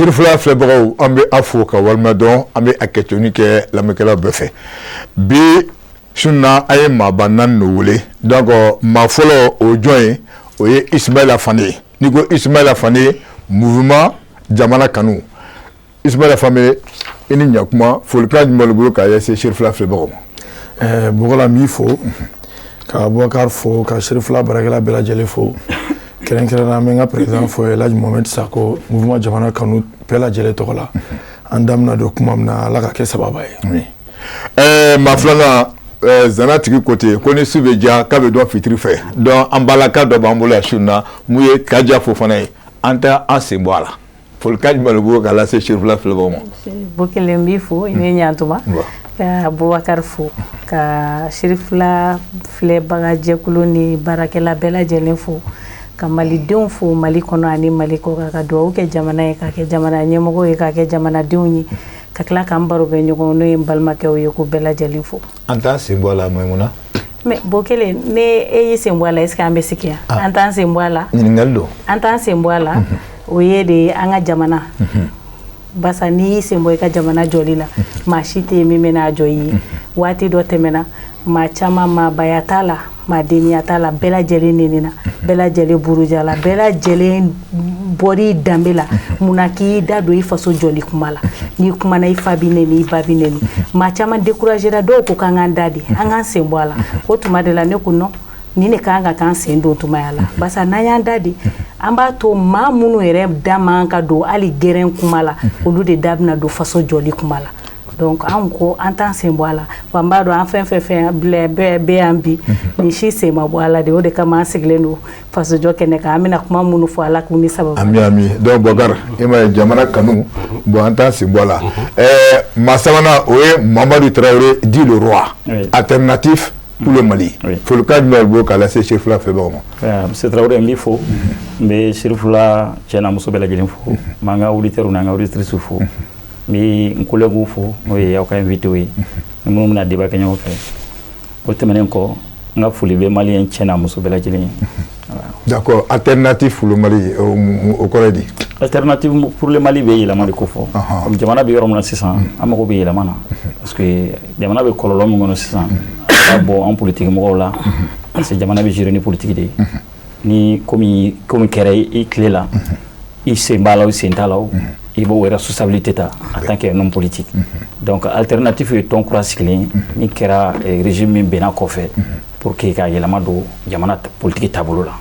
Sirifila filɛbagaw, an bɛ aw fo ka walima dɔn. An bɛ a kɛtoni kɛ lamɛnkɛlaw bɛɛ fɛ. Bi su na, an ye maaba naani de wele. Donc maa fɔlɔ, o ye jɔn ye? O ye Ismaila Fane ye. N'i ko Ismaila Fane, Mouvement Jamana Kanu. Ismaila Fane, i ni ɲakuma. Folikan jumɛn b'i bolo k'a ɲɛsin Sirifila filɛbagaw ma? Bɔkɔla, n b'i fo, ka Bubakari fo, ka Sirifila baarakɛla bɛɛ lajɛlen fo. Kɛrɛnkɛrɛnnenya, an bɛ n ka président fo, Elhaji Mohamed Sako, Mouvement Jamana Kanu bɛɛ lajɛlen tɔgɔ la. An da bɛna don kuma min na, Ala ka kɛ sababa ye. Maa filanan, zana tigi ko ten ko ni su bɛ diya k'a bɛ dɔn fitiri fɛ. Donc an balaka dɔ b'an bolo yan su in na, mun ye Kaja Fofana ye. An tɛ an sen bɔ a la. Folikan jumɛn b'i bolo k'a lase Sirifila filɛbagaw ma? Bokele, n b'i fo, i ni ɲantuma, ka Bubakari fo, ka Sirifila filɛbaga jɛkulu ni baarakɛla bɛɛ lajɛlen fo, ka malidenw fo Mali kɔnɔ ani Mali kɔ, ka dugawu kɛ jamana ye, ka kɛ jamana ɲɛmɔgɔ ye, ka kɛ jamanadenw ye, ka tila k'an baro kɛ ɲɔgɔn, n'o ye n balimakɛw ye, ko bɛɛ lajɛlen fo. An t'an sen bɔ a la, Maimuna. Mais Bokele, ne e y'i sen bɔ a la, est ce que an bɛ sigi yan? An t'an sen bɔ a la. Ɲininkali don. An t'an sen bɔ a la, o ye de an ka jamana basa. N'i y'i sen bɔ i ka jamana jɔli la, maa si tɛ yen min bɛna jɔ i ye. Waati dɔ tɛmɛna, maa caman, maabaya t'a la, maa denya t'a la, bɛɛ lajɛlen nenina, bɛɛ lajɛlen burujala, bɛɛ lajɛlen bɔr'i danbe la. Munna k'i da don i faso jɔli kuma la? N'i kumana, i fa b'i neni, i ba b'i neni. Maa caman découragera. Dɔw ko k'an k'an da de, an k'an sen bɔ a la. O tuma de la, ne ko non, nin de kan ka k'an sen don tumaya la, barisa n'an y'an da de, an b'a to maa minnu yɛrɛ da man ka don hali gɛrɛn kuma la, olu de da bɛna don faso jɔli kuma la. Donc anw ko an t'an sen bɔ a la. Wa n b'a dɔn, an fɛn fɛn fɛn bila bɛɛ bɛ yan bi, nin si sen ma bɔ a la de. O de kama an sigilen don fasojɔ kɛnɛ kan. An bɛna kuma minnu fɔ, Ala k'u ni sababu. Ami, ami. Donc Bɔkari, e ma ye Jamana Kanu, bon, an t'an sen bɔ a la. Maa sabanan, o ye Mamadu Tarawele dit le roi, Alternative pour le Mali. Folikan jumɛn b'i bolo k'a lase Sirifila filɛbagaw ma? Monsieur Traoré, n b'i fo, n bɛ Sirifila cɛ n'a muso bɛɛ lajɛlen fo, n b'an ka auditeurs n'an ka auditrices fo, n bɛ n collègues fo, n'o ye aw ka invité ye, ni minnu bɛna débat kɛ ɲɔgɔn fɛ. O tɛmɛnen kɔ, n ka foli bɛ malien cɛ n'a muso bɛɛ lajɛlen ye. D'accord. Alternative pour le Mali, o kɔrɔ ye di? Alternative pour le Mali bɛ yɛlɛma de ko fɔ. Comme jamana bɛ yɔrɔ min na sisan, an mago bɛ yɛlɛma na, parce que jamana bɛ kɔlɔlɔ min kɔnɔ sisan, a b'a bɔ an politique mɔgɔw la, parce que jamana bɛ gérer ni politique de ye. Ni komi komi kɛra i tile la, i sen b'a la o, i sen t'a la o, i b'o responsabilité ta en tant que homme politique. Donc alternative ye tɔn kura sigilen ye min kɛra régime min bɛnna kɔfɛ, pour que ka yɛlɛma don jamana politique taabolo la.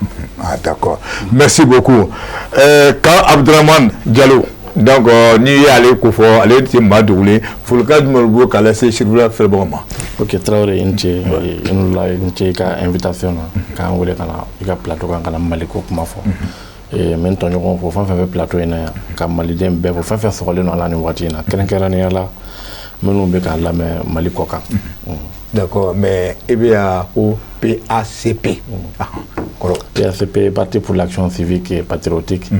Ah d'accord, merci beaucoup. Kan Abdramane Diallo, donc n'i y'ale ko fɔ, ale tɛ maa dogolen. Folikan jumɛn b'i bolo k'a lase Sirifila filɛbagaw ma? Ok Traoré, i ni ce, i ni wula, i ni ce i ka invitation na, k'an wele ka na i ka plateau kan, ka na Mali ko kuma fɔ. N bɛ n tɔɲɔgɔnw fo, fɛn fɛn bɛ plateau in na yan, ka maliden bɛɛ fo, fɛn fɛn sɔgɔlen don a la nin waati in na, kɛrɛnkɛrɛnnenya la minnu bɛ k'a lamɛn Mali kɔ kan. D'accord, mais i bɛ yan ko PACP kɔrɔ? PACP, Parti pour l'action civique et patriotique,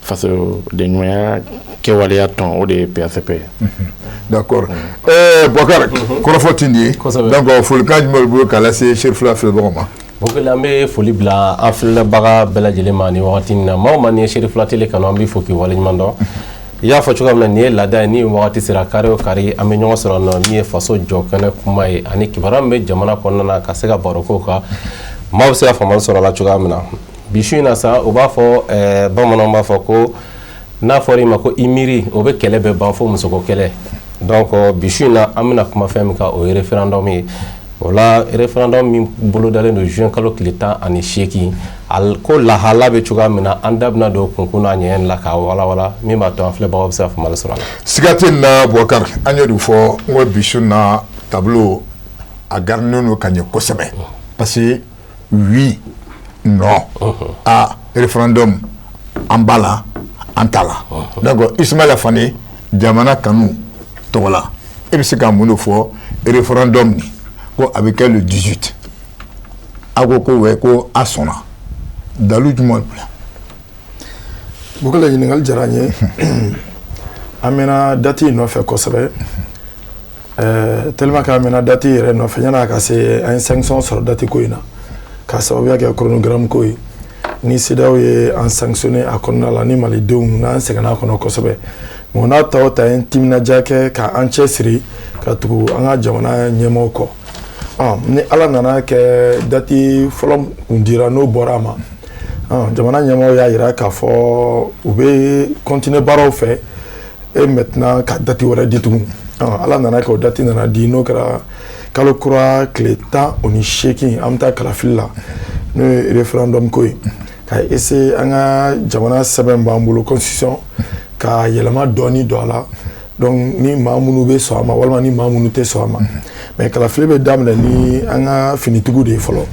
fasoden ɲumanya kɛwaleya tɔn, o de ye PACP ye. D'accord. Bɔkari, kɔrɔfɔ ti nin ye. Donc folikan jumɛn b'i bolo k'a lase Sirifila filɛbagaw ma? Bokele, an bɛ foli bila an filɛbaga bɛɛ lajɛlen ma nin wagati in na. Maa o maa n'i ye Sirifila Télé kanu, an b'i fo k'i waleɲuman dɔn. I y'a fɔ cogoya min na, nin ye laada ye. Ni wagati sera, kari o kari, an bɛ ɲɔgɔn sɔrɔ nɔ min ye faso jɔ kɛnɛ kuma ye, ani kibaruya min bɛ jamana kɔnɔna na, ka se ka baro k'o kan, maaw bɛ se ka faamuyali sɔrɔ a la cogoya min na. Bi su in na sa, u b'a fɔ, bamananw b'a fɔ ko n'a fɔra i ma ko i miiri, o bɛ kɛlɛ bɛɛ ban, fo musoko kɛlɛ. Donc bi su in na, an bɛna kuma fɛn min kan, o ye référendum ye. O la, référendum min bolodalen don juin kalo tile 18, ko lahala bɛ cogoya min na, an da bɛna don kunkun n'a ɲɛɲɛ la k'a walawala, min b'a to an filɛbagaw bɛ se ka faamuyali sɔrɔ a la. Siga tɛ nin na, Bubakari. An y'o de fɔ n ko bi su in na, tableau a garinen don ka ɲɛ kosɛbɛ, parce que oui, non a référendum, an b'a la, an t'a la. Donc Ismaila Fane, Jamana Kanu tɔgɔ la, e bɛ se ka mun de fɔ référendum nin ko a bɛ kɛ le 18, a ko ko wɛ, ko a sɔnna, dalu jumɛn bila? Bukele, ɲininkali diyara n ye. An mɛnna date in nɔfɛ kosɛbɛ, tellement que an mɛnna date yɛrɛ nɔfɛ, yan'a ka se, an ye sanction sɔrɔ date ko in na, k'a sababuya kɛ chronogramme ko ye. Ni CEDEAO ye an sanctionné a kɔnɔna la, ni malidenw n'an sɛgɛnna a kɔnɔ kosɛbɛ, mais n'a ta o ta ye timinadiya kɛ k'an cɛ siri ka tugu an ka jamana ɲɛmaaw kɔ. Ni Ala nana kɛ, date fɔlɔ kun dira, n'o bɔra a ma, jamana ɲɛmaaw y'a jira k'a fɔ u bɛ continuer baaraw fɛ et maintenant ka date wɛrɛ di tugun. Ala nana kɛ, o date nana di, n'o kɛra kalo kura tile 18, an bɛ taa kalafili la, n'o ye référendum ko ye, ka essayer an ka jamana sɛbɛn b'an bolo, constitution, ka yɛlɛma dɔɔni don a la. Donc ni maa minnu bɛ sɔn a ma walima ni maa minnu tɛ sɔn a ma. Mais kalafili bɛ daminɛ ni an ka finitigiw de ye fɔlɔ.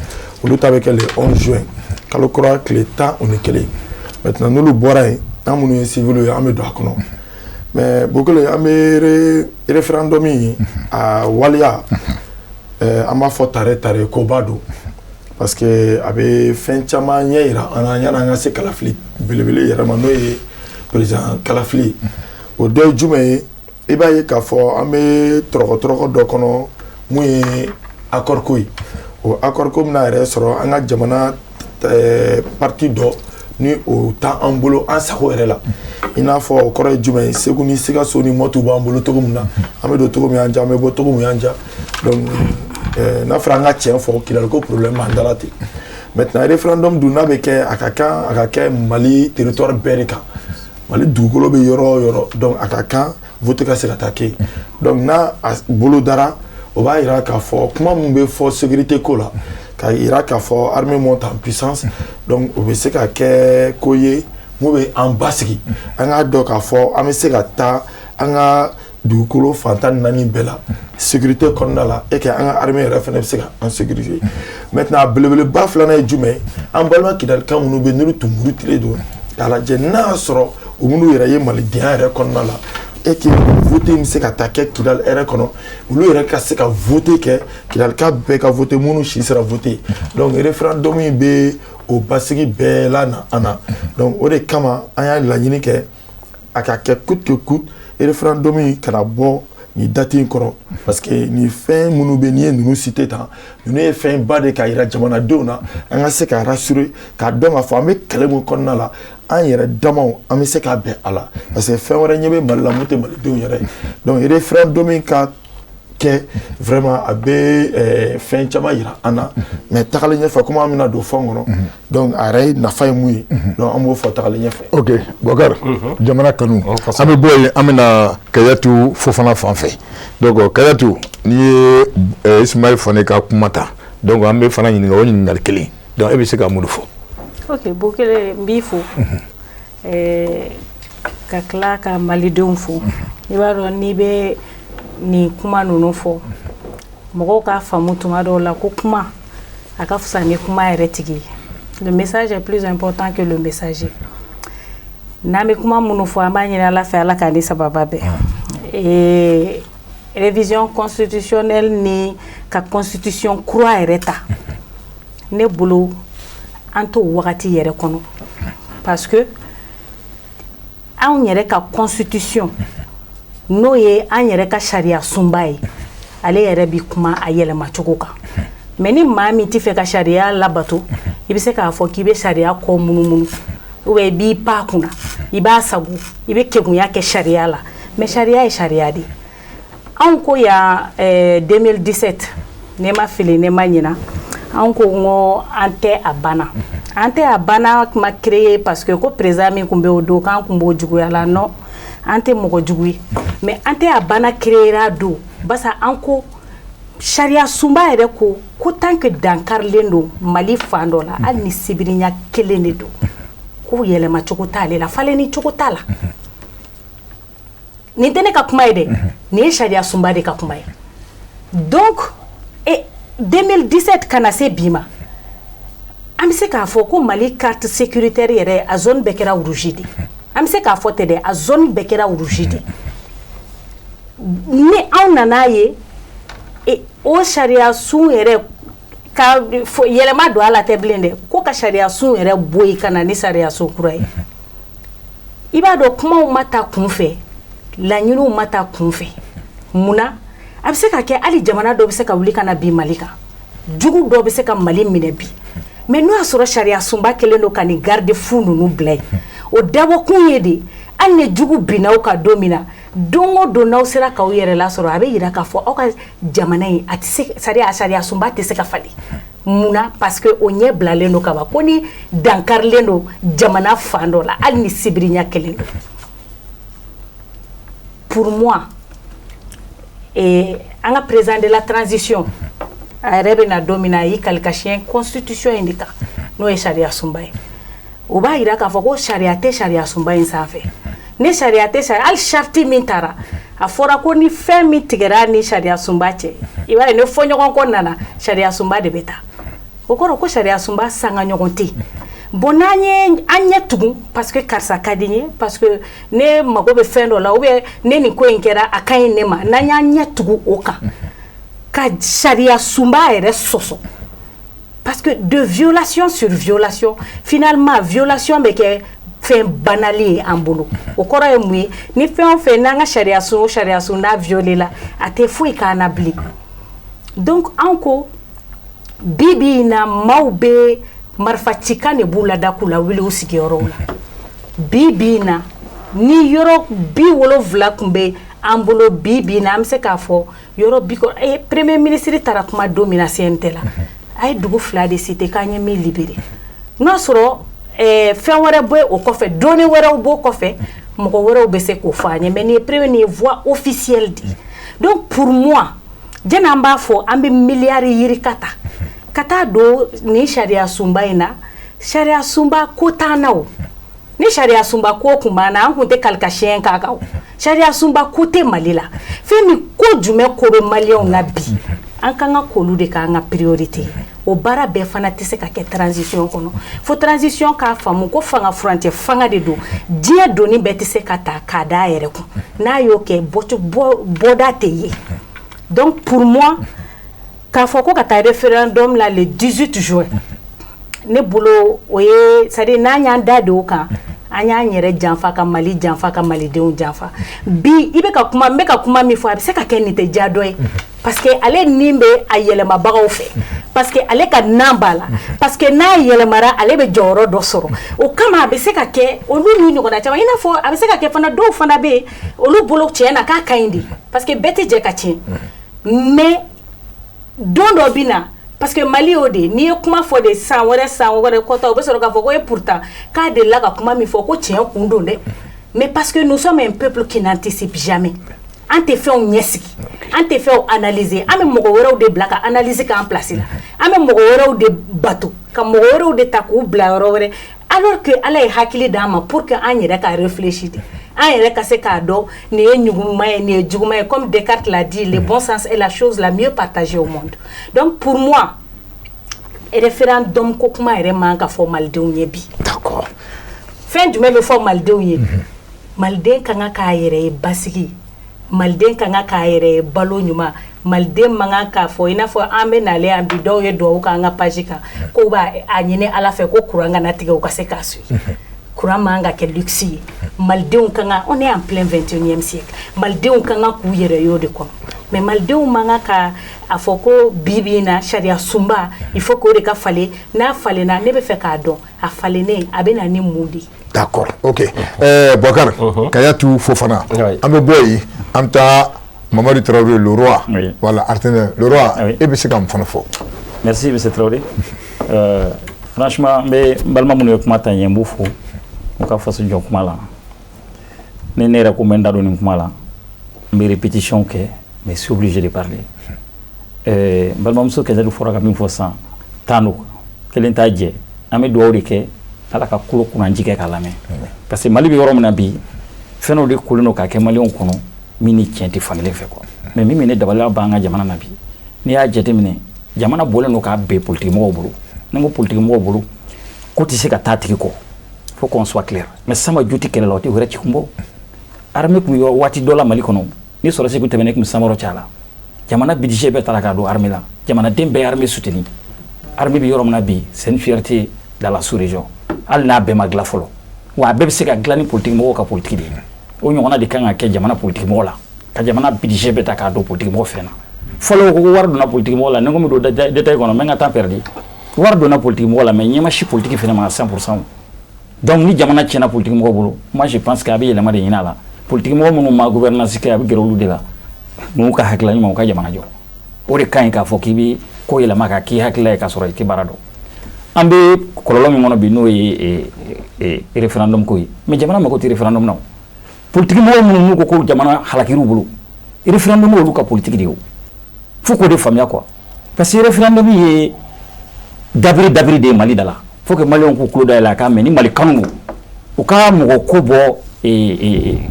Olu ta bɛ kɛ le 11 juin, kalo kura tile 11. Maintenant n'olu bɔra yen, an minnu ye civil ye, an bɛ don a kɔnɔ. Mais Bokele, an bɛ référendum in a waleya, an b'a fɔ tare tare koba don, parce que a bɛ fɛn caman ɲɛ yira an na yanni an ka se kalafili belebele yɛrɛ ma, n'o ye président kalafili. O dɔ ye jumɛn ye? I b'a ye k'a fɔ an bɛ tɔrɔkɔ dɔ kɔnɔ mun ye accord ko ye. O accord ko bɛna yɛrɛ sɔrɔ an ka jamana parti dɔ ni o t'an bolo an sago yɛrɛ la. I n'a fɔ o kɔrɔ ye jumɛn ye? Segu ni Sikaso ni Mɔtu b'an bolo cogo min na, an bɛ don cogo min y'an diya, an bɛ bɔ cogo min y'an diya. Donc n'a fɔra an ka tiɲɛ fɔ, Kidali ko problème b'an da la ten. Maintenant référendum dun, n'a bɛ kɛ, a ka kan a ka kɛ Mali territoire bɛɛ de kan. Mali dugukolo bɛ yɔrɔ o yɔrɔ, donc a ka kan vote ka se ka taa kɛ yen. Donc n'a a bolo dara, o b'a yira k'a fɔ kuma min bɛ fɔ sécurité ko la, k'a yira k'a fɔ armée monte en puissance. Donc o bɛ se ka kɛ ko ye mun bɛ an basigi, an k'a dɔn k'a fɔ an bɛ se ka taa an ka dugukolo fan 14 bɛɛ la sécurité kɔnɔna la, et que an ka armée yɛrɛ fana bɛ se ka an sécuriser. Maintenant a belebeleba filanan ye jumɛn ye? An balima Kidalika minnu bɛ yen, n'olu tun murutilen don, k'a lajɛ n'a y'a sɔrɔ u minnu yɛrɛ ye malidenya yɛrɛ kɔnɔna la, et que vote bɛ se ka taa kɛ Kidali yɛrɛ kɔnɔ, olu yɛrɛ ka se ka vote kɛ, Kidalika bɛɛ ka vote, minnu si sera vote. Donc référendum in bɛ o basigi bɛɛ la na an na. Donc o de kama an y'a laɲini kɛ a ka kɛ coûte que coûte, référendum in kana bɔ nin date in kɔrɔ, parce que nin fɛn minnu bɛ, n'i ye ninnu cité tan, ninnu ye fɛn ba de k'a yira jamanadenw na, an ka se ka rassurer, k'a dɔn k'a fɔ an bɛ kɛlɛ min kɔnɔna la, an yɛrɛ damaw an bɛ se ka bɛn a la, parce que fɛn wɛrɛ ɲɛ bɛ Mali la mun tɛ malidenw yɛrɛ ye. Donc référendum in ka kɛ vraiment, a bɛ fɛn caman yira an na. Mais tagalen ɲɛfɛ, komi an bɛna don fɛn kɔnɔ, donc a yɛrɛ nafa ye mun ye, donc an b'o fɔ tagalen ɲɛfɛ. Ok, Bɔkari, jamana kanu, an bɛ bɔ yen, an bɛna Kajatu Fofana fan fɛ. Donc Kajatu, n'i ye Ismaël Fane ka kuma ta, donc an bɛ fana ɲininka o ɲininkali kelen. Donc e bɛ se ka mun de fɔ? Ok, Bokele, n b'i fo ka tila ka malidenw fo. I b'a dɔn, n'i bɛ nin kuma ninnu fɔ, mɔgɔw k'a faamu tuma dɔw la ko kuma a ka fisa ni kuma yɛrɛ tigi ye. Le message est plus important que le messager. N'an bɛ kuma minnu fɔ, an b'a ɲini Ala fɛ, Ala k'an ni sababa bɛn. Révision constitutionnelle ni ka constitution kura yɛrɛ ta, ne bolo an t'o wagati yɛrɛ kɔnɔ, parce que anw yɛrɛ ka constitution, n'o ye an yɛrɛ ka sariya sunba ye, ale yɛrɛ bi kuma a yɛlɛmacogo kan. Mais ni maa min tɛ fɛ ka sariya labato, i bɛ se k'a fɔ k'i bɛ sariya kɔ munumunu, ou bien i b'i pan a kunna, i b'a sago, i bɛ kegunya kɛ sariya la. Mais sariya ye sariya de ye. Anw ko yan 2017, ne ma fili, ne ma ɲina, anw ko n ko an tɛ a banna, an tɛ a banna kuma créer, parce que ko président min tun bɛ o don, k'an tun b'o juguya la. Non, an tɛ mɔgɔ jugu ye, mais an tɛ a banna créer a don, barisa an ko sariya sunba yɛrɛ ko tant que dankarilen don Mali fan dɔ la, hali ni sibirinya kelen de don, ko yɛlɛmacogo t'ale la, falenni cogo t'a la. Nin tɛ ne ka kuma ye dɛ, nin ye sariya sunba de ka kuma ye. Donc 2017 ka na se bi ma, an bɛ se k'a fɔ ko Mali carte sécuritaire yɛrɛ, a zone bɛɛ kɛra rouge de. An bɛ se k'a fɔ ten dɛ, a zone bɛɛ kɛra rouge de. Ni anw nan'a ye o sariya sun yɛrɛ ka yɛlɛma don a la tɛ bilen dɛ, ko ka sariya sun yɛrɛ bɔ yen ka na ni sariya sun kura ye, i b'a dɔn kumaw ma taa kun fɛ, laɲiniw ma taa kun fɛ. Munna? A bɛ se ka kɛ hali jamana dɔ bɛ se ka wuli ka na bin Mali kan, jugu dɔ bɛ se ka Mali minɛ bi. Mais n'o y'a sɔrɔ sariya sunba kɛlen don ka nin garde-fou ninnu bila yen, o dabɔkun ye de, hali ni jugu binna aw kan don min na, don o don n'aw sera k'aw yɛrɛ lasɔrɔ, a bɛ yira k'a fɔ aw ka jamana in, a tɛ se, c'est à dire a sariya sunba tɛ se ka falen. Mun na? Parce que o ɲɛ bilalen don ka ban ko ni dankarilen don jamana fan dɔ la, hali ni sibiri ɲɛ kelen don. Pour moi, an ka président de la transition, a yɛrɛ bɛ na don min na, a y'i kali ka siɲɛ constitution in de kan, n'o ye sariya sunba ye. O b'a yira k'a fɔ ko sariya tɛ sariya sunba in sanfɛ. Ni sariya tɛ sariya, hali charte min taara, a fɔra ko ni fɛn min tigɛra ni sariya sunba cɛ, i b'a ye ni fɔɲɔgɔnkɔ nana, sariya sunba de bɛ taa. O kɔrɔ ko sariya sunba sanga ɲɔgɔn tɛ yen. Bon, n'an ye an ɲɛ tugun parce que karisa ka di n ye, parce que ne mago bɛ fɛn dɔ la, ou bien ne nin ko in kɛra, a ka ɲi ne ma, n'an y'an ɲɛ tugun o kan ka sariya sunba yɛrɛ sɔsɔ, parce que de violation sur violation, finalement violation bɛ kɛ fɛn banali ye an bolo. O kɔrɔ ye mun ye? Ni fɛn o fɛn n'an ka sariya sun o sariya sun n'a violé la, a tɛ foyi k'an na bilen. Donc an ko bi bi in na, maaw bɛ marifa cikan de b'u la da k'u lawuli u sigiyɔrɔw la. Bi bi in na, ni yɔrɔ 70 tun bɛ an bolo bi bi in na, an bɛ se k'a fɔ yɔrɔ bi kɔ. Premier ministre taara kuma don min na CNT la, a ye dugu fila de cité k'an ye min libéré. N'o sɔrɔ fɛn wɛrɛ bɛ o kɔfɛ, dɔnni wɛrɛw b'o kɔfɛ, mɔgɔ wɛrɛw bɛ se k'o fɔ an ye, mais nin ye premier, nin ye voix officielle de ye. Donc pour moi, jɛni an b'a fɔ an bɛ miliyari yirika ta ka taa don nin sariya sunba in na, sariya sunba ko t'an na. O ni sariya sunba ko kun b'an na, an kun tɛ kalikasiyɛn k'a kan. O sariya sunba ko tɛ Mali la. Fɛn min ko jumɛn ko bɛ maliyɛnw na bi, an kan ka k'olu de k'an ka priorité. O baara bɛɛ fana tɛ se ka kɛ transition kɔnɔ, fo transition k'a faamu ko fanga furancɛ fanga de don. Diɲɛ doni bɛɛ tɛ se ka ta k'a da a yɛrɛ kun. N'a y'o kɛ, bɔda tɛ ye. Donc pour moi, k'a fɔ ko ka taa référendum la le 18 juin, ne bolo o ye, c'est à dire n'an y'an da don o kan, an y'an yɛrɛ janfa, ka Mali janfa, ka malidenw janfa. Bi i bɛ ka kuma, n bɛ ka kuma min fɔ, a bɛ se ka kɛ nin tɛ diya dɔ ye, parce que ale nin bɛ a yɛlɛmabagaw fɛ, parce que ale ka nan b'a la, parce que n'a yɛlɛmara, ale bɛ jɔyɔrɔ dɔ sɔrɔ. O kama a bɛ se ka kɛ olu n'u ɲɔgɔnna caman, i n'a fɔ a bɛ se ka kɛ fana dɔw fana bɛ yen, olu bolo tiɲɛ na k'a ka ɲi de, parce que bɛɛ tɛ jɛ ka tiɲɛ. Mais don dɔ bɛ na, parce que Mali y'o de, n'i ye kuma fɔ de, san wɛrɛ, san wɛrɛ kɔta, u bɛ sɔrɔ k'a fɔ ko e pourtant k'a delila ka kuma min fɔ ko tiɲɛ kun don dɛ. Mais parce que nous sommes un peuple qui n'anticipe jamais, an tɛ fɛnw ɲɛsigi, an tɛ fɛnw analyser, an bɛ mɔgɔ wɛrɛw de bila ka analyse k'an place la, an bɛ mɔgɔ wɛrɛw de bato, ka mɔgɔ wɛrɛw de ta k'u bila yɔrɔ wɛrɛ, alors que Ala ye hakili d'an ma pour que an yɛrɛ ka réfléchir de, an yɛrɛ ka se k'a dɔn nin ye ɲuman ye, nin ye juguman ye. Comme Descartes l'a dit, le bon sens est la chose la mieux partagée au monde. Donc pour moi, référendum ko kuma yɛrɛ man ka fɔ malidenw ye bi. Fɛn jumɛn bɛ fɔ malidenw ye? Maliden ka kan k'a yɛrɛ ye basigi, maliden ka kan k'a yɛrɛ ye balo ɲuman, maliden man kan k'a fɔ i n'a fɔ an bɛ nalen yan bi, dɔw ye dugawu k'an ka page kan k'o b'a a ɲini Ala fɛ ko courant kana tigɛ, u ka se k'a suit. Courant man ka kɛ luxe ye. Malidenw ka kan, on est en plein 21e siècle, malidenw ka kan k'u yɛrɛ y'o de kɔnɔ. Mais malidenw man kan ka a fɔ ko bi bi in na, sariya sunba, il faut k'o de ka falen. N'a falenna, ne bɛ fɛ k'a dɔn a falennen a bɛ na ni mun de ye? D'accord, ok. Boubacar Kadiatou Fofana, an bɛ bɔ yen, an bɛ taa Mamadu Traoré, le roi. Voilà, Artene, le roi, e bɛ se ka mun fana fɔ? Merci, monsieur Traoré. Franchement, n bɛ n balima minnu ye kuma ta ɲɛ, n b'u fo u ka faso jɔ kuma la. Ni ne yɛrɛ ko n bɛ n da don nin kuma la, n bɛ répétition kɛ, mais je suis obligé de parler. N balimamuso Kadiatou fɔra ka min fɔ sisan, tan don kelen t'a jɛ. An bɛ dugawu de kɛ, Ala ka kolo kunnanji kɛ k'a lamɛn, parce que Mali bɛ yɔrɔ min na bi, fɛn dɔ de kolen don k'a kɛ maliyɛnw kɔnɔ min ni tiɲɛ tɛ fankelen fɛ quoi. Mais min bɛ ne dabaliya ban an ka jamana na bi, n'i y'a jateminɛ, jamana bɔlen don k'a bɛn politique mɔgɔw bolo. Ni n ko politique mɔgɔw bolo, ko tɛ se ka taa tigi kɔ, faut qu'on soit clair. Mais sama ju tɛ kɛlɛ la, o tɛ wɛrɛ ci kun bɔ. Armée kun yɔrɔ waati dɔ la Mali kɔnɔ, ni sɔrɔdasi kun tɛmɛna, i kun bɛ samakɔrɔ ci a la. Jamana budget bɛɛ taara k'a don armée la, jamanaden bɛɛ ye armée soutenir. Armée bɛ yɔrɔ min na bi, c'est une fierté dans la sous-région, hali n'a bɛɛ ma dilan fɔlɔ. Wa a bɛɛ bɛ se ka dilan ni politique mɔgɔw ka politique de ye. O ɲɔgɔnna de kan ka kɛ jamana politique mɔgɔ la, ka jamana budget bɛɛ ta k'a don politique mɔgɔ fɛn na. Fɔlɔ ko wari donna politique mɔgɔ la, ni ko n bɛ don détail kɔnɔ, n bɛ n ka temps perdu. Wari donna politique mɔgɔ la, mais ɲɛ ma si politique fɛnɛ ma à 100%. Donc ni jamana tiɲɛna politique mɔgɔ bolo, moi je pense que a bɛ yɛlɛma de ɲini a la. Politique mɔgɔ minnu ma gouvernance kɛ, a bɛ gɛrɛ olu de la n'u ka hakilila ɲuman, u ka jamana jɔ. O de ka ɲi k'a fɔ k'i bɛ ko yɛlɛma ka k'i hakilila ye k'a sɔrɔ i tɛ baara dɔn. An bɛ kɔlɔlɔ min kɔnɔ bi, n'o ye référendum ko ye, mais jamana mako tɛ référendum na. O politique mɔgɔ minnu n'u ko ko jamana halakir'u bolo, référendum olu ka politique de ye. O fo k'o de faamuya quoi, parce que référendum ye dabiri dabiri de ye Mali da la. Faut que Maliyɛnw k'u tulo dayɛlɛ a k'a mɛn. Ni Mali kanu don, u ka mɔgɔ ko bɔ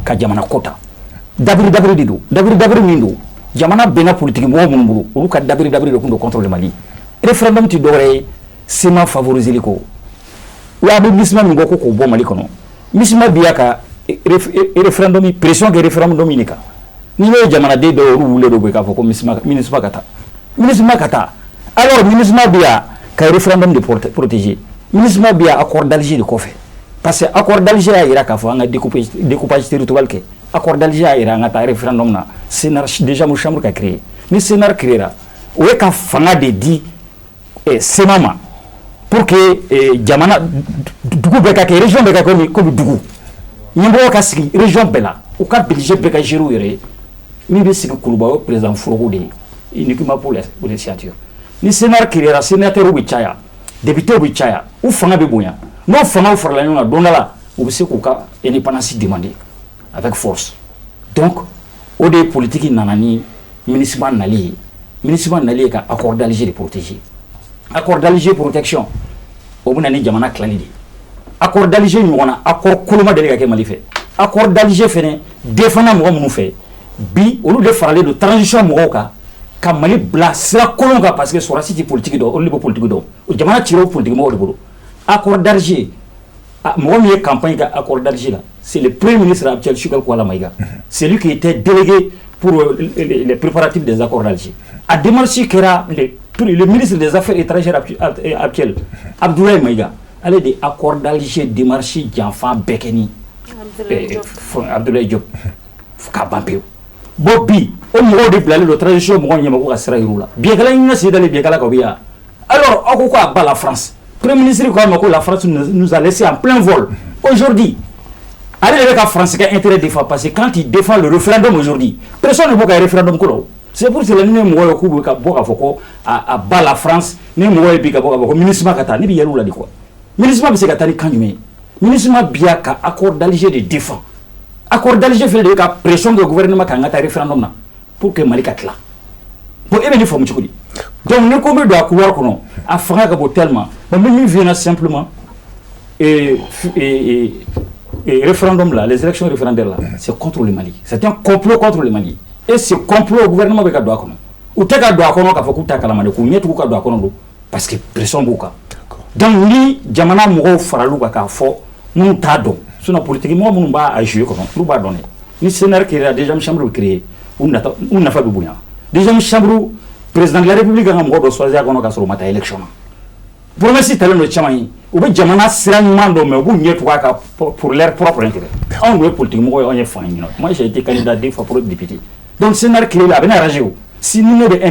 ka jamana ko ta. Dabiri dabiri de don. Dabiri dabiri min don, jamana bɛnna politique mɔgɔ minnu bolo, olu ka dabiri dabiri de tun don contre le Mali. Référendum tɛ dɔwɛrɛ ye CMA favoriser ko. Wa a bɛ MINUSMA min kɔ ko k'o bɔ Mali kɔnɔ, MINUSMA bi ya ka référendum pression kɛ référendum ɲini kan. N'i ye jamanaden dɔw, olu wulilen don k'a fɔ ko MINUSMA ka taa, MINUSMA ka taa. Alors MINUSMA bi yan ka référendum de protéger. MINUSMA bi yan accord d'Alger de kɔfɛ, parce que accord d'Alger y'a jira k'a fɔ an ka découpage territorial kɛ. Accord d'Alger y'a jira an ka taa référendum na. CNR déjà chambre ka créer. Ni CNR créera, o ye ka fanga de di CMA ma pour que jamana dugu bɛɛ ka kɛ, région bɛɛ ka kɛ komi dugu. Ɲɛmɔgɔ ka sigi région bɛɛ la, u ka budget bɛɛ ka gérer u yɛrɛ ye. Min bɛ sigi Kuluba, o ye président foroko de ye, uniquement pour les signatures. Ni CNR créera, sénateur bɛ caya, député bɛ caya, u fanga bɛ bonya. N'o fangaw farala ɲɔgɔn kan, don dɔ la u bɛ se k'u ka indépendance demander avec force. Donc o de ye politique nana ni MINUSMA nali ye. MINUSMA nali ye ka accord d'Alger de protéger. Accord d'Alger protection, o bɛ na ni jamana tilali de ye. Accord d'Alger ɲɔgɔnna accord kolon ma deli ka kɛ Mali fɛ. Accord d'Alger fɛnɛ défendra mɔgɔ minnu fɛ bi, olu de faralen don transition mɔgɔw kan ka Mali bila sira kolon kan, parce que sɔrɔdasi tɛ politique dɔn, olu de bɛ politique dɔn. O jamana cira o politique mɔgɔw de bolo. Accord d'Alger, mɔgɔ min ye campagne kɛ accord d'Alger la, c'est le premier ministre actuel, Choguel Kokalla Maïga. C'est lui qui était délégué pour les préparatifs des accords d'Alger. A démarche kɛra le ministre des Affaires étrangères actuel, Abdoulaye Maïga. Ale de accord d'Alger démarche janfa bɛɛ kɛ ni Abdoulaye Diop k'a ban pewu. Bon, bi o mɔgɔw de bilalen don transition mɔgɔw ɲɛma ko ka sira yir'u la. Biɲɛkala ɲini sen dalen biɲɛkala kan, o bɛ yan. Alors aw ko ko à bas la France. Premier ministre ko a ma ko la France nous a laissé en plein vol. Aujourd'hui, ale de bɛ ka France ka intérêt défend, parce que quand il défend le référendum aujourd'hui, personne ne bɔ ka référendum ko la. O c'est pour cela ni ne mɔgɔ ye k'u bɛ ka bɔ k'a fɔ ko à bas la France, ni mɔgɔ ye bi ka bɔ k'a fɔ ko MINUSMA ka taa, ne bɛ yɛlɛ u la de quoi. MINUSMA bɛ se ka taa ni kan jumɛn ye? MINUSMA bi yan ka accord d'Alger de défend. Accord d'Alger fɛnɛ de bɛ ka pression kɛ gouvernement kan ka taa référendum na pour que Mali ka tila. Bon, e bɛ nin faamu cogo di? Donc ni ko bɛ don a couloir kɔnɔ, a fanga ka bon tellement. Bon, n bɛ min f'i ɲɛna simplement, et référendum là, les élections référendaires là, c'est contre le Mali. C'est un complot contre le Mali. Et ce complot, gouvernement bɛ ka don a kɔnɔ. U tɛ ka don a kɔnɔ k'a fɔ k'u t'a kalama dɛ, k'u ɲɛ tugu ka don a kɔnɔ don, parce que pression b'u kan. Donc ni jamana mɔgɔw faral'u kan k'a fɔ minnu t'a dɔn, sinon politique mɔgɔ minnu b'a a jouer kɔnɔ, olu b'a dɔn dɛ. Ni CNR créera, deuxième chambre bɛ créer, u nata u nafa bɛ bonya. Deuxième chambre, président de la République kan ka mɔgɔ dɔ choisir a kɔnɔ k'a sɔrɔ u ma taa élection na. Promesse talen don caman ye, u bɛ jamana sira ɲuman dɔn, mais u b'u ɲɛ tugu a kan pour leur propre intérêt. Anw dun ye politique mɔgɔ ye, anw ye fanga ɲini. Moi, j'ai été candidat deux fois pour être député. Donc CNR créé la, a bɛ ne arranger. O si ni ne bɛ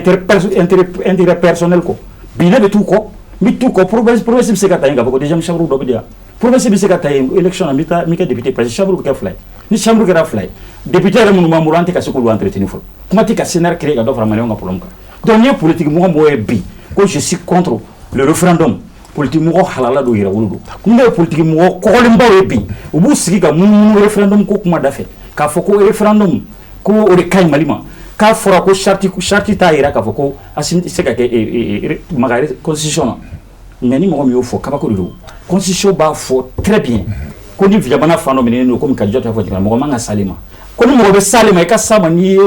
intérêt personnel kɔ bi, ne bɛ t'u kɔ, n bɛ t'u kɔ. Promesse bɛ se ka ta yen k'a fɔ ko deuxième chambre dɔ bɛ di yan. Promesse bɛ se ka ta yen élection na, n bɛ taa n bɛ kɛ député, parce que chambre bɛ kɛ fila ye. Ni chambre kɛra fila ye, député yɛrɛ minnu b'an bolo, an tɛ ka se k'olu entretenir fɔlɔ. Kuma tɛ ka CNR créé ka dɔ fara Maliyɛnw ka problème kan. Donc n'i ye politique mɔgɔ mɔgɔ ye bi ko je suis contre le référendum, politique mɔgɔ halala don, yɛrɛwolo don. Ni ne ye politique mɔgɔ kɔgɔlenbaw ye bi, u b'u sigi ka munumunu référendum ko kuma da fɛ k'a fɔ ko référendum ko o de ka ɲi Mali ma, k'a fɔra ko charte t'a yira k'a fɔ ko Assimi tɛ se ka kɛ maga constitution na. Mais ni mɔgɔ min y'o fɔ, kabako de don. Constitution b'a fɔ très bien ko ni jamana fan dɔ minɛnen don, komi ka jɔ ta fɔ jamana, mɔgɔ man ka s'ale ma. Ko ni mɔgɔ bɛ s'ale ma, i ka s'a ma n'i ye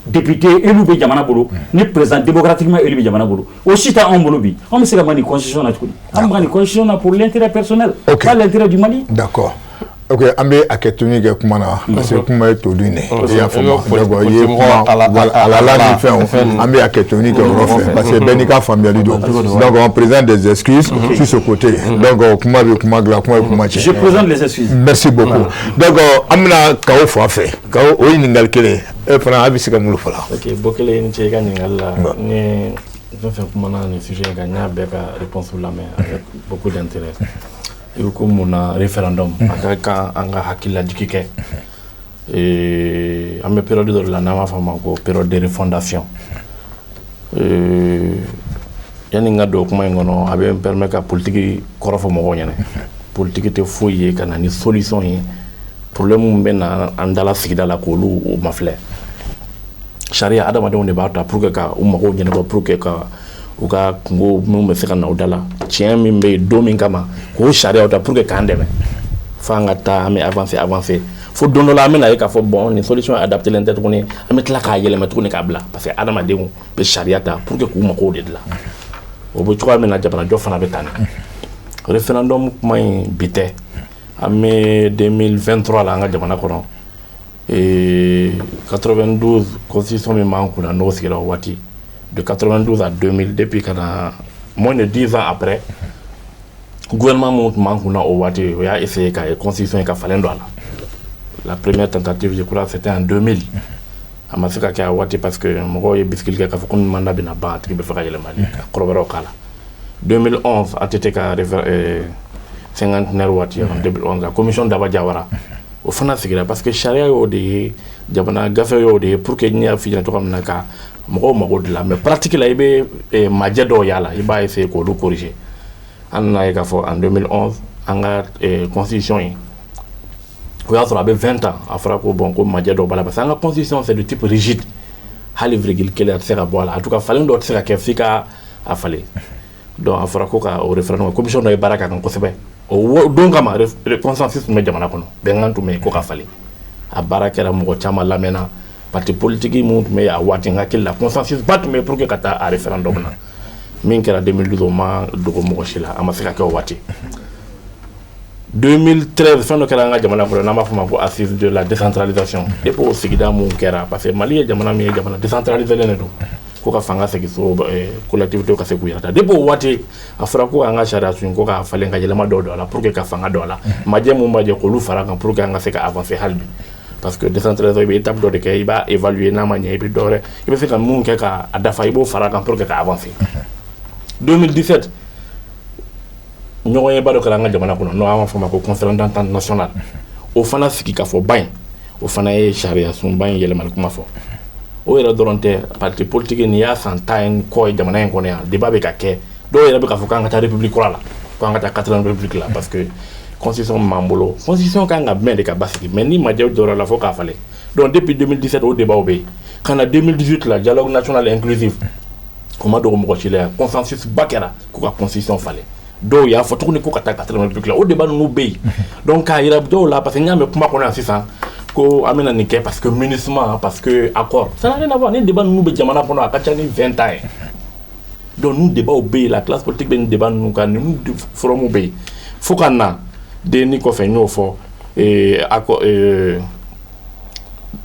député élu bɛ jamana bolo, ni président démocratiquement élu bɛ jamana bolo. O si tɛ anw bolo bi. Anw bɛ se ka ma nin constitution na cogo di? An bɛ ka nin constitution na pour l'intérêt personnel, pas l'intérêt du Mali. D'accord, ok, an bɛ hakɛtoni kɛ kuma na, parce que kuma ye todun de ye, i y'a faamu. Donc i ye kuma alala ni fɛnw, an bɛ hakɛtoni kɛ o yɔrɔ fɛ, parce que bɛɛ n'i ka faamuyali don. Donc on présente des excuses sur ce côté. Donc kuma bɛ kuma dilan, kuma bɛ kuma cɛ. Je présente les excuses. Merci beaucoup. Donc an bɛna Kawo fan fɛ. Kawo, o ye ɲininkali kelen, e fana a bɛ se ka mun fɔ la? Ok, Bokele, i ni ce i ka ɲininkali la. Ni Fɛn fɛn kumana nin sujet in kan, n y'a bɛɛ ka réponse lamɛn avec beaucoup d'intérêt. I ko ko mun na référendum? A ka kan an ka hakililajigi kɛ. An bɛ période dɔ de la n'an b'a fɔ a ma ko période de refondation. Yanni n ka don kuma in kɔnɔ, a bɛ n permet ka politique kɔrɔ fɔ mɔgɔw ɲɛna. Politique tɛ foyi ye ka na ni solution ye problème min bɛ na an dala sigida la, k'olu o mafilɛ. Sariya, adamadenw de b'a ta pour que ka u mago ɲɛnabɔ, pour que ka u ka kungo minnu bɛ se ka na u da la, tiɲɛ min bɛ yen don min kama, k'o sariyaw ta pour que k'an dɛmɛ f'an ka taa. An bɛ avancer, avancer, fo don dɔ la an bɛna ye k'a fɔ bon, nin solution adapté len tɛ tuguni, an bɛ tila k'a yɛlɛma tuguni k'a bila, parce que adamadenw bɛ sariya ta pour que k'u magow de dilan. O bɛ cogoya min na, jamanajɔ fana bɛ tan de. Référendum kuma in, bi tɛ. An bɛ 2023 la an ka jamana kɔnɔ. 92 constitution min b'an kunna, n'o sigira o waati, de 92 à 2000, depuis ka na moins de 10 ans après, gouvernement mun tun b'an kunna o waati, o y'a essayé ka constitution ka falen don a la. La première tentative, je crois, c'était en 2000. A ma se ka kɛ a waati parce que mɔgɔw ye bisikili kɛ k'a fɔ ko mandat bɛna ban, a tigi bɛ fɛ ka yɛlɛmali ka kɔrɔ wɛrɛw k'a la. 2011, ATT ka cinquantenaire waati, en 2011, la commission Daba Diawara, o fana sigira, parce que sariya y'o de ye, jamana gafe y'o de ye, pour que n y'a f'i ɲɛna cogoya min na, ka mɔgɔw mago dilan. Mais pratique la, i bɛ majɛ dɔw y'a la, i b'a essayer k'olu corriger. An nana ye k'a fɔ en 2011, an ka constitution in, o y'a sɔrɔ a bɛ 20 ans. A fɔra ko bon, ko majɛ dɔw b'a la, parce que an ka constitution, c'est de type rigide, hali virgule kelen a tɛ se ka bɔ a la. En tout cas, falen dɔw tɛ se ka kɛ f'i ka a falen. Donc a fɔra ko ka o référendum, commission dɔ ye baara kɛ a kan kosɛbɛ. O don kama, consensus tun bɛ jamana kɔnɔ, bɛnkan tun bɛ yen ko ka falen. A baara kɛra, mɔgɔ caman lamɛnna, parti politique mun tun bɛ yen a waati, n hakili la, consensus ba tun bɛ yen pour que ka taa a référendum na. Min kɛra 2012, o ma dogo mɔgɔ si la, a ma se ka kɛ o waati. 2013, fɛn dɔ kɛra an ka jamana kɔnɔ n'an b'a fɔ o ma ko assise de la décentralisation. Depuis o sigida mun kɛra, parce que Mali ye jamana min ye, jamana décentralisé de don, ko ka fanga segin so, collectivité ka se k'u yɛrɛ ta. Depuis o waati, a fɔra ko an ka sariya sun ko k'a falen, ka yɛlɛma dɔw don a la pour que ka fanga don a la, majɛ mun b'a jɛ, k'olu fara kan pour que an ka se ka avancer hali bi. Parce que décentralisation, i bɛ étape dɔ de kɛ, i b'a évaluer, n'a ma ɲɛ, i bɛ dɔ wɛrɛ, i bɛ se ka mun kɛ k'a dafa, i b'o fara kan pour que ka avancer. 2017, ɲɔgɔn ye ba dɔ kɛra an ka jamana kɔnɔ, n'o an b'a fɔ o ma ko conférence d'entente nationale. O fana sigi ka fɔ ba in, o fana ye sariya sunba in yɛlɛmali kuma fɔ. O yɛrɛ dɔrɔn tɛ, parti politique, nin y'a san 10 in kɔ ye jamana in kɔnɔ yan, débat bɛ ka kɛ. Dɔw yɛrɛ bɛ k'a fɔ k'an ka taa république kura la, k'an ka taa quatrième république la, parce que constitution min b'an bolo, constitution kan ka mɛn de ka basigi, mais ni majɛ dɔrɔn la, fo k'a falen. Donc depuis 2017, o débat bɛ yen. Ka na 2018 la, dialogue national inclusif, o ma dogo mɔgɔ si la yan, consensus ba kɛra k'u ka constitution falen. Dɔw y'a fɔ tuguni ko ka taa quatrième république la. O débat ninnu bɛ yen. Donc k'a yira dɔw la, parce que n y'a mɛn kuma kɔnɔ yan sisan ko an bɛna nin kɛ parce que MINUSMA, parce que accord, ça n'a rien à voir. Ni débat ninnu bɛ jamana kɔnɔ, a ka ca ni 20 ans ye. Donc ninnu débat bɛ yen, la classe politique bɛ nin débat ninnu kan, ninnu forum bɛ yen fo ka na DNI kɔfɛ. N y'o fɔ, accord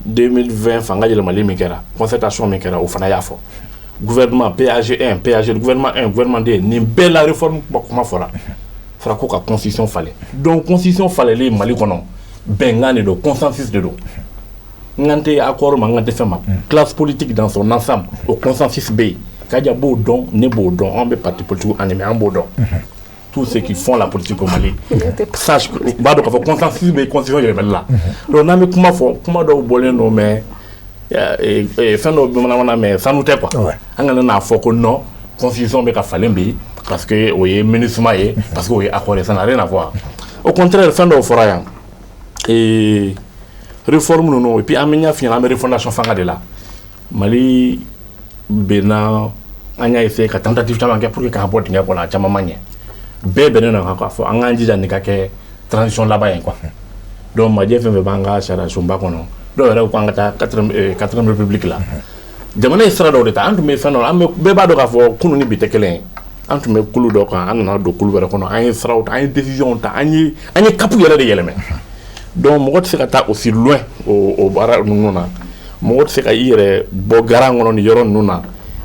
2020, fanga yɛlɛmali min kɛra, concertation min kɛra, o fana y'a fɔ. Gouvernement PAG 1, PAG gouvernement 1, gouvernement 2, nin bɛɛ la réforme kuma fɔra ko ka constitution falen. Donc constitution falenli Mali kɔnɔ, bɛnkan de don, consensus de don. N kan tɛ accord ma, n kan tɛ fɛn ma. Classe politique dans son ensemble, o consensus bɛ yen. Kaja b'o dɔn, ne b'o dɔn, an bɛ parti politique animé, an b'o dɔn. Tous ceux qui font la politique au Mali sache, u b'a dɔn k'a fɔ consensus bɛ constitution yɛlɛmali la. Donc n'an bɛ kuma fɔ, kuma dɔw bɔlen don, mais fɛn dɔw bɛ manamana, mais sanu tɛ quoi. An kana n'a fɔ ko non, constitution bɛ ka falen bi parce que o ye MINUSMA ye, parce que o ye accord ye, ça n'a rien à voir. Au contraire, fɛn dɔw fɔra yan, réforme ninnu, et puis an bɛ ɲɛ f'i ɲɛna, an bɛ refondation fanga de la. Mali bɛnna, an y'a essayé ka tentative caman kɛ pour que k'an bɔ dingɛ kɔnɔ, a caman ma ɲɛ. Bɛɛ bɛnnen don k'a fɔ an k'an jija nin ka kɛ transition laban ye quoi. Donc majɛ fɛn fɛn b'an ka sariya sunba kɔnɔ, dɔw yɛrɛ ko an ka taa quatrième république la. Jamana ye sira dɔw de ta, an tun bɛ fɛn dɔ, an bɛ bɛɛ b'a dɔn k'a fɔ kunun ni bi tɛ kelen ye. An tun bɛ kulu dɔ kan, an nana don kulu wɛrɛ kɔnɔ, an ye siraw ta, an ye décision ta, an ye cap yɛrɛ de yɛlɛmɛ. Donc mɔgɔ tɛ se ka taa aussi loin o baara ninnu na, mɔgɔ tɛ se ka i yɛrɛ bɔ garan kɔnɔ nin yɔrɔ ninnu na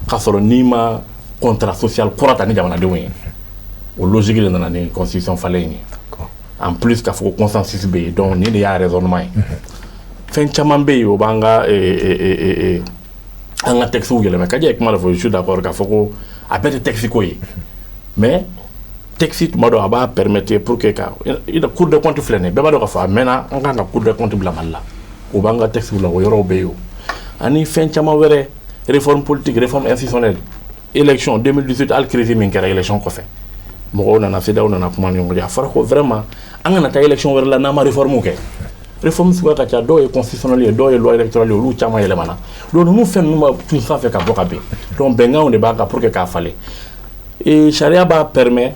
k'a sɔrɔ n'i ma contrat social kura ta ni jamanadenw ye. O logique de nana ni constitution falen in ye. En plus, k'a fɔ ko consensus bɛ yen, donc nin de y'a raisonnement ye. Fɛn caman bɛ yen, o b'an ka An ka texte yɛlɛma. Kaja ye kuma dɔ fɔ, je suis d'accord, k'a fɔ ko a bɛɛ tɛ texte ko ye, mais texte tuma dɔ a b'a permettre pour que ka i Cour des comptes filɛ nin ye, bɛɛ b'a dɔn k'a fɔ a mɛnna an kan ka Cour des comptes bila Mali la. O b'an ka texte la, o yɔrɔw bɛ yen. O ani fɛn caman wɛrɛ, réforme politique, réforme institutionnelle, élection 2018, hali crise min kɛra élection kɔfɛ, mɔgɔw nana, CEDEAO nana kuma ni ɲɔgɔn cɛ, a fɔra ko vraiment an kana taa élection wɛrɛ la n'an ma réforme kɛ. Réforme suguya ka ca, dɔw ye constitutionnel ye, dɔw ye loi électorale ye, olu caman yɛlɛmana. Donc ninnu fɛn ninnu b'a tun sanfɛ ka bɔ ka bin. Donc bɛnkanw de b'a kan pour que k'a falen. Et sariya b'a permet,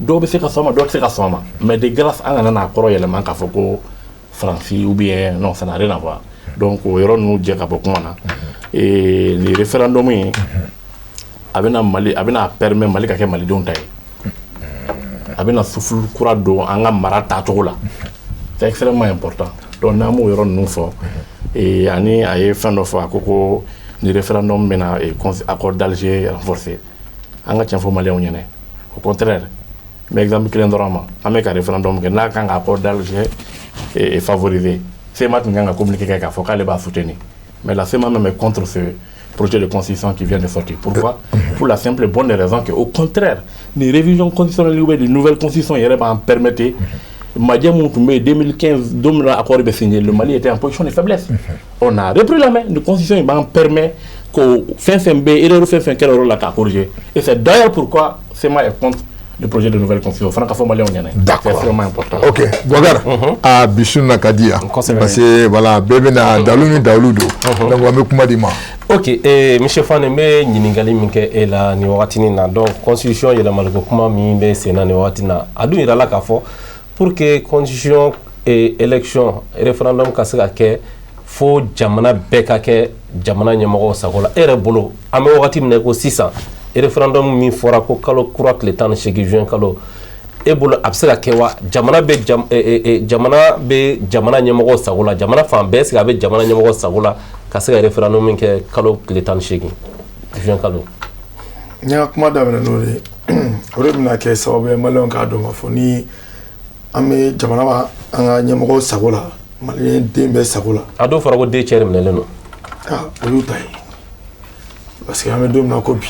dɔw bɛ se ka sɔn a ma, dɔw tɛ se ka sɔn a ma, mais de grâce, an kana n'a kɔrɔ yɛlɛma k'a fɔ ko Faransi ou bien, non, ça n'a rien à voir. Donc o yɔrɔ ninnu jɛ ka bɔ kuma na. Et nin référendum in, a bɛna Mali, a bɛna permet Mali ka kɛ malidenw ta ye, a bɛna souffle kura don an ka mara taacogo la. C'est extrêmement important. Donc n'an m'o yɔrɔ ninnu fɔ, et ani a ye fɛn dɔ fɔ, a ko ko ni référendum bɛna accord d'Alger renforcer. An ka tiɲɛ fɔ maliyɛnw ɲɛna, au contraire, n bɛ exemple kelen dɔrɔn ma. An bɛ ka référendum kɛ, n'a kan ka accord d'Alger favoriser, CMA tun kan ka communiqué kɛ k'a fɔ k'ale b'a soutenir, mais la CMA même est contre ce projet de constitution qui vient de sortir. Pourquoi? Pour la simple et bonne raison que, au contraire, les révisions constitutionnelles ou des nouvelles constitutions yɛrɛ b'an permettre majɛ mun tun bɛ yen 2015, don min na accord bɛ signé, le Mali était en position de faiblesse. On a repris la main. Une constitution in b'an permet ko fɛn fɛn bɛ erreur, fɛn fɛn kɛra yɔrɔ la, k'a corriger. Et c'est d'ailleurs pourquoi CMA est contre le projet de nouvelle constitution. O fana ka fɔ maliyɛnw ɲɛna. D'accord. C'est extrêmement important. Ok, Boubacar, a bi su na ka di yan. Kosɛbɛ. Parce que voilà, bɛɛ bɛna dalu ni dalu don. Donc an bɛ kuma di ma. Ok, monsieur Fane, n bɛ ɲininkali min kɛ e la nin wagatinin na, donc constitution yɛlɛmaliko kuma min bɛ sen na nin wagati na, a dun yirala k'a fɔ pour que constitution et élection référendum ka se ka kɛ, fo jamana bɛɛ ka kɛ jamana ɲɛmɔgɔw sago la. E yɛrɛ bolo, an bɛ wagati min na i ko sisan, référendum min fɔra ko kalo kura tile 18 juin kalo, e bolo a bɛ se ka kɛ wa? Jamana bɛ jam, eh, eh, jamana bɛ jamana ɲɛmɔgɔw sago la, jamana fan bɛɛ, est ce que a bɛ jamana ɲɛmɔgɔw sago la ka se ka référendum min kɛ kalo tile 18 juin kalo? N y'a kuma daminɛ n'o de ye. O de bɛna kɛ sababu ye maliyɛnw k'a dɔn k'a fɔ ni an bɛ jamana b'a an ka ɲɛmɔgɔw sago la, maliyɛn den bɛɛ sago la. A dɔw fɔra ko den cɛ de minɛlen don. Ah, o y'u ta ye, parce que an bɛ don min na ko bi,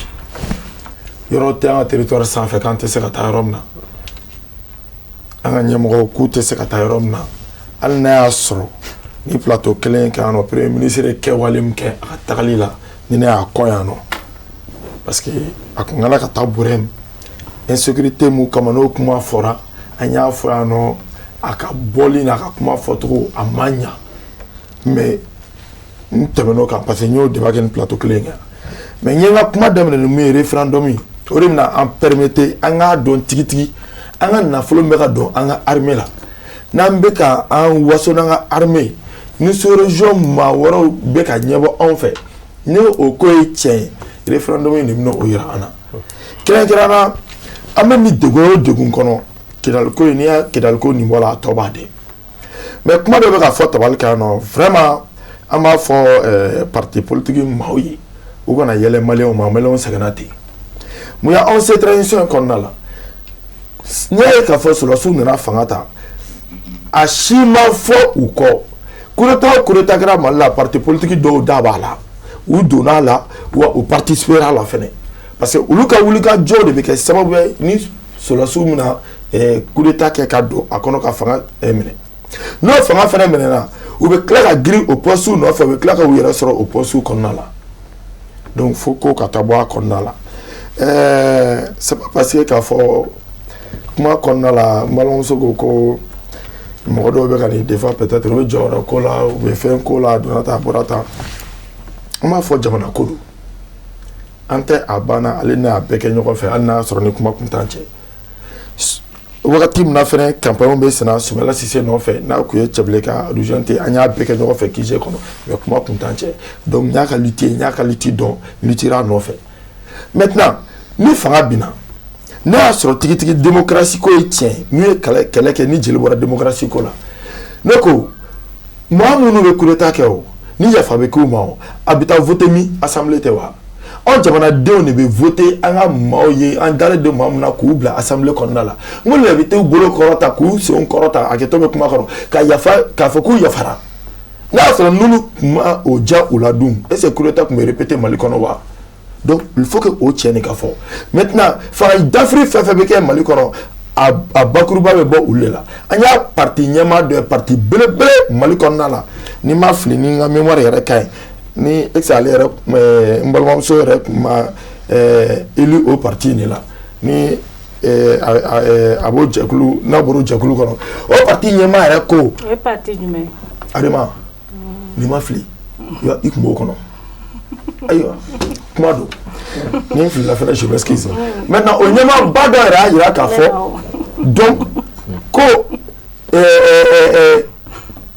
yɔrɔ tɛ an ka territoire sanfɛ k'an tɛ se ka taa yɔrɔ min na, an ka ɲɛmɔgɔw k'u tɛ se ka taa yɔrɔ min na. Hali n'a y'a sɔrɔ ni plateau kelen kɛ yan nɔ, premier ministre ye kɛwale min kɛ a ka tagali la, ni ne y'a kɔ yan nɔ, parce que a kun kana ka taa Burɛm, insécurité mun kama n'o kuma fɔra, an y'a fɔ yan nɔ, a ka bɔli n'a ka kuma fɔcogo a ma ɲa, mais n tɛmɛn'o kan parce que n y'o débat kɛ ni plateau kelen kan. Mais n ye n ka kuma daminɛ ni mun ye, référendum ye, o de bɛna an permettre an k'a dɔn tigitigi an ka nafolo min bɛ ka don an ka armée la, n'an bɛ ka an waso n'an ka armée ni sous-région maa wɛrɛw bɛ ka ɲɛbɔ anw fɛ. Ni o ko ye tiɲɛ ye, référendum in de bɛna o yira an na. Kɛrɛnkɛrɛnnenya la, an bɛ nin degun o degun kɔnɔ, Kidali ko in, n'i y'a Kidali ko nin bɔ la, a tɔ b'a den. Mais kuma dɔ bɛ ka fɔ tabali kan nɔ, vraiment, an b'a fɔ parti politique maaw ye, u kana yɛlɛ maliyɛnw ma, maliyɛnw sɛgɛnna ten. Mun y'anw se transition in kɔnɔna la? N'i y'a ye k'a fɔ sɔrɔdasiw nana fanga ta, a si ma fɔ u kɔ. Coup d'état o coup d'état kɛra Mali la, parti politique dɔw da b'a la, u donna a la wa u participera a la fɛnɛ, parce que olu ka wulikajɔ de bɛ kɛ sababu ye ni sɔrɔdasiw bɛna coup d'état kɛ ka don a kɔnɔ ka fanga minɛ. N'o fanga fɛnɛ minɛna, u bɛ tila ka girin o poste nɔfɛ, u bɛ tila ka u yɛrɛ sɔrɔ o poste kɔnɔna la. Donc fo ko ka taa bɔ a kɔnɔna la. C'est pas parce que k'a fɔ kuma kɔnɔna la, n balimamuso ko ko mɔgɔ dɔw bɛ ka nin défend, peut-être u bɛ jɔyɔrɔ ko la, u bɛ fɛn ko la, a donna tan, a bɔra tan. An b'a fɔ jamana ko don, an tɛ a banna, ale n'a bɛɛ kɛ ɲɔgɔn fɛ, hali n'a y'a sɔrɔ ni kuma kun t'an cɛ. Wagati min na fɛnɛ campagne bɛ senna Sumala Sise nɔfɛ, n'a kun ye Cɛbilen ka adjoint, an y'a bɛɛ kɛ ɲɔgɔn fɛ QG kɔnɔ, mais kuma kun t'an cɛ. Donc n y'a ka lutte ye, n y'a ka lutte dɔn, n luttera a nɔfɛ. Maintenant, ni fanga binna, n'a y'a sɔrɔ tigitigi démocratie ko ye tiɲɛ ye, n'u ye kɛlɛ kɛlɛ kɛ, ni jeli bɔra démocratie ko la, ne ko maa minnu bɛ coup d'état kɛ, o ni yafa bɛ k'u ma, o a bɛ taa voter min assemblée tɛ wa? Anw jamanadenw de bɛ voter an ka maaw ye, an dalen don maa min na k'u bila assemblée kɔnɔna la. N ko de bɛ t'u bolo kɔrɔta, k'u senw kɔrɔta, hakɛto bɛ kuma kɔrɔ, ka yafa, k'a fɔ k'u yafara. N'a y'a sɔrɔ n'olu tun ma o diya u la dun, est ce que coup d'état tun bɛ répéter Mali kɔnɔ wa? Donc il faut que o tiɲɛ de ka fɔ. Maintenant, fanga dafiri fɛn fɛn bɛ kɛ Mali kɔnɔ, a bakuruba bɛ bɔ olu de la. An y'a parti ɲɛmaa dɔ ye, parti belebele Mali kɔnɔna la, ni ma fili, ni n ka mémoire yɛrɛ ka ɲi, ni est ce que ale yɛrɛ, n balimamuso yɛrɛ tun ma élu o parti in de la, ni a b'o jɛkulu, n'a bɔra o jɛkulu kɔnɔ, o parti ɲɛmaa yɛrɛ ko. O ye parti jumɛn ye? Adama, n'i ma fili, i tun b'o kɔnɔ. Ayiwa, kuma don, ni n filila fɛnɛ, je m'excuse. Maintenant, o ɲɛmaaba dɔ yɛrɛ y'a jira k'a fɔ donc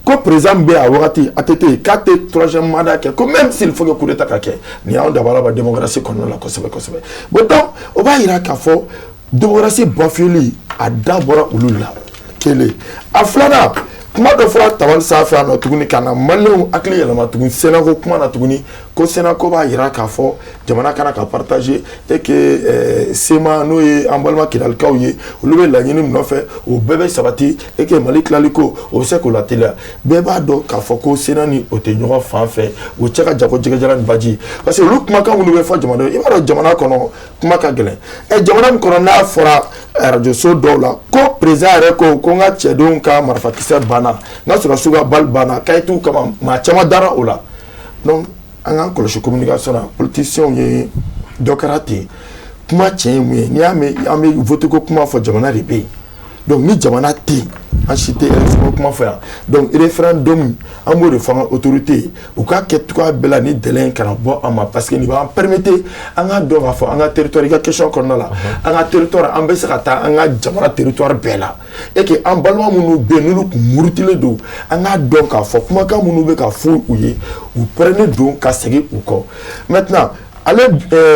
ko président min bɛ yen a wagati, ATT, k'a tɛ troisième mandat kɛ, ko même s'il faut que coup d'état ka kɛ. Nin y'anw dabara ban démocratie kɔnɔna la kosɛbɛ kosɛbɛ. Bon, donc o b'a jira k'a fɔ démocratie bafoueli, a da bɔra olu la. Kelen, a filanan, kuma dɔ fɔra tabali sanfɛ yan nɔ tuguni ka na maliyɛnw hakili yɛlɛma tuguni Sénat ko kuma na tuguni, ko Sénat ko b'a jira k'a fɔ jamana kana ka partager et que CMA, n'o ye an balima Kidalikaw ye, olu bɛ laɲini min nɔfɛ, o bɛɛ bɛ sabati et que Mali tilali ko, o bɛ se k'o lateliya. Bɛɛ b'a dɔn k'a fɔ ko Sénat ni o tɛ ɲɔgɔn fan fɛ, o cɛ ka jan ko jɛgɛjalan ni baji, parce que olu kumakan minnu bɛ fɔ jamanadenw, i b'a dɔn jamana kɔnɔ kuma ka gɛlɛn. Jamana min kɔnɔ, n'a fɔra arajo so dɔw la ko président yɛrɛ ko n ka cɛdenw ka marifakisɛ banna, n ka sɔrɔdasiw ka bali banna, kayitu kama, maa caman dara o la. Donc an k'an kɔlɔsi communication na. Politiciens ye dɔ kɛra ten. Kuma tiɲɛ ye mun ye? N'i y'a mɛn an bɛ vote ko kuma fɔ, jamana de bɛ yen. Donc ni jamana tɛ yen, an si tɛ élection ko kuma fɔ yan. Donc référendum, an b'o de fɔ an ka autorité ye, u k'a kɛ cogoya bɛɛ la ni délai in kana bɔ an ma, parce que nin b'an permettre an k'a dɔn k'a fɔ an ka territoire, i ka question kɔnɔna la, an ka territoire, an bɛ se ka taa an ka jamana territoire bɛɛ la, et que an balima minnu bɛ yen, n'olu kun murutilen don, an k'a dɔn k'a fɔ kumakan minnu bɛ ka fɔ u ye, u pɛrɛnnen don ka segin u kɔ. Maintenant, ale,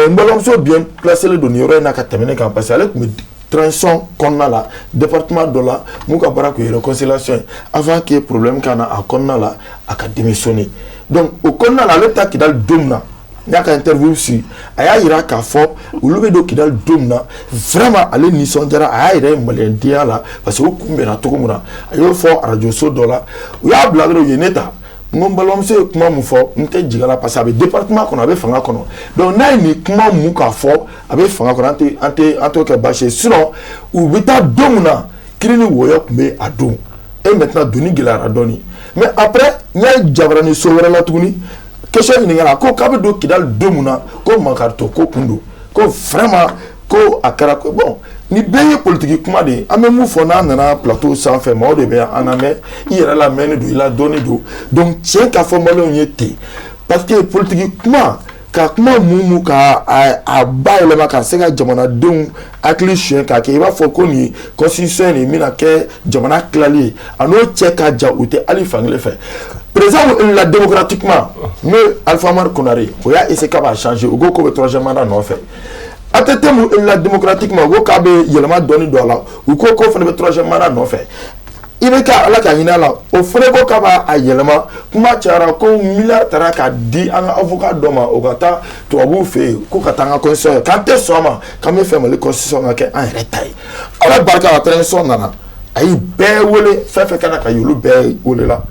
n balimamuso bien placé don nin yɔrɔ in na ka tɛmɛ ne kan, parce que ale tun bɛ transition kɔnɔna la, département dɔ la, mun ka baara kun ye réconciliation ye avant que problème ka na a kɔnɔna la, a ka démissionner. Donc o kɔnɔna la, ale bɛ taa Kidali don min na, n y'a ka interview suit, a y'a yira k'a fɔ olu bɛ don Kidali don min na, vraiment ale nisɔndiyara, a y'a yɛrɛ ye maliyɛndenya la, parce que o kun bɛnna cogo min na, a y'o fɔ arajo so dɔ la, u y'a bila dɔrɔn, u ye ne ta. N ko n balimamuso ye kuma mun fɔ, n tɛ jigin a la, parce que a bɛ département kɔnɔ, a bɛ fanga kɔnɔ. Donc n'a ye nin kuma mun k'a fɔ, a bɛ fanga kɔnɔ, an tɛ an tɛ an t'o kɛ baasi ye. Sinon u bɛ taa don min na, kiiri ni wɔyɔ tun bɛ a don, et maintenant doni gɛlɛyara dɔɔni. Mais après, n y'a jabarani so wɛrɛ la tuguni, question ɲininka ko k'a bɛ don Kidali don min na, ko mankarito ko kun don, ko vraiment ko a kɛra ko bon. Ni bɛɛ ye politiki kuma de ye. An bɛ mun fɔ n'a nana plateau sanfɛ, maaw de bɛ an lamɛn, i yɛrɛ lamɛnni don, i la dɔɔni don. Donc tiɲɛ k'a fɔ maliyɛnw ye ten, parce que politiki kuma, ka kuma mun ka a bayɛlɛma ka se ka jamanadenw hakili suɲɛ k'a kɛ i b'a fɔ ko nin constitution nin bɛna kɛ jamana tilali ye, a n'o cɛ ka jan, u tɛ hali fankelen fɛ. Président élu la démocratiquement, n'o ye Alpha Oumar Konaré, o y'a essayé k'a b'a changer, u ko k'o bɛ troisième mandat nɔfɛ. ATT mun élu la démocratiquement, u ko k'a bɛ yɛlɛma dɔɔni don a la, u ko k'o fana bɛ troisième mandat nɔfɛ. I bɛ ka ala ka hinɛ a la, o fana ko k'a b'a a yɛlɛma. Kuma cayara ko miliyari taara k'a di an ka avocat dɔ ma, o ka taa tubabuw fɛ yen ko ka taa an ka constitution ye, k'an tɛ sɔn a ma, k'an bɛ fɛ Mali constitution ka kɛ an yɛrɛ ta ye. Ala barika la, transition nana, a y'i bɛɛ wele, fɛn fɛn kana ka y'olu bɛɛ wele la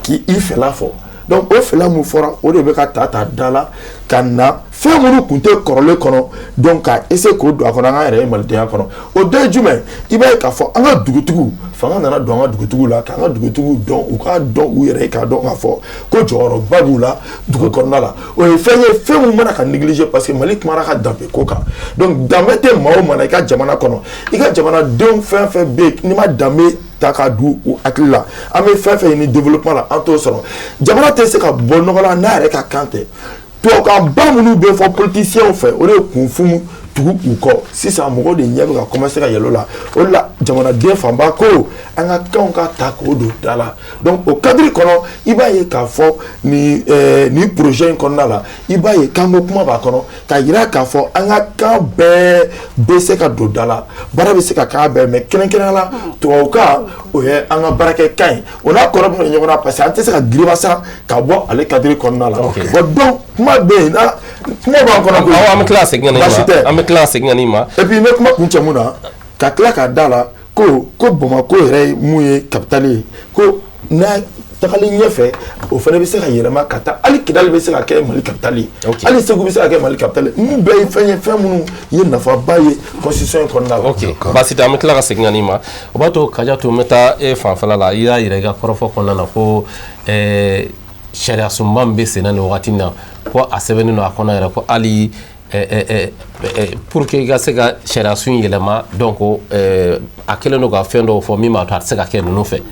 k'i fɛla fɔ. Donc o fɛla mun fɔra, o de bɛ ka ta ta da la ka na fɛn minnu tun tɛ kɔrɔlen kɔnɔ, donc ka essayer k'o don a kɔnɔ, an k'an yɛrɛ ye malidenya kɔnɔ. O dɔ ye jumɛn? I b'a ye k'a fɔ an ka dugutigiw, fanga nana don an ka dugutigiw la, k'an ka dugutigiw dɔn, u k'a dɔn u yɛrɛ ye, k'a dɔn k'a fɔ ko jɔyɔrɔba b'u la dugu kɔnɔna la. O ye fɛn ye, fɛn mun mana ka négliger, parce que Mali kumara ka danbe ko kan. Donc danbe tɛ maa o maa na i ka jamana kɔnɔ, i ka jamanadenw fɛn fɛn bɛ yen, n'i ma danbe ta k'a don u hakili la, an bɛ fɛn fɛn ɲini développement la, an t'o sɔrɔ. Jamana tɛ se ka bɔ nɔgɔ la n'a yɛrɛ ka kan tɛ. Tubabukanba minnu bɛ fɔ politiciens fɛ, o de ye kunfin tugu u kɔ. Sisan mɔgɔw de ɲɛ bɛ ka commencer ka yɛlɛ o la. O de la, jamanaden fanba ko an ka kanw ka ta k'o don da la. Donc o cadre kɔnɔ, i b'a ye k'a fɔ nin projet in kɔnɔna la, i b'a ye kanko kuma b'a kɔnɔ, k'a yira k'a fɔ an ka kan bɛɛ bɛ se ka don da la, baara bɛ se ka k'a bɛɛ, mais kɛrɛnkɛrɛnnenya la tubabukan, o ye an ka baarakɛ kan ye, o n'a kɔrɔ bɛ ɲɔgɔn na, parce que an tɛ se ka giribasa ka bɔ ale cadre kɔnɔna la. Bon, donc kuma bɛ yen na, kuma b'an kɔnɔ koyi. Awɔ, an bɛ tila ka segin ka na i Baasi ma. tɛ. An bɛ tila ka segin ka na i ma. Et puis n bɛ kuma kuncɛ mun na, ka tila k'a da la ko Bamakɔ yɛrɛ ye mun ye, capitale ye, ko n'a Tagalen ɲɛfɛ, o fana bɛ se ka yɛlɛma ka taa hali Kidali bɛ se ka kɛ Mali capitale ye, hali Segu bɛ se ka kɛ Mali capitale ye. Ninnu bɛɛ ye fɛn ye, fɛn minnu ye nafaba ye constitution in kɔnɔna la. Ok, baasi tɛ, an bɛ tila ka segin ka n'i ma. O b'a to, Kajatu, n bɛ taa e fanfɛla la. I y'a yira i ka kɔrɔfɔ kɔnɔna na ko sariya sunba min bɛ sen na nin wagati in na, ko a sɛbɛnnen don a kɔnɔ yɛrɛ ko hali pour que i ka se ka sariya sun yɛlɛma, donc a kɛlen don ka fɛn dɔw fɔ min b'a to a tɛ se ka kɛ ninnu fɛ.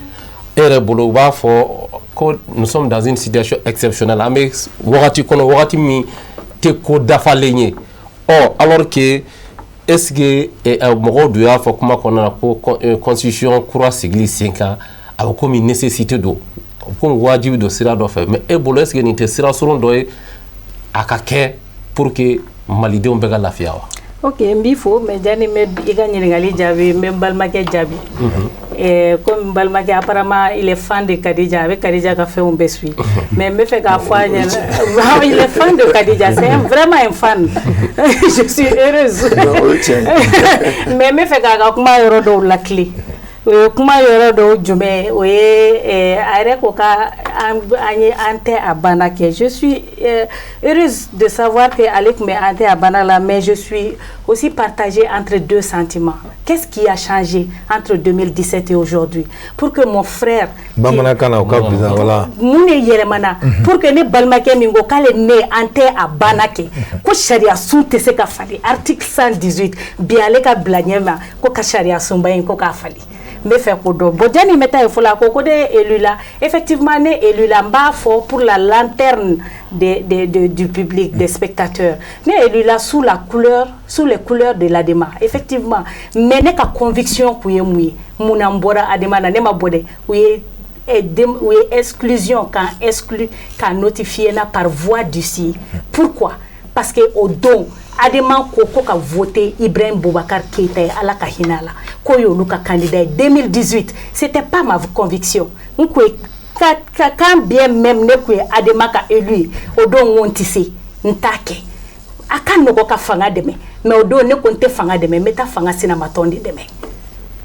E yɛrɛ bolo, u b'a fɔ ko nous sommes dans une situation exceptionnelle, an bɛ wagati kɔnɔ, wagati min tɛ ko dafalen ye. Ɔ, alors que est ce que mɔgɔw dun y'a fɔ kuma kɔnɔna na ko constitution kura sigili sen kan, a bɛ komi nécessité don, a bɛ komi wajibi don sira dɔ fɛ. Mais e bolo, est ce que nin tɛ sira surun dɔ ye a ka kɛ pour que malidenw bɛɛ ka lafiya wa? Ok, n b'i fo, mais jani n bɛ i ka ɲininkali jaabi, n bɛ n balimakɛ jaabi. Komi n balimakɛ, apparemment il est fan de Kadija, a bɛ Kadija ka fɛnw bɛɛ suit, mais n bɛ fɛ k'a fɔ a ɲɛna, il est fan de Kadija, c'est vraiment un fan, je suis heureuse, mais n bɛ fɛ k'a ka kuma yɔrɔ dɔw lakile. O ye kuma yɔrɔ dɔw jumɛn? O ye a yɛrɛ ko ka an ye an tɛ a banna kɛ. Je suis heureuse de savoir que ale tun bɛ an tɛ a banna la, mais je suis aussi partagée entre deux sentiments. Qu'est-ce qui a changé entre 2017 et aujourd'hui pour que mon frère Bamanankan na, o ka fisa, voilà. Mun de yɛlɛmana pour que ne balimakɛ min ko k'ale ne an tɛ a banna kɛ, ko sariya sun tɛ se ka falen, article 118 bi, ale ka bila ɲɛ ma ko ka sariya sunba in ko k'a falen? N bɛ fɛ k'o dɔn. Bon, janni n bɛ taa yen fɔlɔ, a ko ko ne élu la. Effectivement, ne élu la. N b'a fɔ pour la lanterne du public, des spectateurs, ne élu la sous la couleur, sous les couleurs de l'ADEMA, effectivement, mais ne ka conviction kun ye mun ye? Mun na n bɔra ADEMA na? Ne ma bɔ dɛ, u ye exclusion, k'an exclu, k'a notifier na par voie d'huissier. Pourquoi? Parce que o don, ADEMA ko ko ka voter Ibrahim Boubacar Keïta ye, Ala ka hinɛ a la, k'o y'olu ka candidat ye 2018. C'était pas ma conviction. N kun ye ka quand bien même ne kun ye ADEMA ka élu ye o don, n ko n tɛ se, n t'a kɛ. A ka nɔgɔ ka fanga dɛmɛ, mais o don ne ko n tɛ fanga dɛmɛ, n bɛ taa fanga sinamatɔn de dɛmɛ.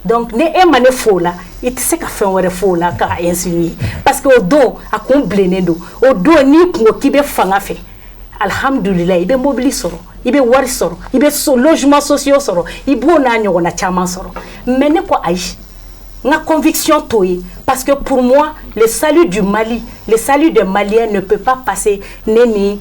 Donc ni e ma ne fo o la, i tɛ se ka fɛn wɛrɛ fo o la k'a insinuer, parce que o don a kun bilennen don. O don, n'i kun ko k'i bɛ fanga fɛ, alhamdulilayi, i bɛ mobili sɔrɔ, i bɛ wari sɔrɔ, i bɛ so, logement sociaux sɔrɔ, i b'o n'a ɲɔgɔnna caman sɔrɔ. Mais ne ko ayi, n ka conviction t'o ye, parce que pour moi, le salut du Mali, le salut des Maliens ne peut pas passer ne ni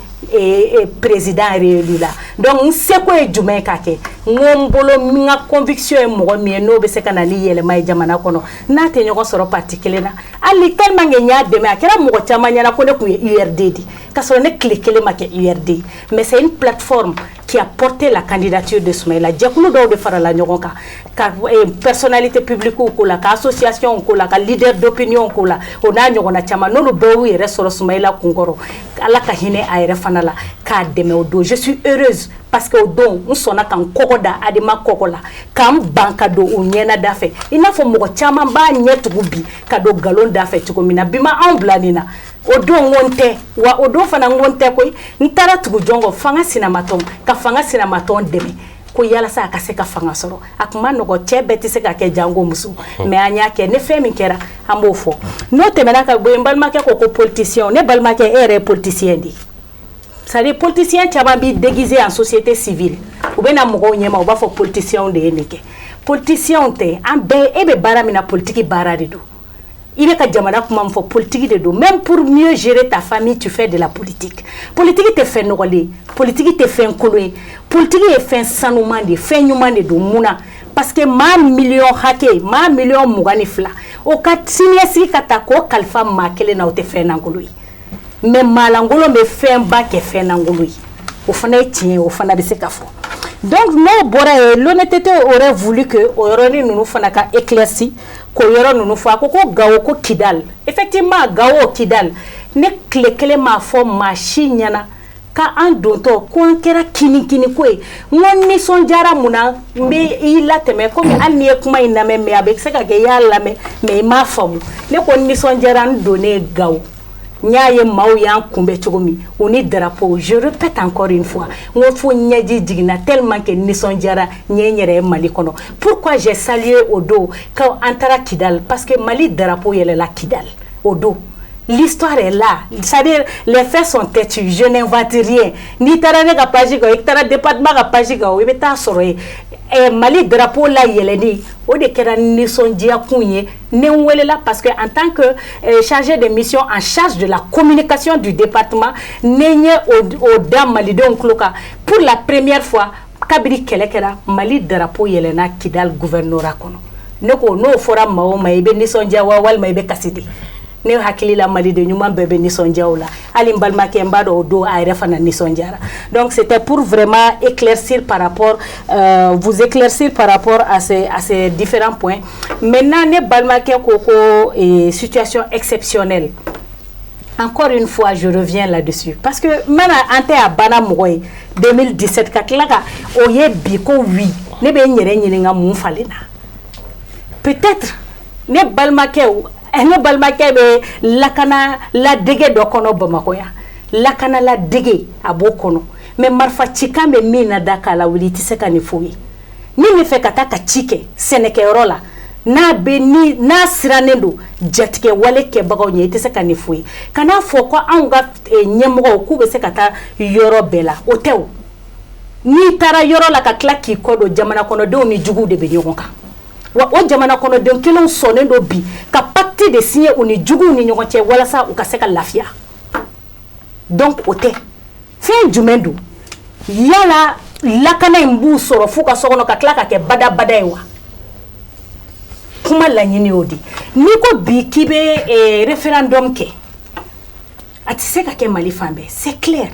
président réélu la. Donc n seko ye jumɛn ka kɛ? N ko n bolo, n ka conviction ye mɔgɔ min ye, n'o bɛ se ka na ni yɛlɛma ye jamana kɔnɔ, n'a tɛ ɲɔgɔn sɔrɔ parti kelen na, hali tellement que n y'a dɛmɛ, a kɛra mɔgɔ caman ɲɛna ko ne tun ye URD de, k'a sɔrɔ ne tile kelen ma kɛ URD. Mais c'est une plateforme qui a porté la candidature de Soumaïla. Jɛkulu dɔw de farala ɲɔgɔn kan ka personnalité publique ko la, ka association ko la, ka leader d'opinion ko la, o n'a ɲɔgɔnna caman, n'olu bɛɛ y'u yɛrɛ sɔrɔ Soumaïla kunkɔrɔ, Ala ka hinɛ a yɛrɛ fana la, k'a dɛmɛ o don. Je suis heureuse parce que o don n sɔnna ka n kɔgɔ da ADEMA kɔgɔ la, k'an ban ka don u ɲɛna da fɛ, i n'a fɔ mɔgɔ caman b'a ɲɛ tugu bi ka don nkalon da fɛ cogo min na. Bi ma anw bila nin na. O don n ko n tɛ wa, o don fana n ko n tɛ koyi. N taara tugu jɔn kɔ? Fanga sinamatɔn, ka fanga sinamatɔn dɛmɛ ko yalasa a ka se ka fanga sɔrɔ. A kun ma nɔgɔ, cɛ bɛɛ tɛ se ka kɛ jango muso, mais an y'a kɛ. Ni fɛn min kɛra, an b'o fɔ. N'o tɛmɛna ka bɔ yen, n balimakɛ ko ko politicien. Ne balimakɛ, e yɛrɛ ye politicien de ye. C'est à dire, politicien caman b'i déguiser en société civile, u bɛ na mɔgɔw ɲɛma, u b'a fɔ politicien de ye nin kɛ. Politicien tɛ, an bɛɛ. E bɛ baara min na, politique baara de don. I bɛ ka jamana kuma min fɔ, politique de don. Même pour mieux gérer ta famille, tu fais de la politique. Politique tɛ fɛn nɔgɔlen ye, politique tɛ fɛn kolon ye, politique ye fɛn sanuman de ye, fɛn ɲuman de don. Mun na? Parce que maa miliyɔn hakɛ, maa miliyɔn 22, o ka siniɲɛsigi ka ta k'o kalifa maa kelen na, o tɛ fɛn lankolon ye. Mais maa lankolon bɛ fɛnba kɛ fɛn lankolon ye, o fana ye tiɲɛ ye, o fana bɛ se ka fɔ. Donc n'o bɔra yen, l'honnêteté aurait voulu que o yɔrɔnin ninnu fana ka éclairci, k'o yɔrɔ ninnu fɔ. A ko ko Gawo, ko Kidal. Effectivement, Gawo, Kidal, ne tile kelen m'a fɔ maa si ɲɛna k'an dontɔ ko an kɛra kinikini ko ye. N ko n nisɔndiyara. Mun na? N bɛ i latɛmɛ komi hali n'i ye kuma in lamɛn, mais a bɛ se ka kɛ i y'a lamɛn mais i m'a faamu. Ne ko n nisɔndiyara, n donnen Gawo, n y'a ye maaw y'an kunbɛn cogo min, u ni drapeau. Je répète encore une fois, n ko fo ɲɛji jiginna tellement que nisɔndiyara, n ye n yɛrɛ ye Mali kɔnɔ. Pourquoi j'ai salué o don k'an taara Kidal? Parce que Mali drapeau yɛlɛla Kidal o don. L'histoire est là, c'est-à-dire les faits sont têtus, je n'invente rien. N'i taara ne ka page kan, i taara département ka page kan, i bɛ taa sɔrɔ yen. Mali drapeau la yɛlɛnni, o de kɛra nisɔndiya kun ye. Ne n welela parce que en tant que chargé de mission en charge de la communication du département, ne ye o da malidenw tulo kan. Pour la première fois kabini kɛlɛ kɛra, Mali drapeau yɛlɛnna Kidal gouvernorat kɔnɔ. Ne ko n'o fɔra maa o maa, i bɛ nisɔndiya wa walima i bɛ kasi de? Ne hakili la, maliden ɲuman bɛɛ bɛ nisɔndiya o la. Hali n balimakɛ, n b'a dɔn o don a yɛrɛ fana nisɔndiyara. Donc c'était pour vraiment éclaircir par rapport vous éclaircir par rapport à ces différents points. Maintenant, ne balimakɛ ko situation exceptionnelle, encore une fois je reviens là-dessus, parce que mana an tɛ a banna mɔgɔ ye 2017 ka tila ka o ye bi ko oui, ne bɛ n yɛrɛ ɲininka mun falen na. Peut-être ne balimakɛ bɛ lakana ladege dɔ kɔnɔ Bamakɔ yan, lakana ladege a b'o kɔnɔ, mais marifa cikan bɛ min na da k'a lawuli, i tɛ se ka nin f'o ye. Min bɛ fɛ ka taa ka ci kɛ sɛnɛkɛyɔrɔ la, n'a bɛ ni n'a sirannen don jatigɛ wale kɛbagaw ɲɛ, i tɛ se ka nin f'o ye. Kan'a fɔ ko anw ka ɲɛmɔgɔw k'u bɛ se ka taa yɔrɔ bɛɛ la, o tɛ. O n'i taara yɔrɔ la ka tila k'i kɔ don, jamana kɔnɔdenw ni juguw de bɛ ɲɔgɔn kan. Wa o jamana kɔnɔden kelenw sɔnnen don bi ka pacte de signer u ni juguw ni ɲɔgɔn cɛ walasa u ka se ka lafiya. Donc o tɛ fɛn jumɛn don? Yala lakana in b'u sɔrɔ f'u ka so kɔnɔ ka tila ka kɛ badabada ye wa? Kuma laɲini y'o de. N'i ko bi k'i bɛ référendum kɛ, a tɛ se ka kɛ Mali fan bɛɛ, c'est clair.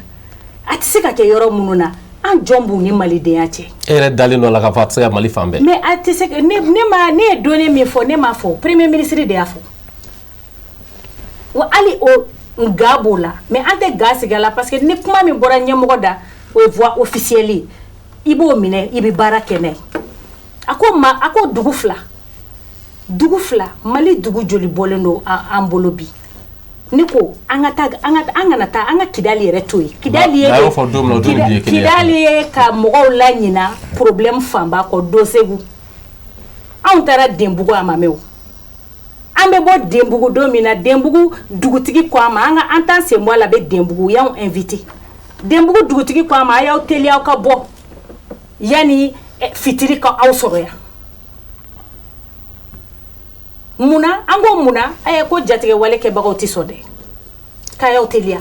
A tɛ se ka kɛ yɔrɔ minnu na, an jɔn b'u ni malidenya cɛ. E yɛrɛ dalen dɔ la k'a fɔ a tɛ se ka Mali fan bɛɛ. Mais a tɛ se ne ma, ne ye données min fɔ, ne m'a fɔ, premier ministre de y'a fɔ. Wa hali o nga b'o la, mais an tɛ ga sigi a la, parce que ni kuma min bɔra ɲɛmɔgɔ da, o ye voix officielle ye, i b'o minɛ, i bɛ baara kɛ n'a ye. A ko ma, a ko dugu fila, dugu fila, Mali dugu joli bɔlen don an bolo bi? Ne ko an ka taa, an kana taa, an ka Kidali yɛrɛ to yen. Kidali ye N'a y'o fɔ don min na, o don ni bi ye kelen ye. Kidali ye ka mɔgɔw laɲina problème fanba kɔ don Segu. Anw taara Denbugu, a ma mɛn o. An bɛ bɔ Denbugu don min na, Denbugu dugutigi ko an ma an ka an t'an sen bɔ a la, bɛ Denbugu, u y'anw invité. Denbugu dugutigi ko an ma a y'aw teliya, aw ka bɔ yanni fitiri ka aw sɔrɔ yan. Munna? An ko munna? Ayi, ko jatigɛ wale kɛbagaw tɛ sɔn dɛ, k'a y'aw teliya.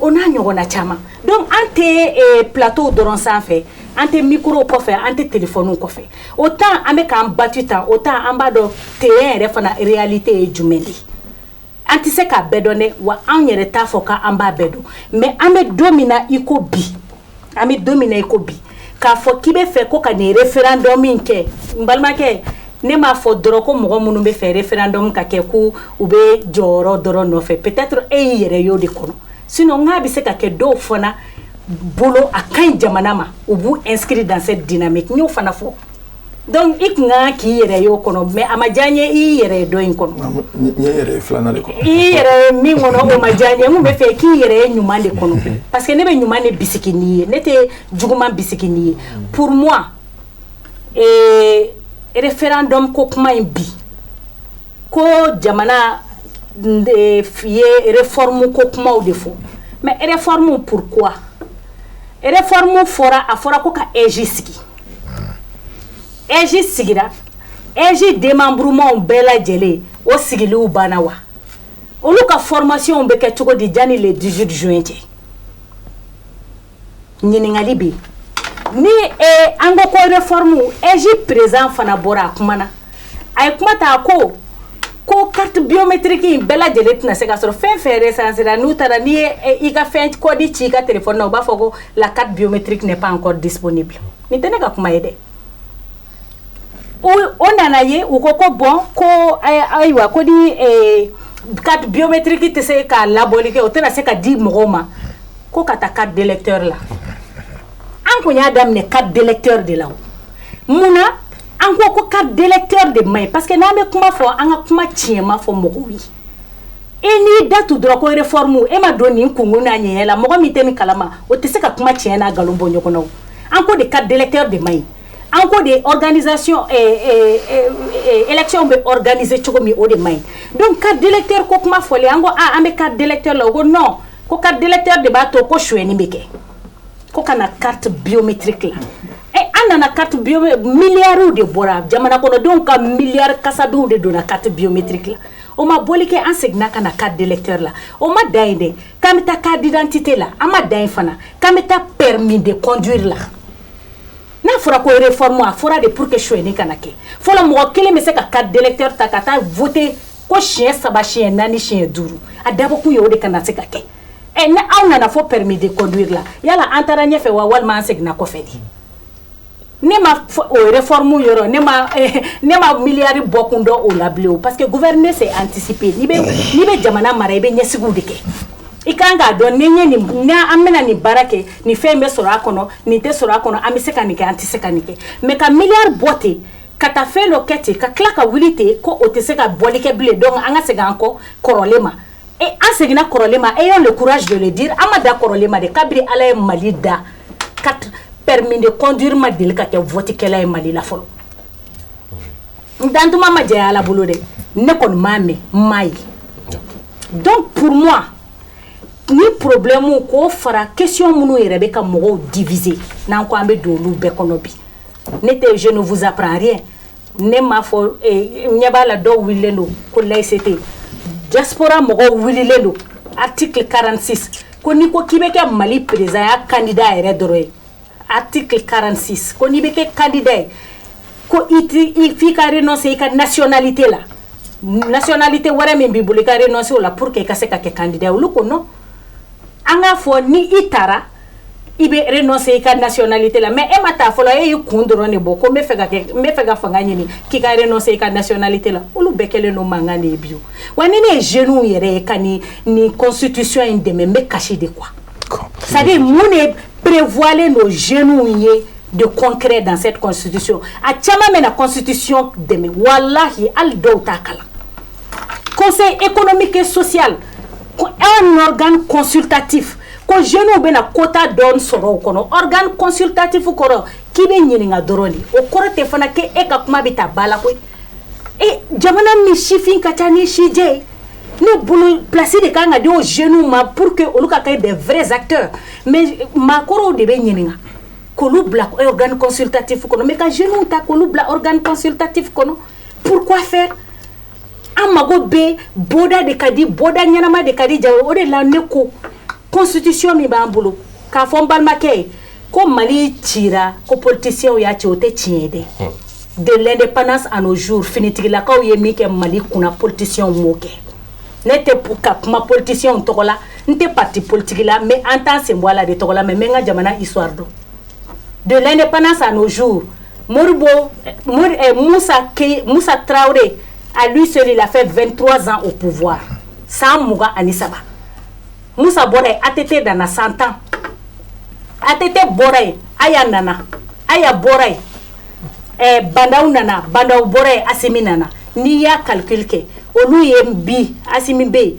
O n'a ɲɔgɔnna caman. Donc an tɛ plateau dɔrɔn sanfɛ, an tɛ micro kɔfɛ, an tɛ téléphone kɔfɛ. O temps an bɛ k'an battu tan, o temps an b'a dɔn terrain yɛrɛ fana réalité ye jumɛn de ye. An tɛ se k'a bɛɛ dɔn dɛ, wa anw yɛrɛ t'a fɔ k'an b'a bɛɛ dɔn. Mais an bɛ don min na i ko bi, an bɛ don min na i ko bi, k'a fɔ k'i bɛ fɛ ko ka nin référendum in kɛ, n balimakɛ, ne m'a fɔ dɔrɔn ko mɔgɔ minnu bɛ fɛ référendum ka kɛ ko u bɛ jɔyɔrɔ dɔrɔn nɔfɛ. Peut-être e y'i yɛrɛ y'o de kɔnɔ, sinon n k'a bɛ se ka kɛ dɔw fana bolo a ka ɲi jamana ma, u b'u inscrire dans cette dynamique. N y'o fana fɔ. Donc i kun ka kan k'i yɛrɛ y'o kɔnɔ, mais a ma diya n ye i y'i yɛrɛ ye dɔ in kɔnɔ. N ye yɛrɛ ye filanan de kɔnɔ. I y'i yɛrɛ ye min kɔnɔ, o ma diya n ye. N kun bɛ fɛ k'i yɛrɛ ye ɲuman de kɔnɔ, parce que ne bɛ ɲuman de bisigi n'i ye, ne tɛ juguman bisigi n'i ye. Pour moi, référendum ko kuma in bi, ko jamana ye réforme ko kumaw de fɔ, mais réforme pourquoi? Réforme fɔra, a fɔra ko ka AIGE sigi. AIGE sigira, AIGE démembrement bɛɛ lajɛlen o sigiliw banna wa? Olu ka formation bɛ kɛ cogo di janni le 18 juin cɛ? Ɲininkali bɛ yen. Ni an ko ko réforme, AIGE président fana bɔra a kuma na, a ye kuma ta, a ko carte biométrique in bɛɛ lajɛlen tɛna se ka sɔrɔ. Fɛn fɛn recensé la, n'u taara, n'i ye i ka fɛn code ci i ka téléphone na, u b'a fɔ ko la carte biométrique n'est pas encore disponible. Nin tɛ ne ka kuma ye dɛ. O nana ye, u ko bon, ko ayiwa, ko ni carte biométrique tɛ se ka labɔli kɛ, o tɛna se ka di mɔgɔw ma, ko ka taa carte d'électeur la. An kun y'a daminɛ carte d'électeur de la. O munna an ko carte d'électeur de man ɲi? Parce que n'an bɛ kuma fɔ, an ka kuma tiɲɛma fɔ mɔgɔw ye. E n'i da tu dɔrɔn ko réforme, e ma don nin kungo n'a ɲɛɲɛ la, mɔgɔ min tɛ nin kalama, o tɛ se ka kuma tiɲɛ n'a nkalon bɔ ɲɔgɔn na. O an ko de carte d'électeur de man ɲi. An ko de organisation, élection bɛ organiser cogo min, o de man ɲi. Donc carte d'électeur ko kuma fɔlen, an ko ah, an bɛ carte d'électeur la. O ko non, ko carte d'électeur de b'a to ko sonyɛni bɛ kɛ, ko ka na carte biométrique la. Ɛ, an nana carte biométrique, miliyariw de bɔra, jamana kɔnɔdenw ka miliyari kasabiw de donna carte biométrique la. O ma bɔli kɛ, an seginna ka na carte d'électeur la. O ma dan yen dɛ, k'an bɛ taa carte d'identité la. An ma dan yen fana, k'an bɛ taa permis de conduire la. N'a fɔra ko réforme, a fɔra de pour que sonyɛni kana kɛ. Fɔlɔ, mɔgɔ kelen bɛ se ka carte d'électeur ta ka taa voter ko siɲɛ saba, siɲɛ naani, siɲɛ duuru. A dabɔkun ye o de kana se ka kɛ. Ɛ, ni aw nana fɔ permis de conduire la, yala an taara ɲɛfɛ wa, walima an seginna kɔfɛ de? Ne ma o réforme yɔrɔ, ne ma miliyari bɔkun dɔn o la bilen o, parce que gouverner, c'est anticiper. N'i bɛ jamana mara, i bɛ ɲɛsigiw de kɛ. I kan k'a dɔn ni n ye nin, ni an bɛna nin baara kɛ, nin fɛn bɛ sɔrɔ a kɔnɔ, nin tɛ sɔrɔ a kɔnɔ, an bɛ se ka nin kɛ, an tɛ se ka nin kɛ. Mais ka miliyari bɔ ten ka taa fɛn dɔ kɛ ten, ka tila ka wuli ten ko o tɛ se ka bɔli kɛ bilen, donc an ka segin an kɔ kɔrɔlen ma. E, an seginna kɔrɔlen ma, ayons le courage de le dire, an ma da kɔrɔlen ma de. Kabini Ala ye Mali da, carte permis de conduire ma deli ka kɛ vote kɛla ye Mali la fɔlɔ. N dantuma ma jɛya Ala bolo dɛ, ne kɔni m'a mɛn, n m'a ye. Donc pour moi, ni problème k'o fara question minnu yɛrɛ bɛ ka mɔgɔw diviser, n'an ko an bɛ don olu bɛɛ kɔnɔ bi, ne tɛ, je ne vous apprends rien. Ne m'a fɔ, ɲɛ b'a la, dɔw wulilen don ko laïcité, diaspora mɔgɔw wulilen don article 46, ko n'i ko k'i bɛ kɛ Mali président ya candidat yɛrɛ dɔrɔn ye, article 46, ko n'i bɛ kɛ candidat ye, ko i ti i f'i ka renoncer i ka nationalité la, nationalité wɛrɛ min b'i bolo, i ka renoncer o la pour que i ka se ka kɛ candidat ye. Olu ko non, an k'a fɔ ni i taara, i bɛ renoncer i ka nationalité la. Mais e ma taa fɔlɔ, e y'i kun dɔrɔn de bɔ ko n bɛ fɛ ka kɛ, n bɛ fɛ ka fanga ɲini, k'i ka renoncer i ka nationalité la. Olu bɛɛ kɛlen don mankan de ye bi o. Wa ni ne ye jeunes yɛrɛ ye ka nin constitution in dɛmɛ, n bɛ kasi de quoi. C'est à dire, mun de prévoilen don jeunes ye de concret dans cette constitution? A caman bɛ na constitution dɛmɛ, walahi, hali dɔw t'a kalan. Conseil économique et social, un organe consultatif, ko jeunes bɛna quota dɔɔni sɔrɔ o kɔnɔ. Organe consultatif kɔrɔ k'i bɛ ɲininka dɔrɔn de, o kɔrɔ tɛ fana k'e ka kuma bɛ ta ba la koyi. E, jamana min sifin ka ca ni sijɛ ye, ne bolo place de kan ka di o jeunes ma pour que olu ka kɛ des vrais acteurs. Mais maakɔrɔw de bɛ ɲininka k'olu bila organe consultatif kɔnɔ, mais ka jeunes ta k'olu bila organe consultatif kɔnɔ, pourquoi faire? An mago bɛ bɔda de ka di, bɔda ɲɛnama de ka di jago. O de la ne ko constitution min b'an bolo, k'a fɔ n balimakɛ ye ko Mali cira, ko politiciens y'a ci, o tɛ tiɲɛ ye dɛ. De l'indépendance à nos jours, finitigilakaw ye min kɛ Mali kunna, politiciens m'o kɛ. Ne tɛ ka kuma politiciens tɔgɔ la, n tɛ parti politique la, mais an t'an sen bɔ a la de tɔgɔ la, mais n bɛ n ka jamana histoire dɔn. De l'indépendance à nos jours, Modibo Moussa, Moussa Traoré, à lui seul, il a fait 23 ans au pouvoir, san 23. Musa bɔra yen, ATT nana, san 10. ATT bɔra yen, Aya nana. Aya bɔra yen, Bah N'Daw nana. Bah N'Daw bɔra yen, Asimi nana. N'i y'a calcul kɛ, olu ye bi, Asimi bɛ yen,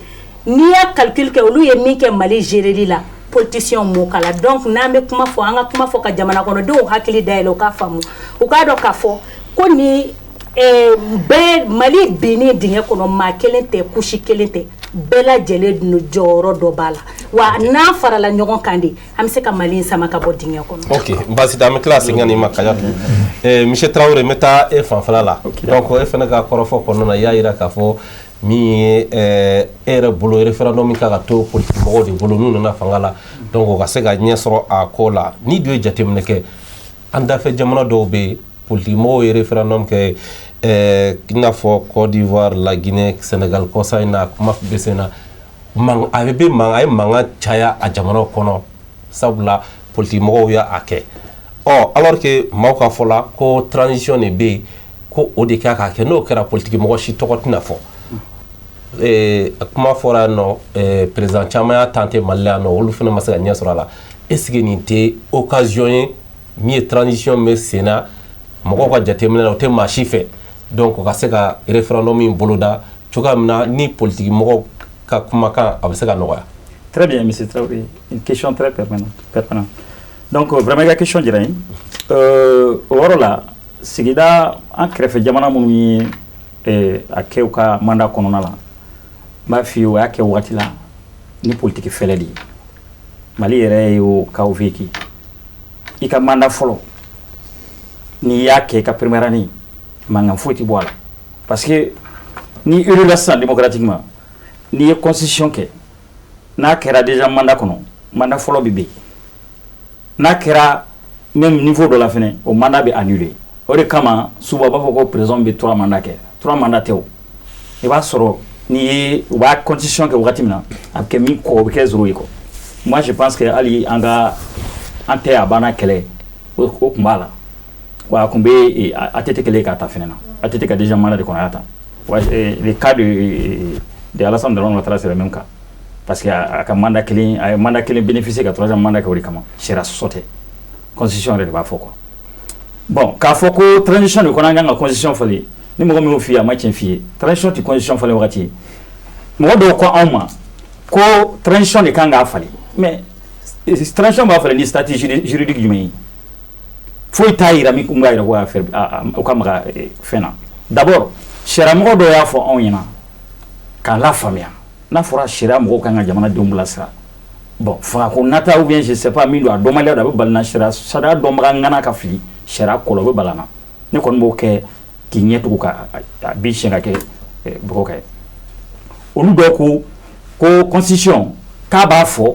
n'i y'a calcul kɛ, olu ye min kɛ Mali géreli la, politiciens m'o kala. Donc n'an bɛ kuma fɔ, an ka kuma fɔ ka jamana kɔnɔdenw hakili dayɛlɛ, u k'a faamu, u k'a dɔn k'a fɔ ko ni bɛɛ Mali binni dingɛ kɔnɔ, maa kelen tɛ, kusi kelen tɛ, bɛɛ lajɛlen jɔyɔrɔ dɔ b'a la. Wa n'an farala ɲɔgɔn kan de, an bɛ se ka Mali in sama ka bɔ dingɛ kɔnɔ. Ok, baasi tɛ, an bɛ tila ka segin ka n'i ma Kajatu. Monsieur Traoré, n bɛ taa e fanfɛla la. Donc e fana ka kɔrɔfɔ kɔnɔna na, i y'a jira k'a fɔ min ye e yɛrɛ bolo, référendum min kan ka to politique mɔgɔw de bolo n'u nana fanga la, donc o ka se ka ɲɛ sɔrɔ a ko la. N'i dun ye jateminɛ kɛ, an dafɛ jamana dɔw bɛ yen, politique mɔgɔw ye référendum kɛ, i n'a fɔ Côte d'Ivoire, la Guinée, Sénégal, kɔsa in na kuma bɛ sen na, a bɛ man a ye mankan caya a jamanaw kɔnɔ, sabula politique mɔgɔw y'a kɛ. Ɔ, alors que maaw ka fɔ la ko transition de bɛ yen, ko o de kan ka kɛ, n'o kɛra, politique mɔgɔ si tɔgɔ tɛna fɔ. Kuma fɔra yan nɔ, président caman y'a tenté Mali la yan nɔ, olu fana ma se ka ɲɛ sɔrɔ a la. Est ce que nin tɛ occasion ye min ye transition bɛ sen na, mɔgɔw ka jateminɛ na, o tɛ maa si fɛ, donc ka se ka référendum in boloda cogoya min na ni politique mɔgɔw ka kumakan a bɛ se ka nɔgɔya? Très bien, M. Traoré. Une question très pertinente. Donc vraiment, i ka question diyara n ye. O yɔrɔ la, sigida an kɛrɛfɛ jamana minnu ye a kɛ u ka mandat kɔnɔna la, n b'a f'i ye, o y'a kɛ wagati la ni politique fɛlɛ de ye. Mali yɛrɛ y'o cas vécu. I ka mandat fɔlɔ, n'i y'a kɛ i ka première année, mankan foyi tɛ bɔ a la, parce que ni élu la sisan démocratiquement, n'i ye constitution kɛ, n'a kɛra déjà mandat kɔnɔ, mandat fɔlɔ bɛ ben. N'a kɛra même niveau dɔ la fɛnɛ, o mandat bɛ annuler. O de kama souvent u b'a fɔ ko président bɛ trois mandats kɛ. Trois mandats tɛ o. I b'a sɔrɔ n'i ye u b'a constitution kɛ wagati min na, a bɛ kɛ min kɔ, o bɛ kɛ zéro ye quoi. Moi, je pense que hali an ka an tɛ a banna kɛlɛ, o tun b'a la wa, a tun bɛ ATT kɛlen k'a ta fɛnɛ na. ATT ka déjà mandat de kɔnɔ, a y'a ta. Wa le cas de Alassane Dramane Ouattara, c'est le même cas, parce que a ka mandat kelen, a ye mandat kelen bénéficier ka troisième mandat kɛ. O de kama sariya sɔsɔ tɛ, constitution yɛrɛ de b'a fɔ quoi. Bon, k'a fɔ ko transition de kɔnɔ an kan ka constitution falen, ni mɔgɔ min y'o f'i ye, a ma tiɲɛ f'i ye. Transition tɛ constitution falen wagati ye. Mɔgɔ dɔw ko anw ma ko transition de kan k'a falen, mais transition b'a falen ni statut juridique jumɛn ye? Foyi t'a yira min kun b'a yira ko y'a fɛ o ka maga fɛn na. D'abord, sariya mɔgɔ dɔw y'a fɔ anw ɲɛna k'an lafaamuya, n'a fɔra sariya mɔgɔw kan ka jamanadenw bilasira. Bon, fangako nata ou bien je sais pas min don, a dɔnbaliya don, a bɛ bali na. Sariya dɔnbaga ŋana ka fili sariya kɔlɔ bɛ bala na. Ne kɔni b'o kɛ k'i ɲɛ tugu ka a bi siɲɛ ka kɛ bɔgɔ kɛ. Olu dɔw ko constitution k'a b'a fɔ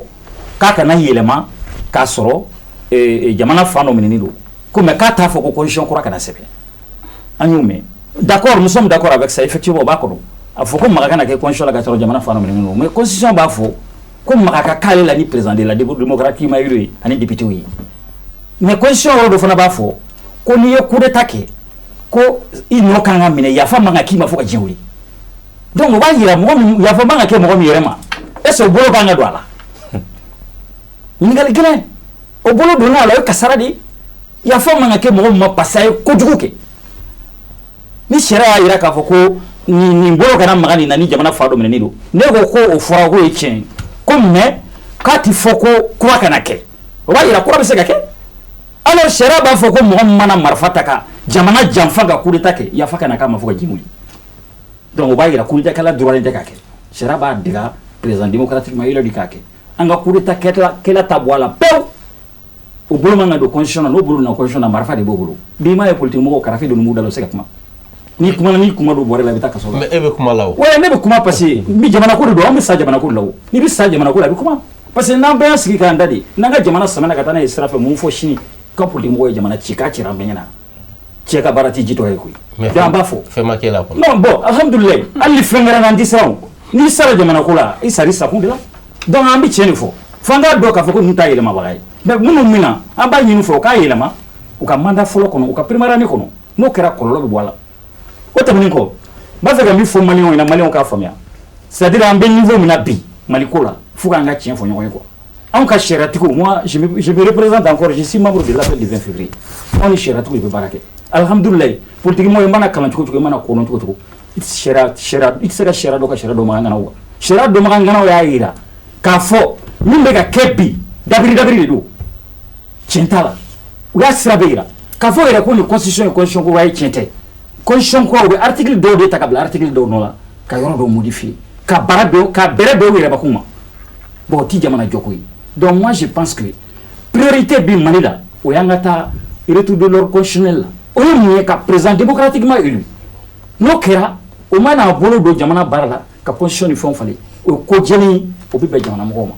k'a kana yɛlɛma k'a sɔrɔ jamana fan dɔ minɛnen don ko, mais k'a t'a fɔ ko constitution kura kana sɛbɛn. An y'o mɛn. D'accord, nous sommes d'accord avec ça. Effectivement, o b'a kɔnɔ, a fɔ ko maga kana kɛ constitution la ka sɔrɔ jamana fan dɔ minɛnen don, mais constitution b'a fɔ ko maga ka k'ale la ni président de la démocratiquement élu ye ani député ye. Mais constitution yɔrɔ dɔ fana b'a fɔ ko n'i ye coup d'état kɛ, ko i nɔ kan ka minɛ, yafa man ka k'i ma fo ka diɲɛ wuli. Donc o b'a yira mɔgɔ min, yafa man ka kɛ mɔgɔ min yɛrɛ ma, est ce que o bolo kan ka don a la? Ɲininkali gɛlɛn. O bolo donna a la, o ye kasara de ye. Yafa man ka kɛ mɔgɔ min ma parce que a ye kojugu kɛ, ni sariya y'a yira k'a fɔ ko nin bolo kana maga nin na ni jamana fa dɔ minɛnen don. Ne ko o fɔra k'o ye tiɲɛ ye ko, mais k'a ti fɔ ko kura kana kɛ. O b'a yira kura bɛ se ka kɛ. Alors sariya b'a fɔ ko mɔgɔ min mana marifa ta ka jamana janfa ka coup d'état kɛ, yafa kana k'a ma fo ka ji wuli. Donc o b'a yira coup d'état kɛla droit tɛ ka kɛ. Sariya b'a dega président démocratiquement élu de k'a kɛ. An ka coup d'état kɛla ta bɔ a la pewu. O bolo man ka don constitution na. N'o bolo donna constitution na, marifa de b'o bolo. Bi m'a ye, politique mɔgɔw karafe don b'u da la, u tɛ se ka kuma. N'i kumana, ni kuma dɔ bɔra i la, i bɛ taa kaso la. Mais e bɛ kuma la o. Ouais, ne bɛ kuma parce que n bɛ jamana ko de don. An bɛ sa jamana ko de la o. N'i bɛ sa jamana ko la, i bɛ kuma, parce que n'an bɛɛ y'an sigi k'an da de, n'an ka jamana samana ka taa n'a ye sira fɛ, mun fɔ sini ka politique mɔgɔw ye jamana ci k'a cira an bɛɛ ɲɛna? Cɛ ka baara tɛ ji tɔ ye koyi. Donc an b'a fɔ. Fɛn ma k'e la kɔnɔ. Non, bon, alhamdulilayi, hali ni fɛn kɛra n'an tɛ siran o. N'i sara jamana ko la, i sari sakun de la. Donc an bɛ tiɲɛ de fɔ f'an k'a dɔn k'a fɔ ko ninnu t'a yɛlɛmabaga ye. Mais minnu min na, an b'a ɲini fɛ u k'a yɛlɛma u ka mandat fɔlɔ kɔnɔ, u ka première année kɔnɔ. N'o kɛra, kɔlɔlɔ bɛ bɔ a la. O tɛmɛnen kɔ, n b'a fɛ ka min fɔ maliyɛnw ɲɛna, maliyɛnw k'a faamuya, c'est à dire an bɛ niveau min na bi Maliko la, fo k'an ka tiɲɛ fɔ ɲɔgɔn ye quoi. Anw ka sariya-tigiw, moi je me représente encore, je suis membre de l'appel du 20 février. Anw ni sariya-tigiw de bɛ baara kɛ. Alhamdulilayi, politique mɔgɔ, i mana kalan cogo cogo, i mana kodɔn cogo cogo, i tɛ sariya sariya, i tɛ se ka sariya dɔn ka sariya dɔnbaga ŋanaw wa. Sariya dɔnbaga ŋanaw y'a yira k'a fɔ min bɛ ka kɛ bi, dabiri dabiri de don, tiɲɛ t'a la. U y'a sira bɛɛ yira k'a fɔ yɛrɛ ko nin constitution ye constitution kura ye, tiɲɛ tɛ. Constitution kura, u bɛ article dɔw de ta ka bila article dɔw nɔ la, ka yɔrɔ dɔw modifier, ka baara dɔw ka bɛrɛ dɔw yɛrɛbakun ma. Bon, o ti jamana jɔko ye. Donc moi, je pense que priorité bi Mali la, o y'an ka taa retour de l'ordre constitutionnel la. O ye mun ye? Ka président démocratiquement élu. N'o kɛra, o mana n'a bolo don jamana baara la ka constitution ni fɛnw falen, o ye ko jɛlen ye, o bɛ bɛn jamana mɔgɔw ma.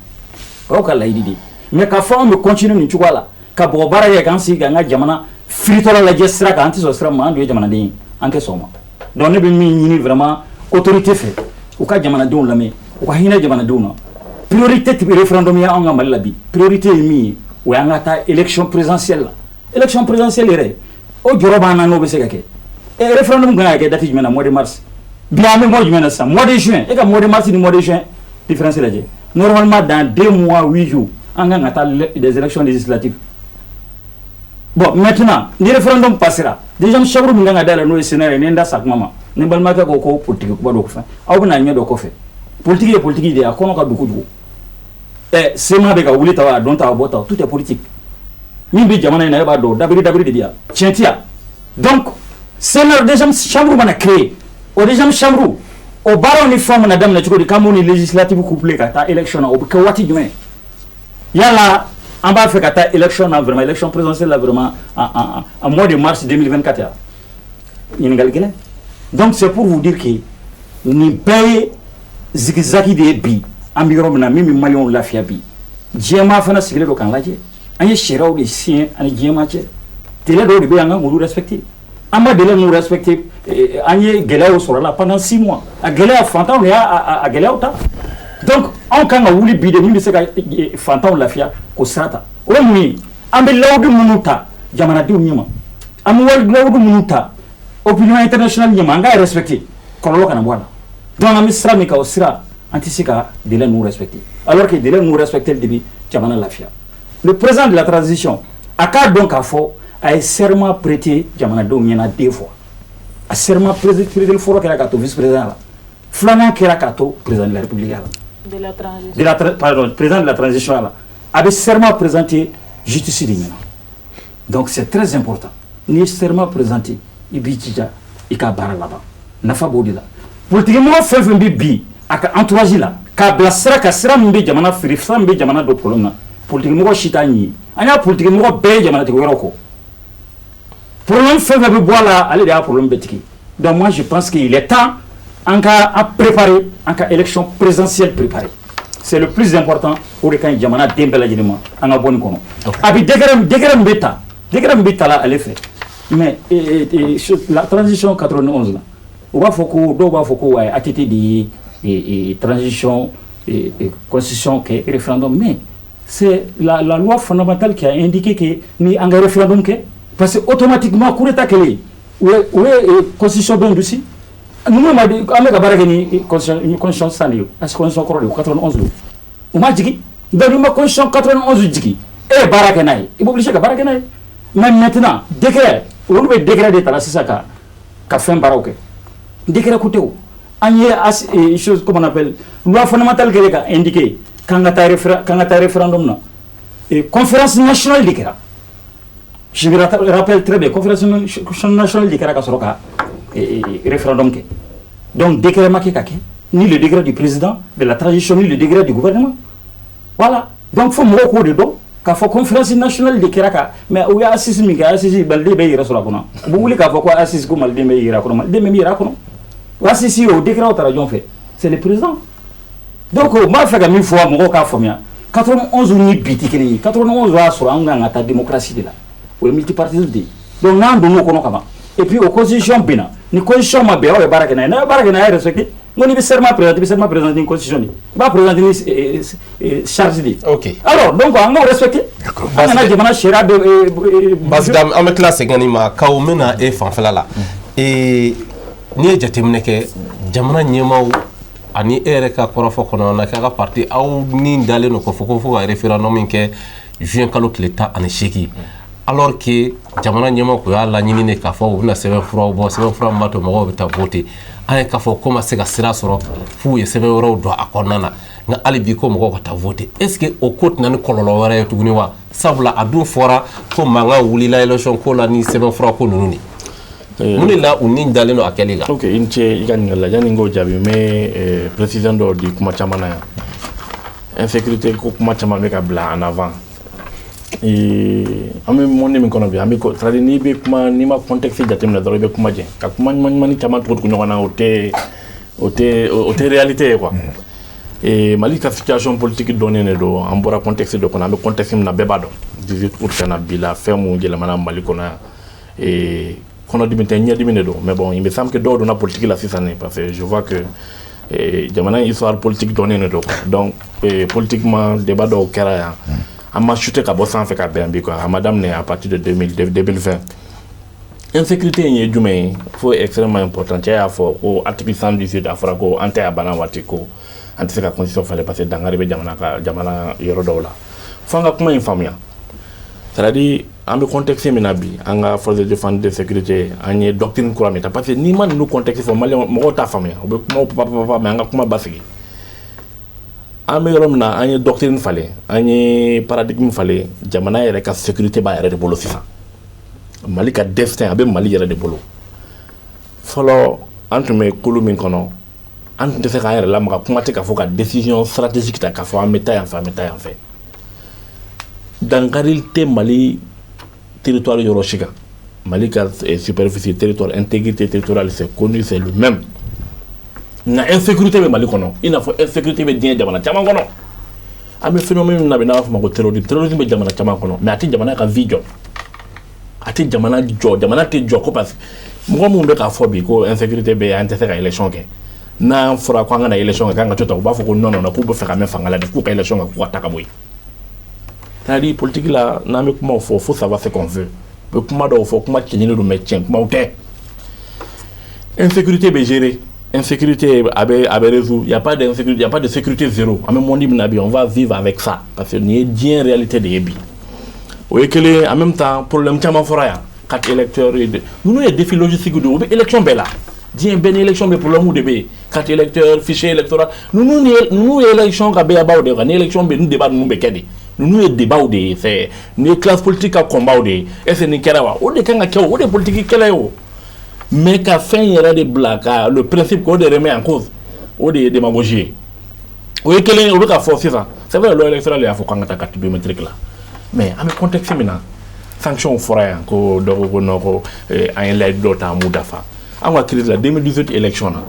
O y'aw ka laɲini de ye. Mais k'a fɔ anw bɛ continuer nin cogoya la ka bɔgɔ baara kɛ, k'an sigi k'an ka jamana firitɔla lajɛ sira kan, an tɛ sɔn sira min ma, an dun ye jamanaden ye, an tɛ sɔn o ma. Donc ne bɛ min ɲini vraiment autorité fɛ, u ka jamanadenw lamɛn, u ka hinɛ jamanadenw na. Priorité tɛ référendum ye anw ka Mali la bi. Priorité ye min ye, o y'an ka taa élection présidentielle la. Élection présidentielle yɛrɛ, o jɔrɔ b'an na. N'o bɛ se ka kɛ, référendum kan ka kɛ date jumɛn na? Mois de mars. Bi an bɛ mois jumɛn na sisan? Mois de juin. E ka mois de mars ni mois de juin différence lajɛ. Normalement, dans 2 mois 8 jours, an kan ka taa des élections législatives. Bon, maintenant, ni référendum passera, déjà chambre min kan ka dayɛlɛ, n'o ye Sénat ye, ni n da sa kuma ma, ni n balimakɛ ko politique kuma dɔ fɛ, aw bɛna ɲɛ dɔ kɔfɛ. Politique ye politique de ye, a kɔnɔ ka don kojugu. CMA bɛ ka wuli ta, a dɔn ta, a bɔ ta, tout est politique. Min bɛ jamana in na, e b'a dɔn, dabiri dabiri de bɛ yan, tiɲɛ tɛ yan. Donc Sénat deuxième chambre mana créer, o deuxième chambre, o baaraw ni fɛnw mana daminɛ cogo di, k'an b'o ni législative couplé ka taa élection na, o bɛ kɛ waati jumɛn? Yala an b'a fɛ ka taa élection na vraiment, élection présidentielle la vraiment, en mois de mars 2024 yan? Ɲininkali gɛlɛn. Donc c'est pour vous dire que nin bɛɛ ye zigzag de ye. Bi an bɛ yɔrɔ min na, min bɛ maliyɛnw lafiya bi, diɲɛmaa fana sigilen don k'an lajɛ. An ye sariyaw de signé ani diɲɛmaa cɛ, délai dɔw de bɛ yen, an kan k'olu respecter. An ma délai ninnu respecter, an ye gɛlɛyaw sɔrɔ a la pendant 6 mois. A gɛlɛya, fantanw de y'a a gɛlɛyaw ta. Donc anw kan ka wuli bi de, min bɛ se ka fantanw lafiya, k'o sira ta. O ye mun ye? An bɛ layidu minnu ta jamanadenw ɲɛma, an bɛ layidu minnu ta opinion internationale ɲɛma, an k'a respecter, kɔlɔlɔ kana bɔ a la. Donc an bɛ sira min kan, o sira, an tɛ se ka délai ninnu respecter, alors que délai ninnu respecter de bɛ jamana lafiya. Le président de la transition, a k'a dɔn k'a fɔ a ye serment prêté jamanadenw ɲɛna deux fois. A serment prêté fɔlɔ kɛra k'a to vice président la, filanan kɛra k'a to président de la République la. De la transition. De la, pardon, président de la transition la. A bɛ serment présenté justice de ɲɛna. Donc c'est très important. N'i ye serment présenté, i b'i jija i ka baara laban. Nafa b'o de la. Politique mɔgɔ fɛn fɛn bɛ bi a ka entourage la, k'a bila sira kan, sira min bɛ jamana feere, sira min bɛ jamana don problème na, politique mɔgɔ si t'a ɲɛ. An y'a politique mɔgɔ bɛɛ ye jamanatigi wɛrɛw kɔ. Problème fɛn fɛn bɛ bɔ a la, ale de y'a problème bɛɛ tigi. Donc moi, je pense qu'il est temps an ka an préparer, an ka élection présidentielle préparer. C'est le plus important. O de ka ɲi jamana den bɛɛ lajɛlen ma. An ka bɔ nin kɔnɔ. A bɛ décret min bɛ ta, décret min bɛ ta la ale fɛ, mais la transition 91 la, u b'a fɔ ko, dɔw b'a fɔ ko wa ATT de ye transition constitution kɛ référendum, mais c'est la loi fondamentale qui a indiqué que ni an ka référendum kɛ, parce que automatiquement coup d'état kɛlen, u ye constitution dɔ dusi ninnu ma di. An bɛ ka baara kɛ ni constitution sisan de ye, parce que constitution kɔrɔ de ye, 91 don, u ma jigin. Donc n'i ma constitution 91 jigin, e ye baara kɛ n'a ye, i bɛ obligé ka baara kɛ n'a ye. Mais maintenant décret, olu bɛ décret de ta la sisan ka fɛn baaraw kɛ. Décret ko tɛ o. An ye chose, comment on appelle, loi fondamentale kɛlen ka indiqué k'an ka taa référendum na, conférence nationale de kɛra. Je me rappelle très bien, conférence nationale de kɛra ka sɔrɔ ka référendum kɛ. Donc décret ma kɛ ka kɛ, ni le décret du président de la transition, ni le décret du gouvernement. Voilà. Donc fo mɔgɔw k'o de dɔn k'a fɔ conférence nationale de kɛra ka. Mais u ye assise min kɛ, assise, maliden bɛ yɛrɛ sɔrɔ a kɔnɔ. U bɛ wuli k'a fɔ ko assise, ko maliden bɛ yɛrɛ kɔnɔ, maliden bɛ min yɛrɛ kɔnɔ, o assise, o décret taara jɔn fɛ? C'est le président. Donc n b'a fɛ ka min fɔ, mɔgɔw k'a faamuya, 91 ni bi tɛ kelen ye. 91 y'a sɔrɔ an kan ka taa démocratie de la, o ye multipartisme de ye. Donc n'an donn'o kɔnɔ ka ban, et puis o constitution binna, ni constitution ma bɛn, aw ye baara kɛ n'a ye, n'a ye baara kɛ n'a ye, respecté. N ko n'i bɛ serment présenter, i bɛ serment présenter ni constitution de ye, i b'a présenter ni charge de ye. Ok. Alors donc an k'o respecté, an kana jamana sariya bɛɛ. Basi an bɛ tila segin nin ma kaw, n bɛna e fanfɛla la. N'i ye jateminɛ kɛ jamana ɲɛmaaw ani e yɛrɛ ka kɔrɔfɔ kɔnɔna na, k'a ka parti aw ni dalen don k'a fɔ ko fo ka référendum kɛ juin kalo tile 18, alors que jamana ɲɛmaaw kun y'a laɲini de k'a fɔ u bɛna sɛbɛnfuraw bɔ, sɛbɛnfura min b'a to mɔgɔw bɛ taa voter. An ye k'a fɔ ko ma se ka sira sɔrɔ f'u ye sɛbɛn wɛrɛw don a kɔnɔna na. Nka hali bi ko mɔgɔw ka taa voter, est ce que o ko tɛna ni kɔlɔlɔ wɛrɛ ye tuguni wa? Sabula a dun fɔra ko mankan wulila élection ko la ni sɛbɛnfura ko ninnu de. Mun de la u ni dalen don a kɛli la? Ok, i ni ce i ka ɲininkali la. Yanni n k'o jaabi, n bɛ précision dɔw di kuma caman na yan. Insécurité ko kuma caman bɛ ka bila en avant. An bɛ monde min kɔnɔ bi, an bɛ, c'est à dire n'i bɛ kuma, n'i ma contexte jateminɛ dɔrɔn, i bɛ kuma jɛ ka kuma ɲuman ɲuman caman tugu tugu ɲɔgɔn na, o tɛ réalité ye quoi. Mali ka situation politique dɔnnen de don. An bɔra contexte dɔ kɔnɔ, an bɛ contexte min na, bɛɛ b'a dɔn. 18 août ka na bi la, fɛn mun yɛlɛmana Mali kɔnɔ yan, kɔnɔdimi tɛ, ɲɛdimi de don. Mais bon, il me semble que dɔw donna politique la sisan ne, parce que je vois que jamana in histoire politique dɔnnen de don. Donc politiquement, débat dɔw kɛra yan, an ma chuté ka bɔ sanfɛ ka bɛn bi quoi. A ma daminɛ à partir de 2000, 2020. Insécurité in ye jumɛn ye? Fo extrêmement important. Cɛ y'a fɔ ko article 118, a fɔra ko an tɛ a banna waati ko an tɛ se ka constitution falen parce que dankari bɛ jamana ka jamana yɔrɔ dɔw la. Fo an ka kuma in faamuya, c'est à dire an bɛ contexte min na bi, an ka force de défense de sécurité, an ye doctrine kura min ta, parce que n'i ma ninnu contexte fɔ, maliyɛn mɔgɔw t'a faamuya, u bɛ kumaw papa papa. Mais an ka kuma basigi. An bɛ yɔrɔ min na, an ye doctrine falen, an ye paradigme falen. Jamana yɛrɛ ka sécurité b'a yɛrɛ de bolo sisan. Mali ka destin, a bɛ Mali yɛrɛ de bolo. Fɔlɔ, an tun bɛ kolo min kɔnɔ, an tun tɛ se k'an yɛrɛ lamaga, kuma tɛ k'a fɔ ka décision stratégique ta k'a fɔ an bɛ taa yan fɛ, an bɛ taa yan fɛ. Dankari tɛ Mali territoire yɔrɔ si kan. Mali ka superficie, territoire, intégrité territoriale, c'est connu, c'est le même. Nka insécurité bɛ Mali kɔnɔ i n'a fɔ insécurité bɛ diɲɛ jamana caman kɔnɔ. An bɛ phénomène min na bi, n'a b'a fɔ o ma ko terrorisme, terrorisme bɛ jamana caman kɔnɔ, mais a tɛ jamana ka vie jɔ, a tɛ jamana jɔ, jamana tɛ jɔ ko parce que mɔgɔ minnu bɛ k'a fɔ bi ko insécurité bɛ yen, an tɛ se ka élection kɛ. N'an fɔra ko an ka na élection kɛ, k'an ka to tan, u b'a fɔ ko non, non, non, k'u bɛ fɛ ka mɛn fanga la de, k'u ka élection kɛ, k'u ka ta ka bɔ yen. C'est-à-dire, politique la, n'an bɛ kumaw fɔ, faut savoir ce qu'on veut. U bɛ kuma dɔw fɔ, kuma cɛɲini don, mais tiɲɛ kumaw tɛ. Insécurité bɛ gérer, insécurité a bɛ résoudre. Il y a pas d'insécurité, il y a pas de sécurité zéro. An bɛ monde min na bi, on va vivre avec ça, parce que nin ye diɲɛ réalité de ye bi. O ye kelen ye. En même temps, problème caman fɔra yan, carte électeur ye, ninnu ye défi logistique de ye. O bɛ élection bɛɛ la, diɲɛ bɛɛ ni élection bɛ, problème de bɛ yen. Carte électeur, fichier électoral, ninnu ye élection ka bɛɛyabaw de ye quoi. Ni élection bɛ yen, ni débat ninnu bɛ kɛ de, ninnu ye débat de ye, c'est nin ye classe politique ka combat de ye. Est ce que nin kɛra wa? O de kan ka kɛ, o de ye politique kɛlɛ ye o. Mais ka fɛn yɛrɛ de bila ka le principe k'o de remet en cause, o de ye démagogie ye. O ye kelen ye. O bɛ ka fɔ sisan, c'est vrai, loi électorale y'a fɔ k'an ka taa carte biométrique la, mais an bɛ contexte min na, sanction fɔra yan ko dɔ ko ko non, ko an ye layidu dɔw ta, an m'u dafa. An ka crise la, 2018 élection na,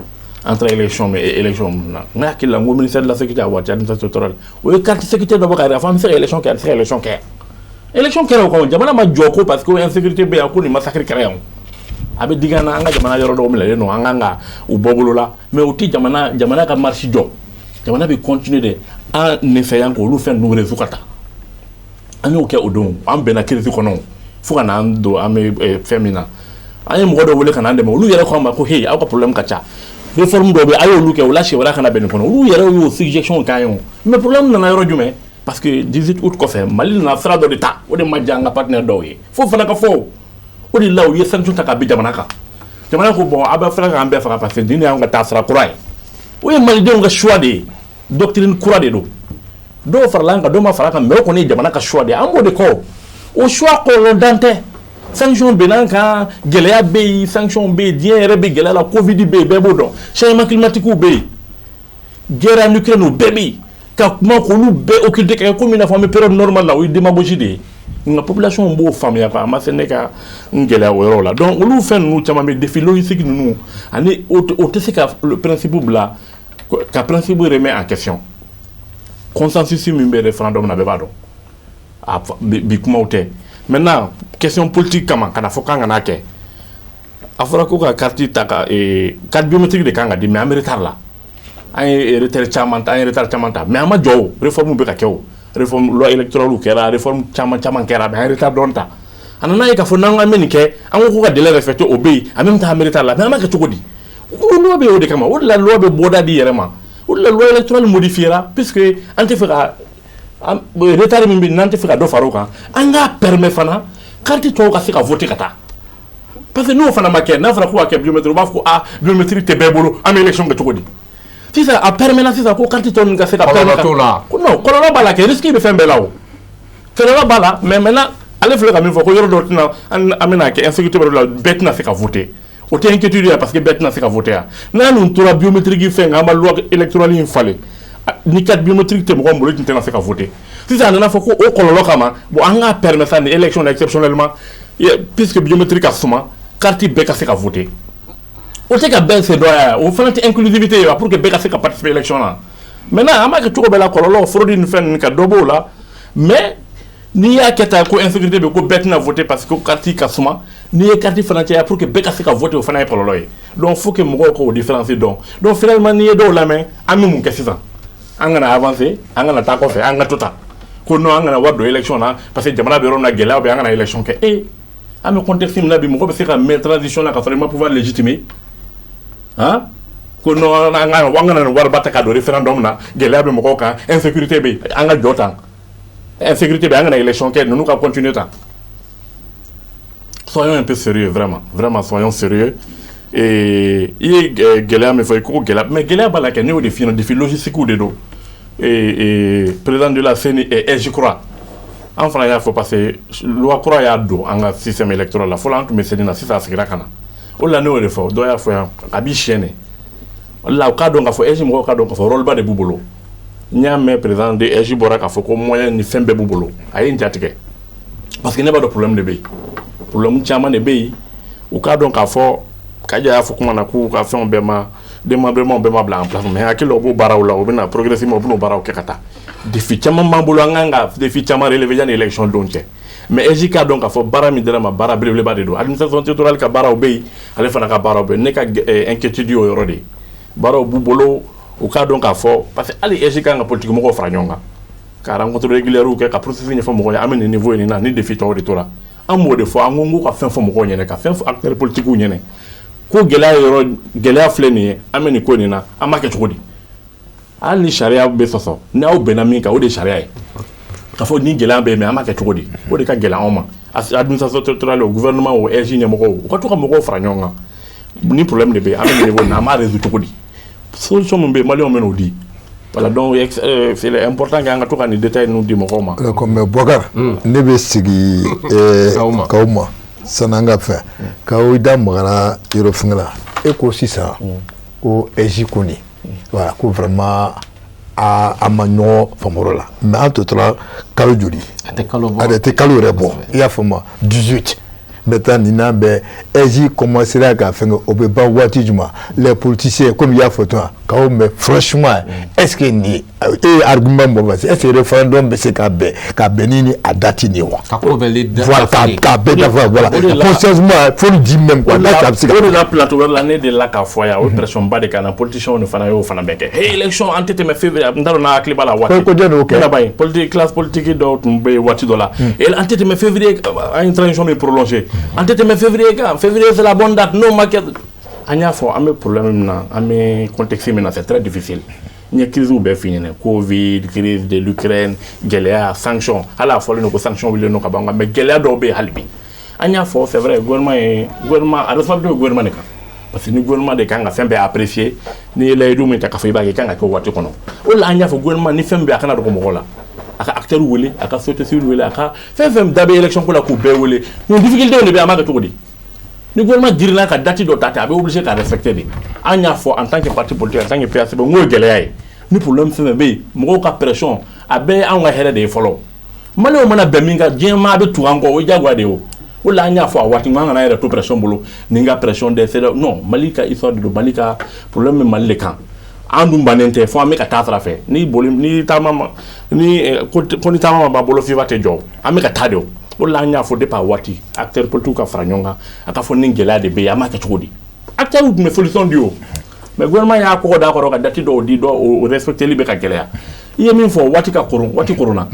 an taara élection min, élection min na, n hakili la, n ko ministère de la Sécurité, a waati administration territoriale, o ye carte sécurité dɔ bɔ ka yira fɔ an bɛ se ka élection kɛ, a tɛ se ka élection kɛ. Élection kɛra o kɔnɔ, jamana ma jɔ ko parce que insécurité bɛ yan, ko nin massacre kɛra yan. A bɛ digi an na, an ka jamana yɔrɔ dɔw minɛlen don, an kan ka u bɔ bolo la, mais o tɛ jamana ka marche jɔ. Jamana bɛ continuer de an essayant k'olu fɛn ninnu résoudre ka taa. An y'o kɛ o don, an bɛnna crise kɔnɔ fo ka n'an don an bɛ fɛn min na. An ye mɔgɔ dɔw wele ka n'an dɛmɛ, olu yɛrɛ ko an ma ko hey, aw ka problème ka ca, réforme dɔw bɛ yen, a y'olu kɛ o la, siɲɛ wɛrɛ kana bɛn nin kɔnɔ. Olu yɛrɛ y'o suggestion k'an ye o. Mais problème nana yɔrɔ jumɛn? Parce que 18 août kɔfɛ, Mali nana sira dɔ de ta, o de ma diya an ka partenaire dɔw ye, fo fana ka fɔ. O de la u ye sanction ta ka bin jamana kan. Jamana ko bon, aw bɛ fɛ k'an bɛɛ faga parce que nin de y'anw ka taa sira kura ye. O ye malidenw ka choix de ye, doctrine kura de don. Dɔw farala an kan, dɔw ma fara an kan, mais o kɔni ye jamana ka choix de ye, an b'o de kɔ. O choix kɔlɔlɔ dan tɛ. Sanction binna an kan, gɛlɛya bɛ yen, sanction bɛ yen, diɲɛ yɛrɛ bɛ gɛlɛya la, Covid bɛ yen, bɛɛ b'o dɔn, changement climatique bɛ yen, guerre en Ukraine, o bɛɛ bɛ yen. Ka kuma k'olu bɛɛ occulter ka kɛ komi i n'a fɔ an bɛ période normale la, o ye démagogie de ye. Nka population b'o faamuya quoi, a ma se ne ka n gɛlɛya o yɔrɔ la. Donc olu fɛn ninnu caman bɛ, défi logistique ninnu ani o tɛ se ka le principe bila, ka principe remet en question. Consensus min bɛ référendum na, bɛɛ b'a dɔn, a bi kumaw tɛ. Maintenant, question politique kama, kana fɔ k'an kana kɛ. A fɔra ko ka carte ta, ka carte biométrique de kan ka di, mais an bɛ retard la. An ye retard caman ta, an ye retard caman ta, mais an ma jɔ. O réforme bɛ ka kɛ, o réforme loi électorale kɛra, réforme caman caman kɛra, mais an ye retard dɔɔni ta. A nana ye k'a fɔ n'an ko an bɛ nin kɛ, an ko ka délai respecter, o bɛ yen. En même temps, an bɛ retard la, mais an b'a kɛ cogo di? Loi bɛ o de kama, o de la loi bɛ bɔda di yɛrɛ ma. O de la loi électorale modifiera, puisque an tɛ fɛ ka retard min bɛ yen, n'an tɛ fɛ ka dɔ fara o kan, an k'a permet fana carte tɔw ka se ka voter ka taa, parce que n'o fana ma kɛ, n'a fɔra ko ka kɛ biométrique, u b'a fɔ ko ah, biométrique tɛ bɛɛ bolo, an bɛ élection kɛ cogo di? Sisan a permet la sisan ko carte tɔ ninnu ka se ka Kɔlɔlɔ t'o la. Non, kɔlɔlɔ b'a la kɛ, risque bɛ fɛn bɛɛ la, o kɔlɔlɔ b'a la. Mais maintenant, ale filɛ ka min fɔ ko yɔrɔ dɔw tɛna, an bɛna kɛ insécurité bɛ la, bɛɛ tɛna se ka voter, o tɛ inquiétude ye, parce que bɛɛ tɛna se ka voter yan. N'a nun tora biométrique fɛn kan, an ma loi électorale in falen, ni carte biométrique tɛ mɔgɔ min bolo, i tun tɛna se ka voter. Sisan a nana fɔ ko o kɔlɔlɔ kama, bon, an k'a permettre sa nin élection na exceptionnellement, puisque biométrique ka suma, carte bɛɛ ka se ka voter. O tɛ ka bɛɛ sen dɔ ya, o fana tɛ inclusivité ye wa, pour que bɛɛ ka se ka participer élection na. Maintenant, an b'a kɛ cogo bɛɛ la, kɔlɔlɔ, fraude ni fɛn ninnu, ka dɔ b'o la. Mais n'i y'a kɛ tan ko insécurité bɛ, ko bɛɛ tɛna voter parce que carte ka suma, n'i ye carte fana caya pour que bɛɛ ka se ka voter, o fana ye kɔlɔlɔ ye. Donc faut que mɔgɔw k'o différence dɔn. Donc finalement, n'i ye dɔw lamɛn, an bɛ mun kɛ sisan? An kana avancer, an kana taa kɔfɛ, an ka to tan ko non, an kana wari don élection na parce que jamana bɛ yɔrɔ min na, gɛlɛya bɛ, an kana élection kɛ. E, an bɛ contexte min na bi, mɔgɔ bɛ se ka mɛn transition na ka sɔrɔ i ma pouvoir légitimer han? Ko non, an kana nin wariba ta ka don référendum na, gɛlɛya bɛ mɔgɔw kan, insécurité bɛ yen, an ka jɔ tan, insécurité bɛ, an kana élection kɛ, ninnu ka continuer tan. Soyons un peu sérieux, vraiment, vraiment, soyons sérieux. Et i ye gɛlɛya min fɔ, i ko gɛlɛya, mais gɛlɛya b'a la kɛ, ne y'o de f'i ɲɛna, défi logistique de don. Président de la CENI et AG kura, an fana y'a fɔ, parce que loi kura y'a don an ka système électoral la. Fɔlɔ an tun bɛ CENI na, sisan a sigira ka na. O de la ne y'o de fɔ, dɔw y'a fɔ yan, a b'i siɲɛ de. O de la u k'a dɔn k'a fɔ AG mɔgɔw k'a dɔn k'a fɔ rôle ba de b'u bolo. N y'a mɛn, président de AG bɔra k'a fɔ ko moyen ni fɛn bɛɛ b'u bolo. A ye n jatigɛ, parce que ne b'a dɔn problème de bɛ yen, problème caman de bɛ yen. U k'a dɔn k'a fɔ Kaja y'a fɔ kuma na k'u ka fɛnw bɛɛ ma, démembrement bɛɛ ma bila en place, mais hakili la u b'o baaraw la, u bɛna progressivement, u bɛn'o baaraw kɛ ka taa. Défi caman b'an bolo, an kan ka défi caman relever yanni élection don cɛ. Mais AG k'a dɔn k'a fɔ baara min dira ma, baara belebeleba de don. Administration territoriale ka baaraw bɛ yen, ale fana ka baaraw bɛ yen. Ne ka inquiétude y'o yɔrɔ de ye. Baaraw b'u bolo, u k'a dɔn k'a fɔ, parce que hali AG kan ka politique mɔgɔw fara ɲɔgɔn kan ka rencontre régulière kɛ, ka processus ɲɛfɔ mɔgɔw ye. An bɛ nin niveau in na, ni défi tɔw de tora, an b'o de fɔ. An ko n k'u ka fɛn fɔ mɔgɔw ɲɛna, ka fɛn fɔ acteurs politiques ɲɛna ko gɛlɛya yɔrɔ, gɛlɛya filɛ nin ye, an bɛ nin ko nin na, an b'a kɛ cogo di? Hali ni sariya bɛ sɔsɔ, n'aw bɛnna min kan, o de ye sariya ye. K'a fɔ ni gɛlɛya bɛ yen, mais an b'a kɛ cogo di? O de ka gɛlɛn anw ma. Administration territoriale, o gouvernement, o AG ɲɛmɔgɔw, u ka to ka mɔgɔw fara ɲɔgɔn kan. Ni problème de bɛ yen, an bɛ nin niveau na, an b'a résoudre cogo di? Solution min bɛ yen, maliyɛnw bɛ n'o di. Voilà, donc c'est important qu'an ka to ka nin détail ninnu di mɔgɔw ma. D'accord, mais Boubacar, ne bɛ sigi k'aw ma sanni an ka fɛn k'aw da magara yɔrɔ fɛngɛ la. E ko sisan ko AG ko nin, voilà, ko vraiment a ma ɲɔgɔn faamu o la, mais an tɔ tora kalo joli? A tɛ kalo bɔ. A tɛ kalo yɛrɛ bɔ, i y'a faamu? 18 maintenant, nin n'a bɛɛ, AG commencera ka fɛngɛ, o bɛ ban waati jumɛn? Les politiciens, comme i y'a fɔ tuma k'aw, mais franchement, est ce que nin e ye argument bɔ, parce que est ce que référendum bɛ se ka bɛn ni a date nin ye wa? Ka ko bɛɛ li. Voilà, k'a bɛɛ dafa, voilà, consciencement, faut le dire même quoi, là, ça bɛ se ka. O de la, plateau wɛrɛ la, ne delila k'a fɔ yan, o pression ba de kan na, politiciens de fana y'o fana bɛɛ kɛ. Hey, élection an tɛ tɛmɛ février, n t'a dɔn n'a hakili b'a la waati. Ko jɔn de y'o kɛ? Ne ba ye politique, classe politique dɔw tun bɛ yen waati dɔ la. Et an tɛ tɛmɛ février, an ye transition min prolongé, an tɛ tɛmɛ février kan, février c'est la bonne date, n'o ma kɛ. An y'a fɔ an bɛ problème min na, an bɛ contexte min na, c'est très difficile. N ye crise bɛɛ f'i ɲɛna: Covid, crise de l'Ukraine, gɛlɛya, sanction. Hali a fɔlen don ko sanction wulilen don ka ban, mais gɛlɛya dɔw bɛ yen hali bi. An y'a fɔ, c'est vrai, gouvernement ye, gouvernement a responsabilité bɛ gouvernement de kan, parce que ni gouvernement de kan ka fɛn bɛɛ apprécier, n'i ye layidu min ta k'a fɔ i b'a kɛ, i kan ka kɛ o waati kɔnɔ. O de la an y'a fɔ gouvernement, ni fɛn bɛ, a kana dogo mɔgɔ la, a ka acteur wele, a ka société civile wele, a ka fɛn fɛn da bɛ élection ko la, k'u bɛɛ wele. Nin difficulté de bɛ, an b'a kɛ cogo di? Ni gouvernement girinna ka date dɔ ta ten, a bɛ obligé ka respecter de. An y'a fɔ en tant que parti politique, en tant que PACB, n k'o ye gɛlɛya ye. Ni problème fɛn fɛn bɛ yen, mɔgɔw ka pression, a bɛɛ ye anw ka hɛrɛ de ye fɔlɔ. Maliyɛnw mana bɛn min kan, diɲɛ maa bɛ tugu an kɔ, o ye diyagoya de ye. O o la an y'a fɔ a waati, n ko an kana yɛrɛ to pression bolo, ni n ka pression dɛsɛ. Non, Mali ka histoire de don, Mali ka problème bɛ Mali de kan. An dun bannen tɛ fo an bɛ ka taa sira fɛ. Ni boli ni taama ma ni ko ni taama ma ban, bolo fifa tɛ jɔ, an bɛ ka taa de. O o de la an y'a fɔ depuis a waati, acteurs politiques ka fara ɲɔgɔn kan, a ka fɔ ni gɛlɛya de bɛ yen, an b'a kɛ cogo di? Acteurs tun bɛ solution di o, mais gouvernement y'a kɔgɔ d'a kɔrɔ ka date dɔw di, dɔw o respecteli bɛ ka gɛlɛya. I ye min fɔ, waati ka koron, waati koronna,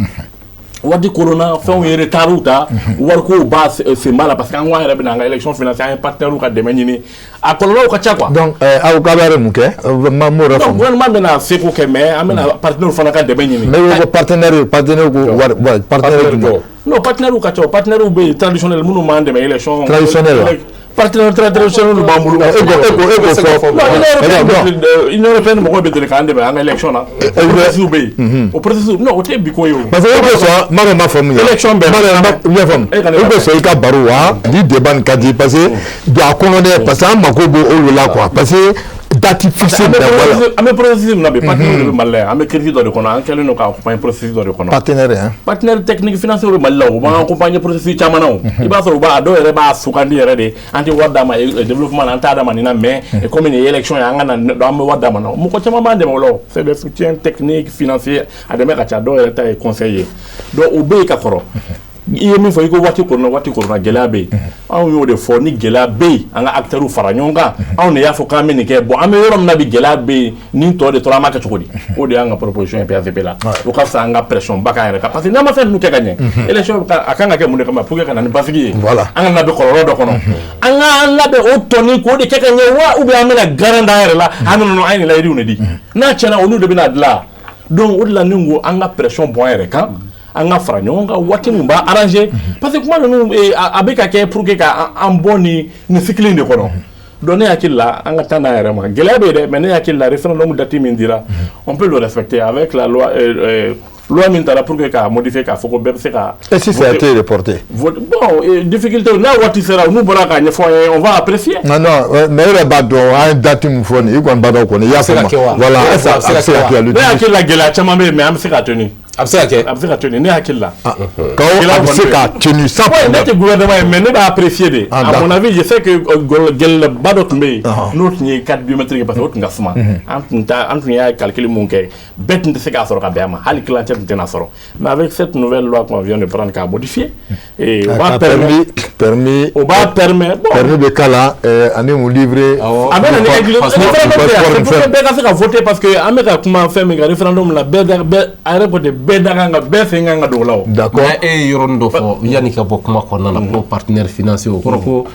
waati koronna, fɛnw ye retard ta, warikow b'a sen b'a la, parce que an ko an yɛrɛ bɛna an ka élection financer, an ye partenaires ka dɛmɛ ɲini, a kɔlɔlɔw ka ca quoi. Donc aw k'a bɛ mun kɛ? Ma m'o yɛrɛ Donc faamu. Gouvernement bɛna seko kɛ, mais an bɛna partenaires fana ka dɛmɛ ɲini. Mais ko partenaire ko wari partenaire jumɛn? Non, partenaires ka ca, partenaires bɛ yen traditionnel minnu b'an dɛmɛ élection. Traditionnel wa? Partenaire traditionnel b'an bolo. E ko fɔ. Non, Union européenne mɔgɔw bɛ deli k'an dɛmɛ an ka élection na. O processus bɛ yen. O processus, non, o tɛ bi ko ye o. Parce que e ko sɔn, ma ma faamu. Élection bɛɛ. Ma i y'a faamu. E ka ne E ko sɔn i ka baro wa ni débat nin ka di, parce que don a kɔnɔ dɛ, parce que an mako b'o olu la quoi, parce que date fixée An bɛ bɛn voilà. An bɛ processus min na bi, partenaire de bɛ Mali la yan, an bɛ crise dɔ de kɔnɔ, an kɛlen don ka accompagner processus dɔ de kɔnɔ. Partenaire hein? Partenaire technique financier bɛ Mali la, o b'an accompagner processus caman na. O i b'a sɔrɔ u b'a, a dɔw yɛrɛ b'a sugandi yɛrɛ de, an tɛ wari d'a ma développement na, an t'a d'a ma nin na, mais comme nin ye élection ye, an ka na, an bɛ wari d'a ma na. Mɔgɔ caman b'an dɛmɛ o la. O c'est des soutiens techniques, financiers, a dɛmɛ ka ca, dɔw yɛrɛ ta ye conseil ye. Donc o bɛ yen ka kɔrɔ. I ye min fɔ, i ko waati koronna, waati koronna, gɛlɛya bɛ yen. Anw y'o de fɔ, ni gɛlɛya bɛ yen, an ka acteurs fara ɲɔgɔn kan. Anw de y'a fɔ k'an bɛ nin kɛ. Bon, an bɛ yɔrɔ min na bi, gɛlɛya bɛ yen, ni tɔ de tora, an b'a kɛ cogo di? O de y'an ka proposition ye PACB la. O ka fisa an ka pression ba k'an yɛrɛ kan, parce que n'an ma fɛn ninnu kɛ ka ɲɛ, élection a kan ka kɛ mun de kama? Pour que ka na ni basigi ye. An ka labɛn kɔlɔlɔ dɔ kɔnɔ, an k'an labɛn o tɔni k'o de kɛ ka ɲɛ wa, ou bien an bɛna garan d'an yɛrɛ la? An non, an ye nin layiduw de di, n'a tiɲɛna, olu de bɛna dilan. Donc o de la ne ko an ka pression bɔ an yɛrɛ kan, an ka fara ɲɔgɔn kan waati min b'a arranger, parce que kuma ninnu, a bɛ ka kɛ pour que ka an bɔ nin cycle in de kɔnɔ. Donc ne hakili la, an ka taa n'a yɛrɛ ma, gɛlɛya bɛ yen dɛ, mais ne hakili la, référendum date min dira, on peut le respecter avec la loi, loi min taara pour que k'a modifier, k'a fɔ ko bɛɛ bɛ se ka. Et si ça a été reporté? Vote, bon, difficulté n'a waati sera, n'u bɔra k'a ɲɛfɔ an ye, on va apprécier. Non, non, mais e yɛrɛ b'a dɔn, an ye date min fɔ nin, i kɔni b'a dɔn kɔni, i y'a se ka faamu. kɛ wa? Voilà, A bɛ est-ce se que ka a bɛ se ka kɛ wa? kɛ le Ne hakili la, gɛlɛya caman bɛ yen, mais an bɛ se k'a tenir. A bɛ se ka kɛ. A bɛ se ka tenir, ne hakili la. Kawo, a bɛ se ka tenir sans Ouais, ne problème. tɛ gouvernement ye, mais ne b'a apprécier de. Ah, À d'accord. mon avis, je sais que gɛlɛyaba dɔ tun bɛ yen, n'o tun ye carte biométrique, parce que o tun ka suma. An tun ta, an tun y'a calcul mun kɛ, bɛɛ tun tɛ se k'a sɔrɔ ka bɛn a ma, hali kilancɛ tun tɛna sɔrɔ. Mais avec cette nouvelle loi qu'on vient de prendre k'a modifier, et o b'a Ka permettre, permis o b'a permettre, bon, permis bɛ k'a la, ani mun livrer. A bɛ na ni inclus référendum tɛ yan, c'est pour que bɛɛ ka se ka voter, parce que an bɛ ka kuma fɛn min kan, référendum la, bɛɛ da bɛɛ a yɛrɛ ko ten, bɛɛ da kan ka, bɛɛ sen kan ka don o la o. D'accord. Mais e ye yɔrɔnin dɔ fɔ yanni ka bɔ kuma kɔnɔna na, ko partenaire financier, o kɔrɔ ko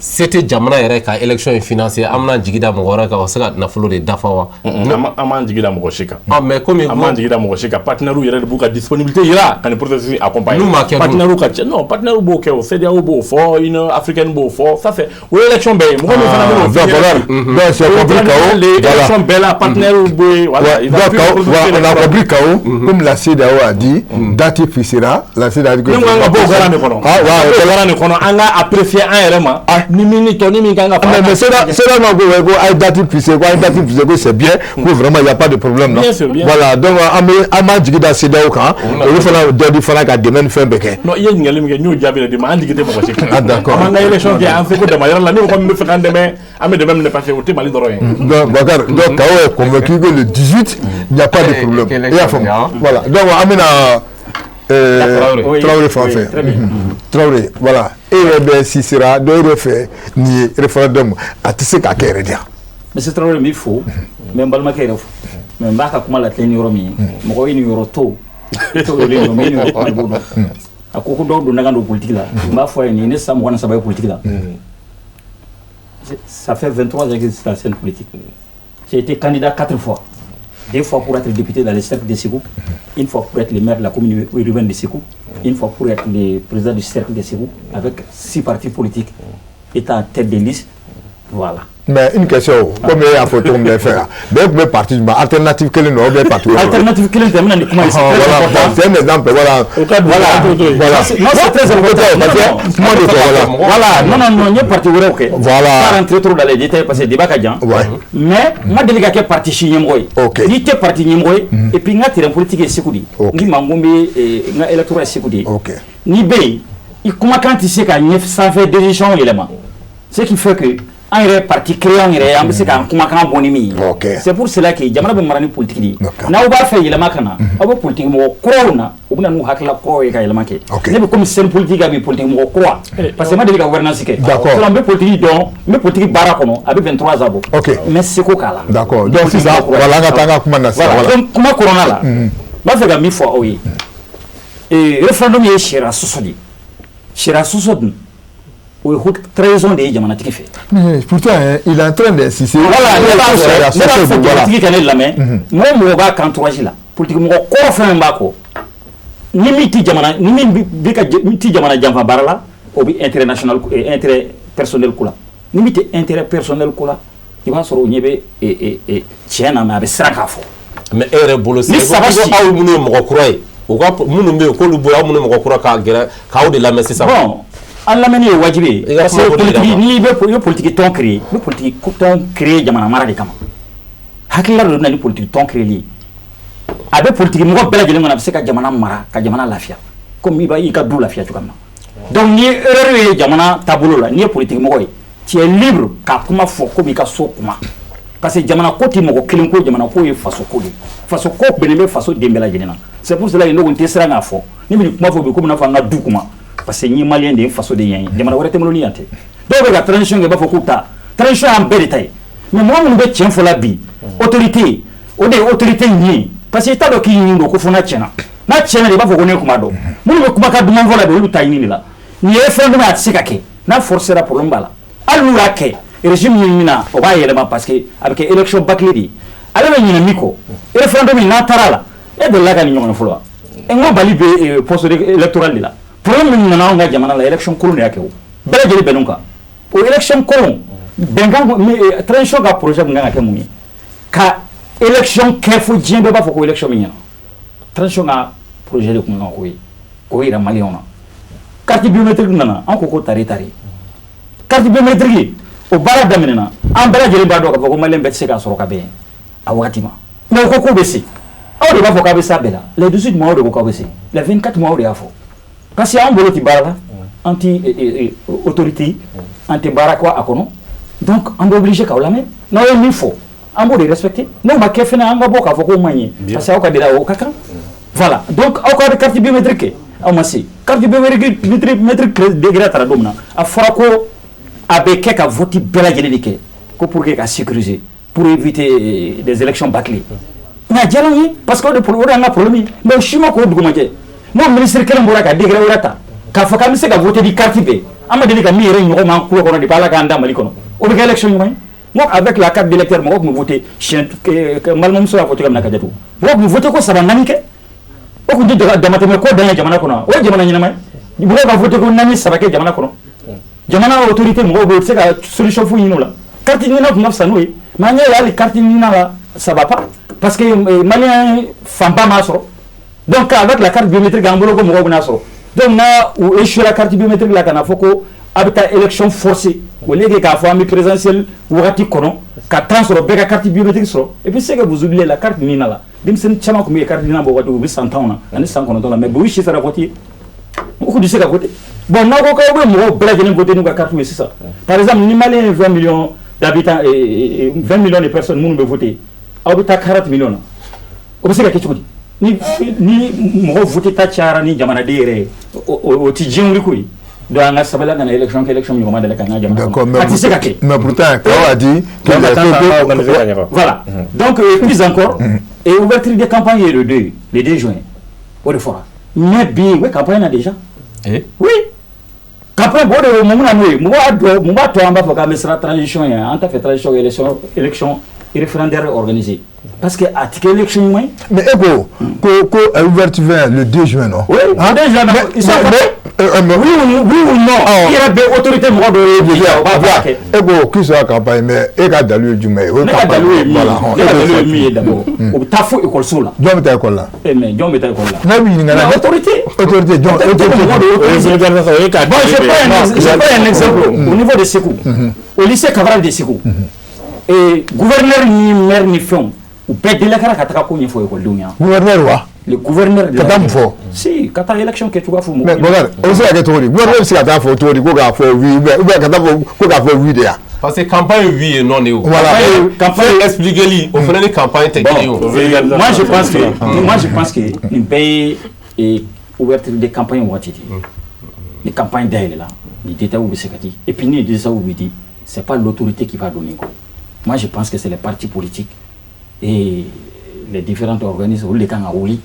se tɛ jamana yɛrɛ ka élection in financer, an bɛna jigi da mɔgɔ wɛrɛ kan o se ka nafolo de dafa wa? An m'an jigi da mɔgɔ si kan. Ah, mais komi An m'an jigi da mɔgɔ si kan, partenaire yɛrɛ de b'u ka disponibilité yira ka nin processus accompagner. N'u m'a kɛ dun? Partenaire ka cɛ, non, partenaire b'o kɛ o, CEDEAO b'o fɔ, Union africaine b'o fɔ, ça c'est o ye élection bɛɛ ye, mɔgɔ min fana bɛn'o Donc voilà, donc c'est compris, Kao. les Voilà. élections bɛɛ la, partenaire bɛ yen, voilà. Ouais, Ils donc, appuient Kao, le processus voilà, on a électoral. compris, Kao, comme la CEDEAO a dit, date fixera, la CEDEAO a dit que. Ne ko an ka bɔ o garan de kɔnɔ. Ah, ouais, An bɔ o garan de kɔnɔ, an ka apprécier an yɛrɛ ma. Ni min ni tɔ ni min kan ka. Mais CEDEAO ma ko, ouais, ko a ye date fixée, ko a ye date fixée, ko c'est bien, ko vraiment il y a pas de problème, non? Bien sûr, bien. Voilà, donc an bɛ an b'an jigi da CEDEAO kan, olu fana dɔ di fana ka dɛmɛ ni fɛn bɛɛ kɛ. Non, i ye ɲininkali min kɛ, n y'o jaabi de d'i ma, an jigi tɛ mɔgɔ si kan. Ah, d'accord. An b'an ka élection kɛ an seko damayɔrɔ la, ni mɔgɔ min bɛ fɛ k'an dɛmɛ, an bɛ dɛmɛ minɛ, parce que o tɛ Mali dɔrɔn ye. Donc, Bakar, donc Kao est convaincu que le 18, il n'y a pas de Eh, problème. quelle I y'a faamu. élection, Voilà, donc an bɛna Traoré. Oui, Traoré fan oui, fɛ. très bien. Traoré, voilà. E yɛrɛ bɛ si sera dɔw yɛrɛ fɛ nin ye référendum a tɛ se ka kɛ yɛrɛ de yan. Monsieur Traoré, n b'i fo, n bɛ n balimakɛ yɛrɛ fo, mais n b'a ka kuma latilen ni yɔrɔ min ye, mɔgɔ ye nin yɔrɔ to tolen don, min nin yɔrɔ kuma de b'o dɔn. A ko ko dɔw donna ka don politique la, n b'a fɔ a ye, nin ye ne san 23 ye politique la. Ça fait 23 ans que je suis dans la scène politique. J'ai été candidat quatre fois. Deux fois pour être député dans le cercle de Ségou, une fois pour être le maire de la commune urbaine de Ségou, une fois pour être le président du cercle de Ségou, avec six partis politiques étant en tête de liste. Voilà. Mais une question, comme e y'a fɔ cogo min na i fɛ yan, bɛɛ tun bɛ parti jumɛn, alternative kelen don ou bien parti wɛrɛ? Alternative kelen tɛ, n bɛna nin kuma ye, c'est Ah, très voilà, important. bon, c'est un exemple, voilà. Voilà. Voilà. Non, c'est très important. Parce que kuma de fɔ, voilà. Voilà, non, non, non, n ye parti wɛrɛw kɛ. Voilà. Pas rentrer trop dans les détails parce que débat ka jan. Ouais. Mais n ma deli ka kɛ parti si ɲɛmɔgɔ ye. Ok. N'i tɛ parti ɲɛmɔgɔ ye, et puis n ka terrain politique ye Segu de ye. Ok. N k'i ma n ko n bɛ n ka électorat ye Segu de ye. Ok. N'i bɛ yen, i kumakan tɛ se ka ɲɛ sanfɛ décision yɛlɛma. Ce qui fait que an yɛrɛ parti créé an yɛrɛ ye, an bɛ se k'an kumakan bɔ ni min ye. Ok. C'est pour cela que jamana bɛ mara ni politique de ye. D'accord. N'aw b'a fɛ yɛlɛma ka na, aw bɛ politique mɔgɔ kuraw na, u bɛ na n'u hakilila kuraw ye ka yɛlɛma kɛ. Ok. Ne bɛ comme scène politique bi, politique mɔgɔ kura. Parce que n ma deli ka gouvernance kɛ. D'accord. Sinon n bɛ politique dɔn, n bɛ politique baara kɔnɔ, a bɛ 23 ans bɔ. Ok. N bɛ seko k'a la. D'accord. Donc sisan, voilà, an ka taa an ka kuma na sisan, Voilà. voilà. Donc kuma kɔnɔna la, n b'a fɛ ka min fɔ aw ye. Référendum ye sariya sɔsɔ de ye. Sariya sɔsɔ dun, o ye haute trahison de ye jamanatigi fɛ. Mais pourtant, hein, il est en train d'insister. Voilà, ne b'a fɛ, ne b'a fɛ Voilà. jamanatigi ka ne lamɛn. Mɔgɔ o mɔgɔ b'a kan entourage la, politique mɔgɔ kɔrɔ fɛn fɛn b'a kɔ, ni min ti jamana, ni min bi ka min ti jamana janfa baara la, o bi intérêt national, intérêt personnel ko la. Ni min tɛ intérêt personnel ko la, i b'a sɔrɔ o ɲɛ bɛ tiɲɛ na, mais a bɛ siran k'a fɔ. Mais e yɛrɛ bolo Ni sisan, saba ko si- aw minnu ye mɔgɔ kura ye, u ka minnu bɛ yen k'olu bolo, aw minnu ye mɔgɔ kura k'a gɛrɛ k'aw de lamɛn sisan. Bon, an lamɛnni ye wajibi ye. I ka Parce kuma que ko de yira politique quoi. n'i bɛ i bɛ politique tɔn créer, i bɛ politique tɔn créer jamana mara de kama. Hakilila dɔ de bɛ na ni politique tɔn créer ye. A bɛ politique mɔgɔ bɛɛ lajɛlen kɔnɔ, a bɛ se ka jamana mara, ka jamana lafiya. Komi i b'a i ka du lafiya cogoya min na. Donc n'i ye erreur ye jamana taabolo la, n'i ye politique mɔgɔ ye, tu es libre ka kuma fɔ komi i ka so kuma. Parce que jamana ko tɛ mɔgɔ kelen ko, jamana ko ye faso ko de ye. Faso ko bɛnnen bɛ faso den bɛɛ lajɛlen na. C'est pour cela que ne ko n tɛ siran k'a fɔ. Ne bɛ nin kuma fɔ bi komi i n'a fɔ an ka du kuma. Parce que n ye malien de ye, n faso de ye yan ye. Jamana wɛrɛ tɛ n bolo ni yan tɛ. Dɔw bɛ ka transition kɛ, i b'a fɔ k'u ta. Transition y'an bɛɛ de ta ye. Mais mɔgɔ minnu bɛ tiɲɛ fɔ la bi, autorité, o de ye autorité ɲin. Parce que i t'a dɔn k'i ɲin don ko fo n'a tiɲɛna. N'a tiɲɛna de, i b'a fɔ ko ne kuma dɔn. Minnu bɛ kumakan duman fɔ la bi, olu bɛ taa ɲini de la. Nin ye référendum ye, a tɛ se ka kɛ. N'a forcera, problème b'a la. Hali n'u y'a kɛ, régime min bɛna, o b'a yɛlɛma parce que a bɛ kɛ élection bâclée de ye. Ale bɛ ɲinɛ min kɔ, référendum in n'a taara la, e delila ka nin ɲɔgɔn ye fɔlɔ wa? N ko Mali bɛ poste électoral de la. Problème min nana anw ka jamana la, élection kolon de y'a kɛ o. Bɛɛ lajɛlen bɛnn'o kan. O élection kolon, Bɛnkan, transition ka projet kun kan ka kɛ mun ye? Ka élection kɛ fo diɲɛ bɛɛ b'a fɔ ko élection min ɲɛna. Transition ka projet de kun kan k'o ye, k'o yira maliyɛnw na. Carte biométrique nana, an ko ko tari tari. Carte biométrique, o baara daminɛna, an bɛɛ lajɛlen b'a dɔn k'a fɔ ko maliyɛn bɛɛ tɛ se k'a sɔrɔ ka bɛn a wagati ma. Mais o ko k'o bɛ se. Aw de b'a fɔ k'a bɛ s'a bɛɛ la. Les 18 mois, aw de ko k'aw bɛ se. Les 24 mois, aw de y'a fɔ. Parce que anw bolo tɛ baara la, an tɛ autorité, an tɛ baara kɛ a kɔnɔ. Donc an bɛ obligé k'aw lamɛn. N'aw ye min fɔ, an b'o de respecter. N'o ma kɛ fɛnɛ, an ka bɔ k'a fɔ k'o man ɲi. Parce que aw ka délai, o ka kan. Voilà. Donc aw k'aw bɛ carte biométrique kɛ, aw ma se. Carte biométrique décret taara don min na, a fɔra ko a bɛ kɛ ka vote bɛɛ lajɛlen de kɛ, ko pour que ka sécuriser, pour éviter des élections bâclées. Mais a diyara n ye, parce que o de y'an ka problème ye. Mais o si ma k'o dugumajɛ. N'o ministre kelen bɔra ka décret wɛrɛ ta k'a fɔ k'an bɛ se ka voter ni carte bɛɛ, an ma deli ka min yɛrɛ ɲɔgɔn ma an tulo kɔnɔ depuis Ala k'an da Mali kɔnɔ, o bɛ kɛ élection ɲuman ye? N ko avec la carte d'électeur, mɔgɔ tun bɛ voter siɲɛ, n balimamuso y'a fɔ cogoya min na ka jate, mɔgɔ tun bɛ voter ko saba naani kɛ, o tun tɛ damatɛmɛ ko dan ye jamana kɔnɔ. O ye jamana ɲɛnama ye? Mɔgɔw ka voter ko naani saba kɛ jamana kɔnɔ, jamana autorité mɔgɔw bɛ yen, u tɛ se ka solution foyi ɲini o la. Carte ɲinina tun ka fisa n'o ye, mais an y'a ye hali carte ɲinina la, ça va pas, parce que maliyɛn fanba m'a sɔrɔ. Donc avec la carte biométrique, an bolo ko mɔgɔw bɛna sɔrɔ. Donc n'a u échoué la carte biométrique la, ka na fɔ ko a bɛ taa élection forcée, au lieu que k'a fɔ an bɛ présidentielle wagati kɔnɔ ka temps sɔrɔ bɛɛ ka carte biométrique sɔrɔ. Et puis c'est que vous oubliez la carte NINA la, denmisɛnnin caman tun bɛ yen, carte NINA bɔ waati, u bɛ san 10 na ani san 9 la, mais bi u si sera voter, u tun tɛ se ka voter. Bon, n'aw ko k'aw bɛ mɔgɔw bɛɛ lajɛlen voter n'u ka carte ye sisan, par exemple ni maliyɛn ye 20 millions d'habitants, 20 millions de personnes minnu bɛ voter, aw bɛ taa 40 millions na, o bɛ se ka kɛ cogo di? Ni mɔgɔ voter ta cayara ni jamanaden yɛrɛ ye, o ti diɲɛ wuli ko ye. Donc an ka sabali, ka na élection kɛ, élection ɲɔgɔn ma deli ka n ka jamana kɔnɔ, a tɛ se ka kɛ. Mais pourtant Kawo a dit que voilà. Donc plus encore, et ouverture de campagne est le 2 juin, o de fɔra. Mais bi u bɛ campagne na déjà. Oui, campagne o de mun na n'o ye, mun b'a dɔn, mun b'a to an b'a fɔ k'an bɛ siran transition ye? An t'a fɛ transition, élection référendaire organisée, parce que a ti kɛ élection ɲuman ye. Mais e ko ouverture le 2 juin, non? Oui, le 2 juin, ils sont mais oui ou non, i yɛrɛ bɛ autorité mɔgɔ dɔ ye déjà, o b'a baara kɛ. E ko k'i sera campagne, mais e ka dalu ye jumɛn ye? Ne ka dalu ye min ye, ne ka dalu ye min ye, d'abord o bɛ taa fo école la. Jɔn bɛ taa école la? Eh mais jɔn bɛ taa école la? Ne b'i ɲininka la. Autorité. Autorité jɔn? Autorité mɔgɔ dɔ autorisé. Bon, je prends un exemple au niveau de Ségou, au lycée Cabral de Ségou, et gouverneur ni maire ni fɛnw, u bɛɛ délégera ka taga ko ɲɛfɔ ekɔlidenw ɲɛna. Gouverneur wa? Le gouverneur de ka taa mun fɔ? Si, ka taa élection kɛcogoya fɔ mɔgɔw. Mais Bokar, o bɛ se ka kɛ cogo di? Gouverneur bɛ se ka taa fɔ cogo di ko k'a fɔ oui, ou bien ka taa fɔ ko k'a fɔ oui de ya? Parce que campagne oui et non de o. Voilà. Campagne expliquer o fana ni campagne tɛ kelen ye o. Moi je pense que nin bɛɛ ye ouverture de campagne waati de ye. Ni campagne dayɛlɛla, ni détails bɛ se ka di, et puis ni détails bɛ di, c'est pas l'autorité qui va donner quoi. Moi je pense que c'est les partis politiques et les différents organismes, olu de kan ka wuli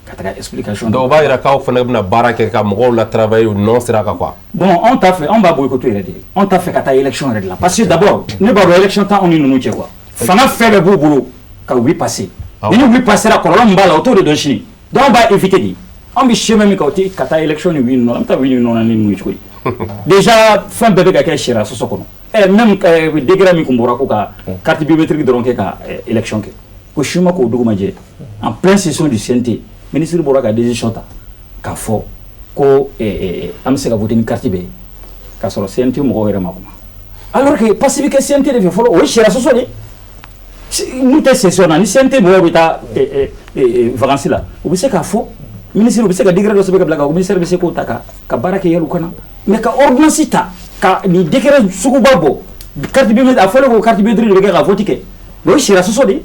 ka taga explication. Donc o b'a yira k'aw fana bɛna baara kɛ ka mɔgɔw la travailler o non sira kan quoi. Bon, anw t'a fɛ, anw b'a boycotter yɛrɛ de. Anw t'a fɛ ka taa élection yɛrɛ de la, parce que d'abord ne b'a dɔn élection t'anw ni ninnu cɛ quoi. Fanga fɛn bɛɛ b'u bolo ka oui passer. Ni oui passera, kɔlɔlɔ min b'a la, o t'o de dɔn sini. Donc anw b'a éviter de. Anw bɛ chemin min kan, o tɛ ka taa élection ni oui ninnu, an bɛ taa oui ni non na ni ninnu ye cogo di? Déjà fɛn bɛɛ bɛ ka kɛ sariya sɔsɔ kɔnɔ. Même décret min kun bɔra ko ka carte biométrique dɔrɔn kɛ ka élection kɛ, ko si ma k'o dugu ma jɛ, en pleine session du CNT, ministre bɔra ka décision ta k'a fɔ ko an bɛ se ka voter ni carte bɛɛ ye, k'a sɔrɔ CNT mɔgɔw yɛrɛ ma kuma, alors que passe bɛ kɛ CNT de fɛ fɔlɔ, o ye sariya sɔsɔ de ye. N'u tɛ session na, ni CNT mɔgɔw bɛ taa vacances la, u bɛ se k'a fɔ ministre, u bɛ se ka décret dɔ sɛbɛn ka bila ka ministère bɛ se k'o ta ka baara kɛ yal'u kana, mais ka ordonnance ta ka nin décret suguba bɔ, carte biométrique, a fɔlen ko carte biométrique de bɛ kɛ ka vote kɛ, o ye sariya sɔsɔ de ye.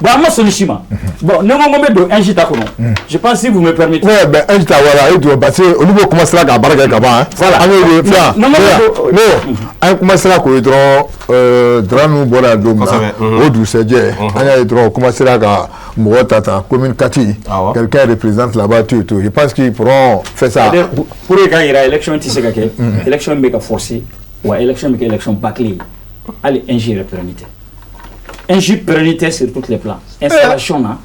Bon, an ma sɔn si ma. Bon, ne ko n bɛ don AIGE ta kɔnɔ, je pense, si vous me permettez. Ouais, ben AIGE ta, voilà, e jɔ, parce que olu b'o commencé ka baara kɛ ka ban. Voilà. An y'o ye fɛn. Non, an commencé k'o ye dɔrɔn, Dra ninnu bɔra yan don min na, o dugusɛjɛ an y'a ye dɔrɔn o commencé ka mɔgɔ ta ta commune 4, quelqu'un représente là-bas, tout et tout. Je pense qu'ils pourront faire ça. Pour que k'a yira élection tɛ se ka kɛ, élection bɛ ka forcer, wa élection bɛ kɛ élection bâclée ye. Hali AIGE yɛrɛ pɛrɛnni tɛ. AIGE pɛrɛnni tɛ sur tous les plans. Installation na,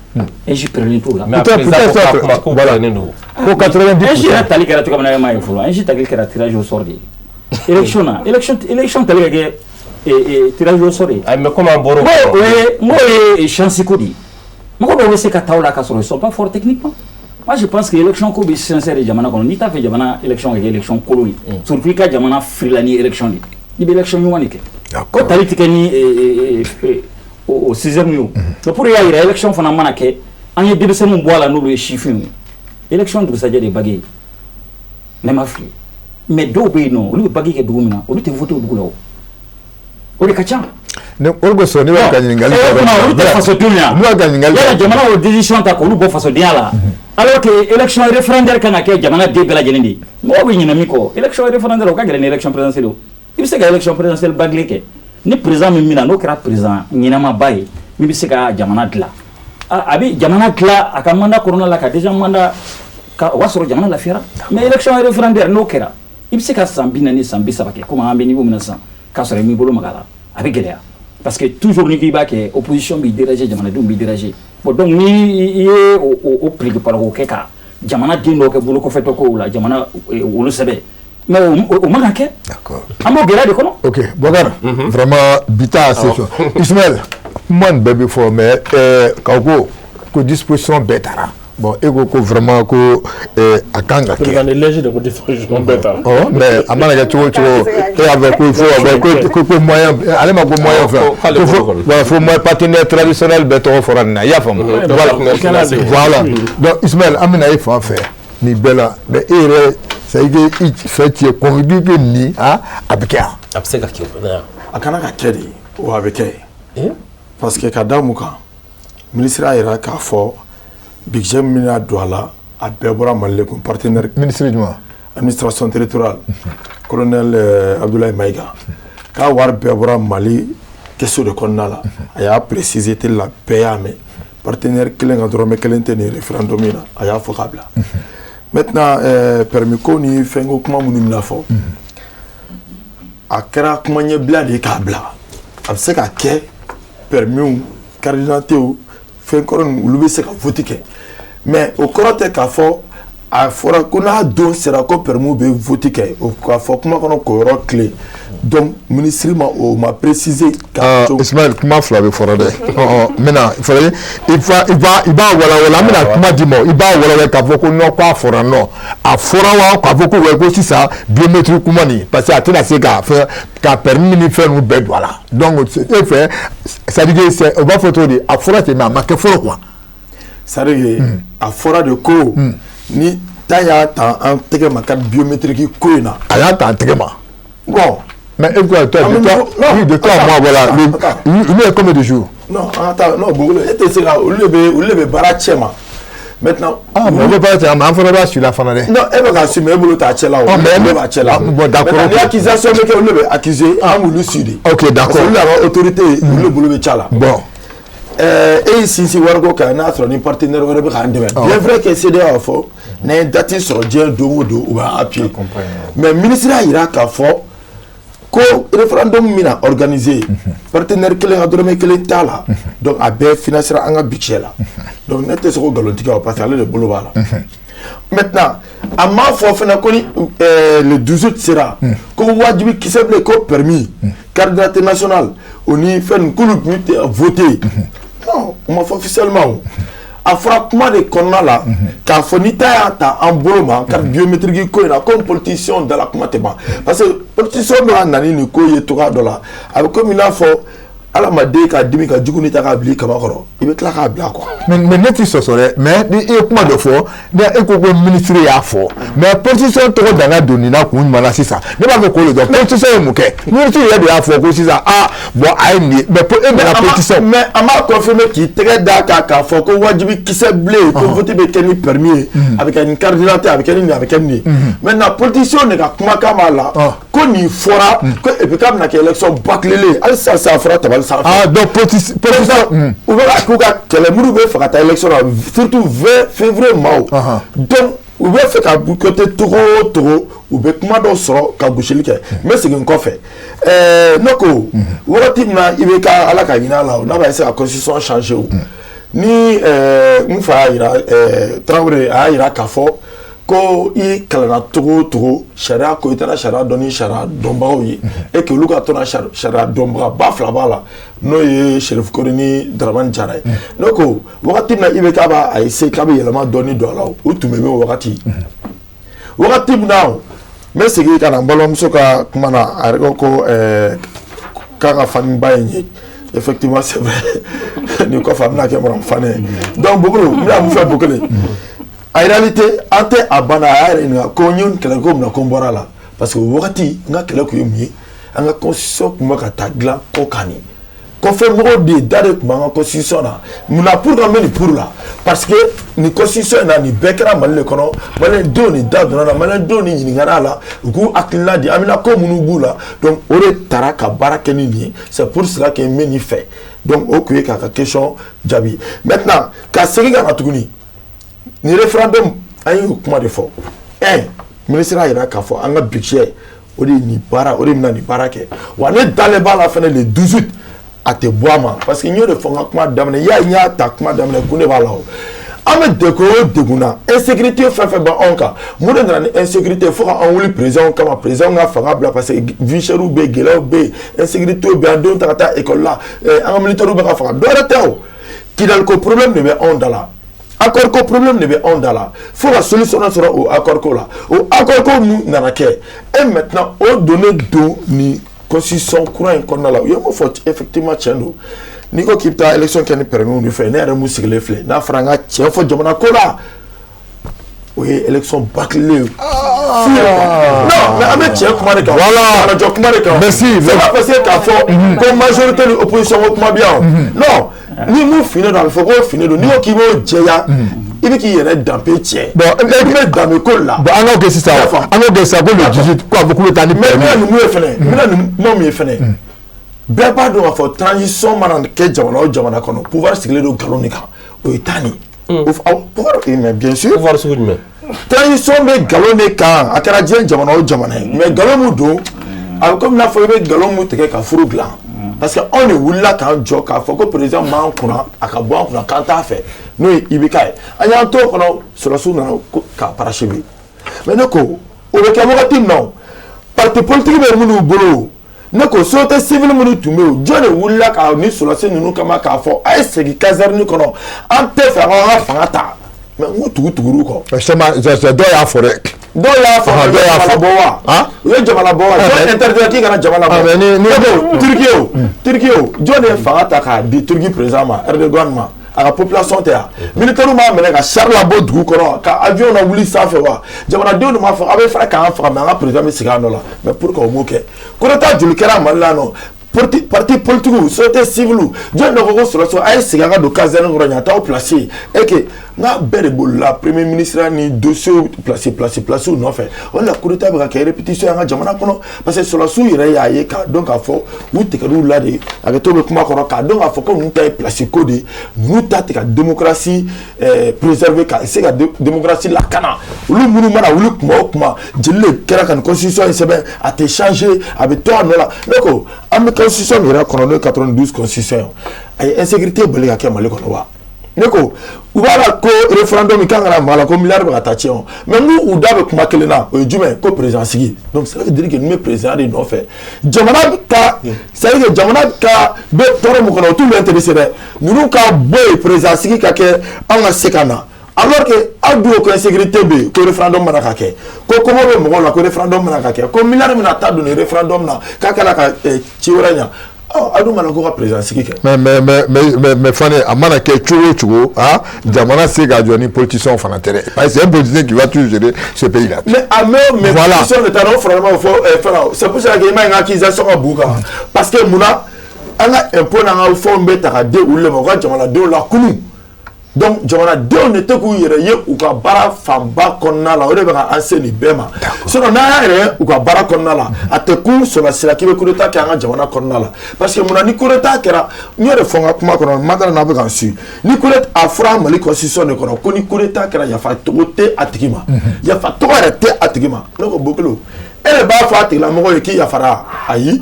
AIGE pɛrɛnni t'o la. Mais peut-être ko pɛrɛnnen don. Ko 90. AIGE yɛrɛ tali kɛra cogo min na, e m'a ye fɔlɔ. AIGE tali kɛra tirage au sort de ye. Élection na, élection tali ka kɛ tirage au sort ye. Ayi, mais comme an bɔr'o kɔnɔ. O ye n k'o ye chance ko de ye. Mɔgɔ dɔw bɛ se ka taa o la k'a sɔrɔ ils sont pas forts techniquement. Moi, je pense que élection ko bɛ sincère de jamana kɔnɔ. N'i t'a fɛ jamana élection ka kɛ élection kolon ye, surtout i ka jamana firila ni élection de ye, i bɛ élection ɲuman de kɛ. Ko tali tɛ kɛ ni o système ye o. Mais pour y'a yira, élection fana mana kɛ, an ye denmisɛnninw bɔ a la n'olu ye sifinw ye. Élection dugusajɛ de ye bac ye. Ne ma fili. Mais dɔw bɛ yen nɔ, olu bɛ bac kɛ dugu min na, olu tɛ voter o dugu la o. O de ka ca. Ne o de kosɔn ne b'a ka ɲininkali kɛ. Olu tɛ fasodenw ye. Ne b'a ka ɲininkali kɛ. Yala jamana o décision ta k'olu bɔ fasodenya la. Alors que élection référendaire kan ka kɛ jamana den bɛɛ lajɛlen de ye. Mɔgɔw bɛ ɲinɛ min kɔ, élection référendaire o ka gɛlɛn ni élection présidentielle o. I bɛ se ka élection présidentielle bâclée kɛ. Ni président min bɛna, n'o kɛra président ɲɛnamaba ye, min bɛ se ka jamana dilan. A bɛ jamana dilan a ka mandat kɔnɔna la ka déjà mandat ka o b'a sɔrɔ jamana lafiyara. Mais élection référendaire, n'o kɛra, i bɛ se ka san 40, san 30 kɛ, komi an bɛ niveau min na sisan, k'a sɔrɔ i m'i bolo maga a la, a bɛ gɛlɛya. Parce que toujours ni k'i b'a kɛ, opposition b'i déranger, jamanadenw b'i déranger. Bon, donc ni i ye o piriki-parako kɛ ka jamana den dɔw kɛ bolokɔfɛtɔ kow la, jamana olu sɛbɛn, mais o man ka kɛ. D'accord. An b'o gɛlɛya de kɔnɔ. Ok, Bokar, vraiment bi ta c'est ça. Ismaël, kuma nin bɛɛ bɛ fɔ, mais k'aw ko ko disposition bɛɛ taara. Bon, e ko ko vraiment ko a kan ka kɛ. Président de l'EG de ko disposition bɛɛ taara. Ɔ, mais a mana kɛ cogo o cogo, e y'a fɔ ko il faut ko moyen, ale ma ko moyen fɛ. Ko fo, voilà, fo moyen partenaire traditionnel bɛɛ tɔgɔ fɔra nin na, i y'a faamu. Voilà. Donc Ismaël, an bɛna e fan fɛ nin bɛɛ la, mais e yɛrɛ, c'est à dire que i fɛ, tu es convaincu que nin a bɛ kɛ yan. A bɛ se ka kɛ. A kana ka kɛ de, wa a bɛ kɛ. Parce que ka da mun kan, ministre y'a yira k'a fɔ budget min bɛna don a la, a bɛɛ bɔra Mali de kun, partenaire. Ministre jumɛn? Administration territoriale, colonel Abdoulaye Maïga, k'a wari bɛɛ bɔra Mali kɛso de kɔnɔna la. A y'a préciser télé la, bɛɛ y'a mɛn. Partenaire kelen ka dɔrɔmɛ kelen tɛ nin référendum in na, a y'a fɔ k'a bila. Maintenant, permis ko ni fɛnko kuma minnu bɛna fɔ, a kɛra kuma ɲɛbila de ye k'a bila. A bɛ se ka kɛ permis, carte d'identité, fɛn kɔrɔ ninnu, olu bɛ se ka vote kɛ, mais o kɔrɔ tɛ k'a fɔ a fɔra ko n'a don sera ko permis bɛ vote kɛ. O k'a fɔ kuma kɔnɔ k'o yɔrɔ tile. Donc ministre ma o ma préciser. Ismaël, kuma fila bɛ fɔra dɛ. N bɛna fɔlɔ, i b'a walawala, an bɛna kuma d'i ma, i b'a walawala k'a fɔ ko non, k'a fɔra non, a fɔra wa, k'a fɔ ko ouais, ko sisan biométrique kuma nin, parce que a tɛna se ka fɛn ka permis ni fɛn ninnu bɛɛ don a la. Donc e fɛ, c'est à dire que c'est, o b'a fɔ cogo di, a fɔra ten, mais a ma kɛ fɔlɔ quoi. C'est à dire que a fɔra de ko ni ta y'a ta an tɛgɛ ma carte biométrique ko in na. A y'a ta an tɛgɛ ma. Bon. Mais et quoi, toi, de toi, oui, de toi à moi, voilà. Il y a combien de jours? Non, attends, non, Bogolo, e tɛ se ka olu de bɛ baara cɛ ma. Maintenant. Ah, mais olu bɛ baara cɛ ma, an fana b'a suivre la fana dɛ. Non, e bɛ k'a suivre, mais e bolo t'a cɛ la o. Ah, mais olu b'a cɛ la. Bon, d'accord. Maintenant, ni accusation bɛ kɛ, olu de bɛ accuser, an b'olu suivre. Ok, d'accord. Parce que olu y'a ka autorité ye, olu de bolo bɛ ca la. Bon. E y'i sinsin wariko kan, n'a sɔrɔ ni partenaire wɛrɛ bɛ k'an dɛmɛ. Bien vrai que CEDEAO y'a fɔ n'an ye date sɔrɔ diɲɛ don o don, u b'an appuyer. Mais ministre y'a jira k'a fɔ ko référendum min na organiser, partenaire kelen ka dɔrɔmɛ kelen t'a la. Donc a bɛɛ financera an ka budget la. Donc ne tɛ se k'o nkalon tigɛ o, parce que ale de bolo b'a la. Maintenant, a m'a fɔ fana ko ni le 12 août sera, ko wajibi kisɛ bilen ko permis, carte d'identité nationale o ni fɛn ninnu, k'olu tun tɛ voter. Non, o ma fɔ officiellement o. A fɔra kuma de kɔnɔna la k'a fɔ ni ta y'a ta an bolo ma carte biométrique ko in na, comme politicien dala kuma tɛ ban, parce que politicien bɛ ka na ni nin ko ye cogoya dɔ la, a bɛ komi i n'a fɔ adamaden ka dimi ka jugu ni ta k'a bila i kaba kɔrɔ, i bɛ tila k'a bila quoi. Mais ne ti sɔsɔ dɛ, mais ni i ye kuma dɔ fɔ, ni e ko ko ministre y'a fɔ, mais politicien tɔgɔ danna don nin na kun jumɛn na sisan? Ne b'a fɛ k'o de dɔn. Politicien ye mun kɛ? Ministre yɛrɛ de y'a fɔ ko sisan, ah bon, a ye nin ye, mais e nana politicien. Mais an b'a confirmer k'i tɛgɛ d'a kan k'a fɔ ko wajibi kisɛ bilen ko vote bɛ kɛ ni permis ye, a bɛ kɛ ni carte d'identité, a bɛ kɛ ni nin, a bɛ kɛ ni nin ye. Maintenant, politicien de ka kumakan b'a la ko nin fɔra ko et puis k'a bɛna kɛ élection bâclée. Hali sisan sisan, a fɔra tabali sanfɛ. Ah, donc politicien. U bɛ ka k'u ka kɛlɛ minnu bɛ fɛ ka taa élection na, surtout 20 février maaw. Donc u bɛ fɛ ka boycotter togo o togo, u bɛ kuma dɔw sɔrɔ ka gosili kɛ. N bɛ segin kɔfɛ, ne ko wagati min na i bɛ ka ala ka ɲin'a la o, n'a b'a se ka constitution changer o, ni n fa y'a yira, Tarawele a y'a yira k'a fɔ ko Ko i kalanna cogo o cogo sariya ko, i taara sariya dɔn ni sariya dɔnbagaw ye e que olu ka tɔn sariya dɔnbaga ba fila b'a la, n'o ye Cherif Kone ni Dramane Diarra ye. Ne ko wagati min na IBK b'a a essayer k'a bɛ yɛlɛma dɔɔni don a la, o tun bɛ min wagati min na, n bɛ segin ka na n balimamuso ka kuma na. A yɛrɛ ko k'a ka faniba ye n ye. Effectivement, c'est vrai, nin kɔfɛ a bɛna kɛ madame Fane ye. Donc Bokolo, n bɛna mun fɛ Bokolo, en réalité an tɛ a banna. A y'a yɛrɛ ɲininka ko n ye kɛlɛ ko min na, ko n bɔra a la parce que o wagati n ka kɛlɛ kun ye mun ye? An ka constitution tun bɛ ka taa dilan kɔ kan, nin kɔfɛ mɔgɔw de da de tun b'an ka constitution na. Munna? Pour que an bɛ nin pour la, parce que nin constitution in na, nin bɛɛ kɛra Mali de kɔnɔ. Maliyɛndenw de da donna la, maliyɛndenw de ɲininkara a la, u k'u hakilina di, an bɛna ko minnu b'u la. Donc o de taara ka baara kɛ ni nin ye. C'est pour cela que n bɛ nin fɛ. Donc o kun ye k'a ka question jaabi. Maintenant, ka segin ka na tuguni, nin référendum, an y'o kuma de fɔ. Un ministre y'a jira k'a fɔ an ka budget, o de ye nin baara, o de bɛna nin baara kɛ. Wa ne dalen b'a la fɛnɛ, le 18 a tɛ bɔ a ma, parce que n y'o de fɔ n ka kuma daminɛ. I y'a ye, n y'a ta kuma daminɛ, kun de b'a la. O an bɛ degun o degun na, insécurité fɛn fɛn bɛ anw kan, mun de nana ni insécurité fo ka an wuli président kama, président ka fanga bila? Parce que vie chère bɛ yen, gɛlɛyaw bɛ yen, insécurité bɛ yen, an denw ta ka taa école la, an ka militaires bɛ ka faga. Dɔ wɛrɛ tɛ, o Kidali ko problème de bɛ anw da la, accord ko problème de bɛ anw da la, fo ka solution sɔrɔ o accord ko la. O accord ko mun nana kɛ? Et maintenant o donnen don nin constitution kura in kɔnɔna la, u ye mun fɔ? Effectivement, tiɲɛ don, n'i ko k'i bɛ taa élection kɛ ni permis de fɛ, ne yɛrɛ mun sigilen filɛ, n'a fɔra an ka tiɲɛ fɔ jamana ko la, o ye élection bâclée ye. Non, mais an bɛ tiɲɛ kuma de kan. Voilà. Jɔ kuma de kan. Merci. C'est pas parce que k'a fɔ ko majorité ni opposition ko kuma bɛ yan o. Non, ni mun finnen don, a bɛ fɔ ko finnen don. N'i ko k'i b'o jɛya, i bɛ k'i yɛrɛ danbe tiɲɛ. Bon, i bɛ danbe ko la. Bon, an k'o kɛ sisan, an k'o kɛ sisan ko le 18, ko a fɔ k'u bɛ taa ni Mais n bɛna permis. nin mun ye fɛnɛ, n bɛna nin kuma min ye fɛnɛ, bɛɛ b'a dɔn k'a fɔ transition mana kɛ jamana o jamana kɔnɔ, pouvoir sigilen don nkalon de kan. O ye tan de ye. O awɔ, pouvoir, mais bien sûr. Pouvoir sugu jumɛn? Transition bɛ nkalon de kan. A kɛra diɲɛ jamana o jamana ye, mais nkalon mun don, a bɛ komi n'a fɔ i bɛ nkalon mun tigɛ ka furu dilan, parce que anw de wulila k'an jɔ k'a fɔ ko président m'an kunna, a ka bɔ an kunna, k'an t'a fɛ, n'o ye IBK ye. An y'an to o kɔnɔ, sɔrɔdasiw nana ko k'a parachever. Mais ne ko o bɛ kɛ wagati min na, o parti politique bɛ minnu bolo, ne ko société civile minnu tun bɛ yen, jɔn de wulila ka ni sɔrɔdasi ninnu kama k'a fɔ a ye segin caserne kɔnɔ, an tɛ fɛ an ka fanga ta? Mais n ko tugu tugur'u kɔ. Seulement, dɔw y'a fɔ dɛ. Dɔw y'a fɔ. Ah, U dɔw ye y'a jama fɔ. labɔ wa? Ah? U ye jama labɔ wa? Jɔn interdit k'i kana jama labɔ? Ah, mais Ne ko Turquie, o Turquie, o jɔn de ye fanga ta k'a di Turquie président ma, Erdogan ma? A ka population tɛ yan? Militaires m'a minɛ ka char labɔ dugu kɔnɔ, ka avion na wuli sanfɛ wa? Jamanadenw de m'a fɔ a bɛ fara k'an faga, mais an ka président bɛ segin a nɔ la? Mais pourquoi o m'o kɛ? Coup d'état joli kɛra Mali la? Nɔ parti politique, société civile, jɔn de ko ko sɔrɔdasiw a ye segin, an ka don caserne kɔnɔ, ɲa t'aw place? Et que n k'a bɛɛ de bolila premier ministre ni dossier place place place nɔfɛ. O de la coup d'état bɛ ka kɛ répétition ye an ka jamana kɔnɔ, parce que sɔrɔdasiw yɛrɛ y'a ye k'a dɔn k'a fɔ u tigɛr'u la de. A kɛ to bɛ kuma kɔnɔ k'a dɔn k'a fɔ ko ninnu ta ye place ko de ye, ninnu ta tɛ ka démocratie préserver, ka se ka démocratie lakana. Olu minnu mana wuli kuma o kuma, jeli de kɛra ka nin constitution in sɛbɛn, a tɛ changer, a bɛ to a nɔ la. Ne ko an bɛ constitution min yɛrɛ kɔnɔ, n'o ye 92 constitution ye, a ye insécurité bali ka kɛ Mali kɔnɔ wa? Ne ko u b'a la ko référendum kan ka na maa la, ko miliyari bɛ ka taa tiɲɛ o. Mais n ko u da bɛ kuma kelen na, o ye jumɛn? Ko président sigi. Donc ça veut dire que ninnu bɛ président de nɔfɛ. Jamana ka, c'est à dire que jamana ka bɛ tɔɔrɔ mun kɔnɔ, o t'olu intéressé dɛ. Ninnu ka bɔ yen, président sigi ka kɛ, anw ka se ka na, alors que aw dun ko insécurité bɛ yen, ko référendum mana ka kɛ, ko kɔngɔ bɛ mɔgɔw la, ko référendum mana ka kɛ, ko miliyari bɛna taa don nin référendum na, k'a kɛla ka ci wɛrɛ ɲa. Ɔ, aw dun mana ko ka président sigi kɛ. Mais Fane, a mana kɛ cogo o cogo, ah, jamana se ka jɔ ni politicien fana tɛ dɛ, parce que c'est un politicien qui va toujours gérer ce pays là. Mais a mais mais Voilà. position de ta o fara ɲɔgɔn fɔ fɛn na. C'est pour cela que i m'a ye n ka accusation ka bon kan, parce que munna an ka impôt n'an ka fɛnw bɛ ta ka di olu de ma, u ka jamanadenw la kunun? Donc jamanadenw de tɛ k'u yɛrɛ ye u ka baara fanba kɔnɔna la. O de bɛ ka an se nin bɛɛ ma. Sinon n'an y'a yɛrɛ ye u ka baara kɔnɔna la, a tɛ kun sɔrɔsi la k'i bɛ coup d'état kɛ an ka jamana kɔnɔna la. Parce que munna ni coup d'état kɛra, n y'o de fɔ n ka kuma kɔnɔ, n ma n'a bɛ ka n su, ni coup d'état a fɔra Mali constitution de kɔnɔ ko ni coup d'état kɛra, yafa togo tɛ a tigi ma, yafa tɔgɔ yɛrɛ tɛ a tigi ma. Ne ko Bokolo, e de b'a fɔ a tigilamɔgɔ ye k'i yafara? Ayi,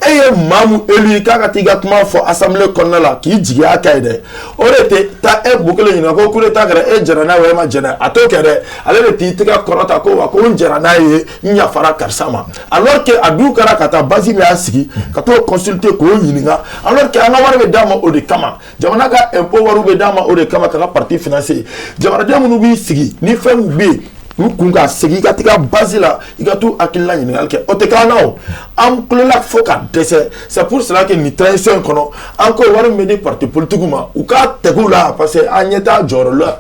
e E ye maa mun élu k'a ka t'i ka kuma fɔ assemblée kɔnɔna la k'i jigiya k'a ye dɛ, o de tɛ taa e Bukele ɲininka ko coup d'état kɛra, e jɛnna n'a ye wa e ma jɛn n'a ye? A t'o kɛ dɛ. Ale de t'i tɛgɛ kɔrɔta ko wa ko n jɛnna n'a ye, n yafara karisa ma, alors que a dun kɛra ka taa base min y'a sigi ka t'o consulter k'o ɲininka, alors que an ka wari bɛ d'a ma o de kama, jamana ka impôt wariw bɛ d'a ma o de kama, ka ka parti financer. Jamanaden minnu b'i sigi ni fɛn min bɛ yen u kun ka segin i ka t'i ka base la, i ka t'u hakilina ɲininkali kɛ, o tɛ k'an na. O an kulela fo ka dɛsɛ. C'est pour cela que nin transition in kɔnɔ, an ko wari min bɛ di parti politique ma, u k'a tɛgɛ u la, parce que an ɲɛ t'a jɔyɔrɔ la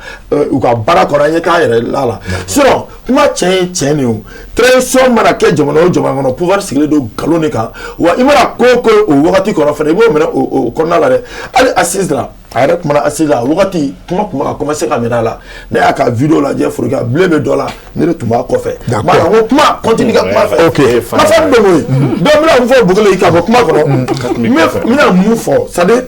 u ka baara kɔnɔ, an ɲɛ t'a yɛrɛ la. Sinon kuma tiɲɛ ye tiɲɛ de ye. O transition mana kɛ jamana o jamana kɔnɔ, pouvoir sigilen don nkalon de kan. Wa i mana ko o ko o wagati kɔnɔ fana, i b'o minɛ o kɔnɔna la dɛ. Hali assise la, a yɛrɛ kumana assise la, a wagati kuma tun bɛ ka commencer ka minɛ a la. Ne y'a ka vidéo lajɛ, Forokiya bilen bɛ dɔ la, ne de tun b'a kɔfɛ. Maa ko kuma continue ka kuma fɛ. Kuma fɛn dɔ y'o ye. Donc n bɛna mun fɔ Bukele k'a fɔ kuma kɔnɔ, n bɛna mun fɔ, c'est à dire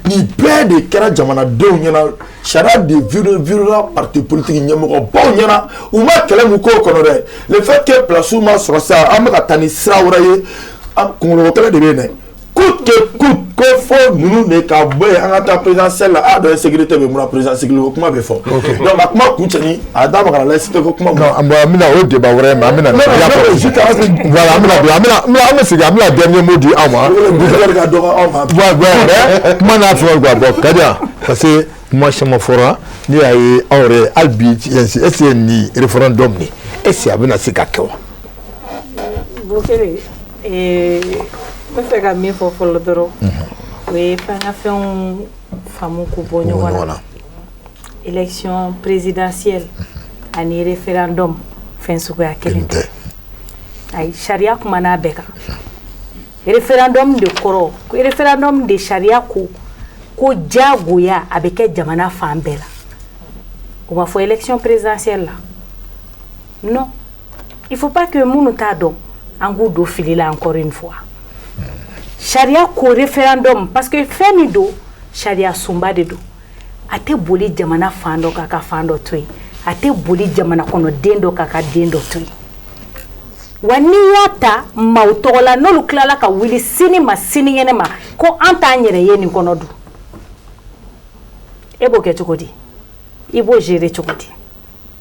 nin bɛɛ de kɛra jamanadenw ɲɛna, sariya de violer parti politique ɲɛmɔgɔbaw ɲɛna. U ma kɛlɛ mun k'o kɔnɔ dɛ, le fait que place ma sɔrɔ sisan, an bɛ ka taa ni sira wɛrɛ ye, kunkoloko kɛlɛ de bɛ yen dɛ. Coûte que coûte, ko fo ninnu de ka bɔ yen, an ka taa présidentielle la. A dɔ ye sécurité bɛ mun na, président sécurité ko kuma bɛ fɔ. Donc a kuma kun cɛ ni a da ma ka na laïcité ko kuma. Non, an bɛna o débat wɛrɛ, mais an bɛna, voilà, an bɛna bila, an bɛna, an bɛ segin, an bɛna dernier mot di aw ma. Ka dɔgɔ aw ma. Ouais, mais kuma n'a fɔ quoi. Bon, Kadia, parce que kuma caman fɔra, ne y'a ye aw yɛrɛ hali bi, est ce que nin référendum nin, est ce que a bɛna se ka kɛ wa? Bukele, n bɛ fɛ ka min fɔ fɔlɔ dɔrɔn, o ye f'an ka fɛnw faamu k'u bɔ ɲɔgɔn na. Élection présidentielle ani référendum, fɛn suguya kelen tɛ. Ayi, sariya kumana a bɛɛ kan. Référendum de kɔrɔ, référendum de sariya ko ko diyagoya a bɛ kɛ jamana fan bɛɛ la. O ma fɔ élection présidentielle la. Non, il faut pas que minnu t'a dɔn, an k'u don fili la encore une fois. Sariya ko référendum, parce que fɛn min don, sariya sunba de don. A tɛ boli jamana fan dɔ k'a ka fan dɔ to yen, a tɛ boli jamana kɔnɔ den dɔ k'a ka den dɔ to yen. Wa n'i y'a ta maaw tɔgɔ la, n'olu tilala ka wuli sini ma sinikɛnɛ ma ko an t'an yɛrɛ ye nin kɔnɔ dun, e b'o kɛ cogo di? I b'o gérer cogo di?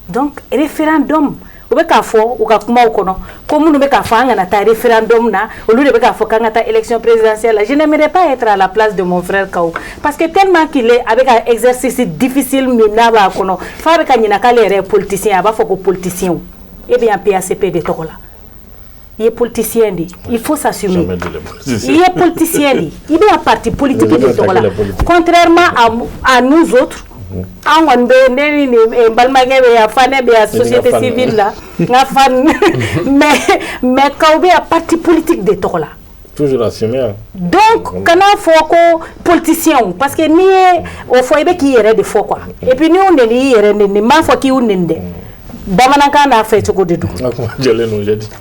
Donc référendum, u bɛ k'a fɔ u ka kumaw kɔnɔ ko minnu bɛ k'a fɔ an kana taa référendum na, olu de bɛ k'a fɔ k'an ka taa élection présidentielle la. Je n'aimerais pas être à la place de mon frère Kaou, parce que tellement qu'il est a bɛ ka exercice difficile min n'a b'a kɔnɔ, f'a bɛ ka ɲinɛ k'ale yɛrɛ ye politicien. A b'a fɔ ko politicien, e bɛ yan PACP de tɔgɔ la, i ye politicien de, il faut s'assumer. I ye politicien de, i bɛ yan parti politique de tɔgɔ la, contrairement à nous autres. An kɔni bɛ, ne ni n balimakɛ bɛ yan, Fanɛ bɛ yan société civile la, n ka fan, mais Kaw bɛ yan parti politique de tɔgɔ la. Toujours assumé. Donc kana fɔ ko politicien, parce que n'i ye o fɔ, i bɛ k'i yɛrɛ de fɔ quoi. Et puis n'i y'u neni, i yɛrɛ neni. N m'a fɔ k'i y'u neni dɛ, bamanankan n'a fɛ cogo de don.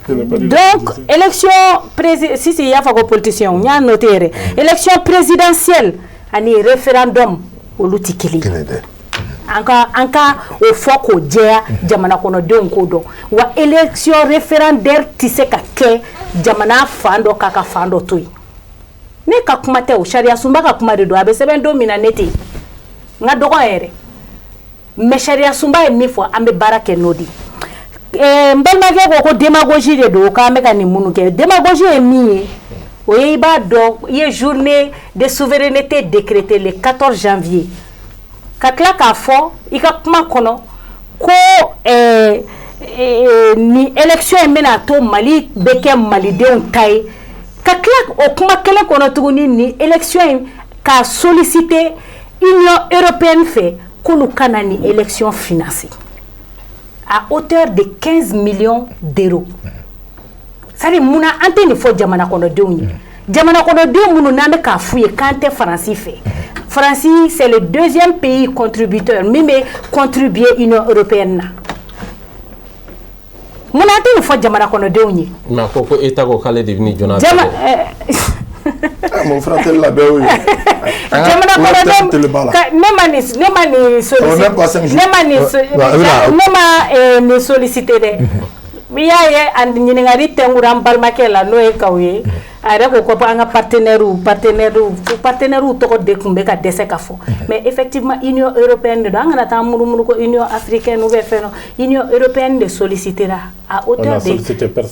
Donc élection prési si si, i y'a fɔ ko politicien, n y'a noté yɛrɛ. Élection présidentielle ani référendum, olu tɛ kelen ye. An ka o fɔ k'o jɛya, jamana kɔnɔdenw k'o dɔn. Wa élection référendaire tɛ se ka kɛ jamana fan dɔ k'a ka fan dɔ to yen. Ne ka kuma tɛ, o sariya sunba ka kuma de don. A bɛ sɛbɛn don min na, ne tɛ yen, n ka dɔgɔ yɛrɛ, mais sariya sunba ye min fɔ, an bɛ baara kɛ n'o de ye. N balimakɛ ko ko démagogie de don, k'an bɛ ka nin minnu kɛ. Démagogie ye min ye, o ye i b'a dɔn, i ye journée de souveraineté décrétée le 14 janvier, ka tila k'a fɔ i ka kuma kɔnɔ ko ni élection in bɛna to Mali bɛ kɛ malidenw ta ye, ka tila o kuma kelen kɔnɔ tuguni, ni élection in k'a solliciter Union européenne fɛ k'olu ka na ni élection financer à hauteur de 15 millions d'euros. C'est à dire, munna an tɛ nin fɔ jamana kɔnɔdenw ye? Jamana kɔnɔdenw minnu n'an bɛ k'a f'u ye k'an tɛ Faransi fɛ. Faransi, c'est le deuxième pays contributeur min bɛ contribuer Union européenne na. Munna an tɛ nin fɔ jamana kɔnɔdenw ye? Mais a ko ko État ko k'ale de bɛ ni jɔn. Jama Mon frère tɛ labɛn o ye. Jamana kɔnɔdenw, ne ma nin sollicité, ne ma nin sollicité dɛ. I y'a ye, a ɲininkali tɛnkura an balimakɛ la, n'o ye Kaw ye. A yɛrɛ ko an ka partenaires tɔgɔ de tun bɛ ka dɛsɛ ka fɔ. Mais effectivement, Union européenne de don. An kana taa munumunu ko Union africaine ou bien fɛn dɔ. Union européenne de sollicitera à hauteur de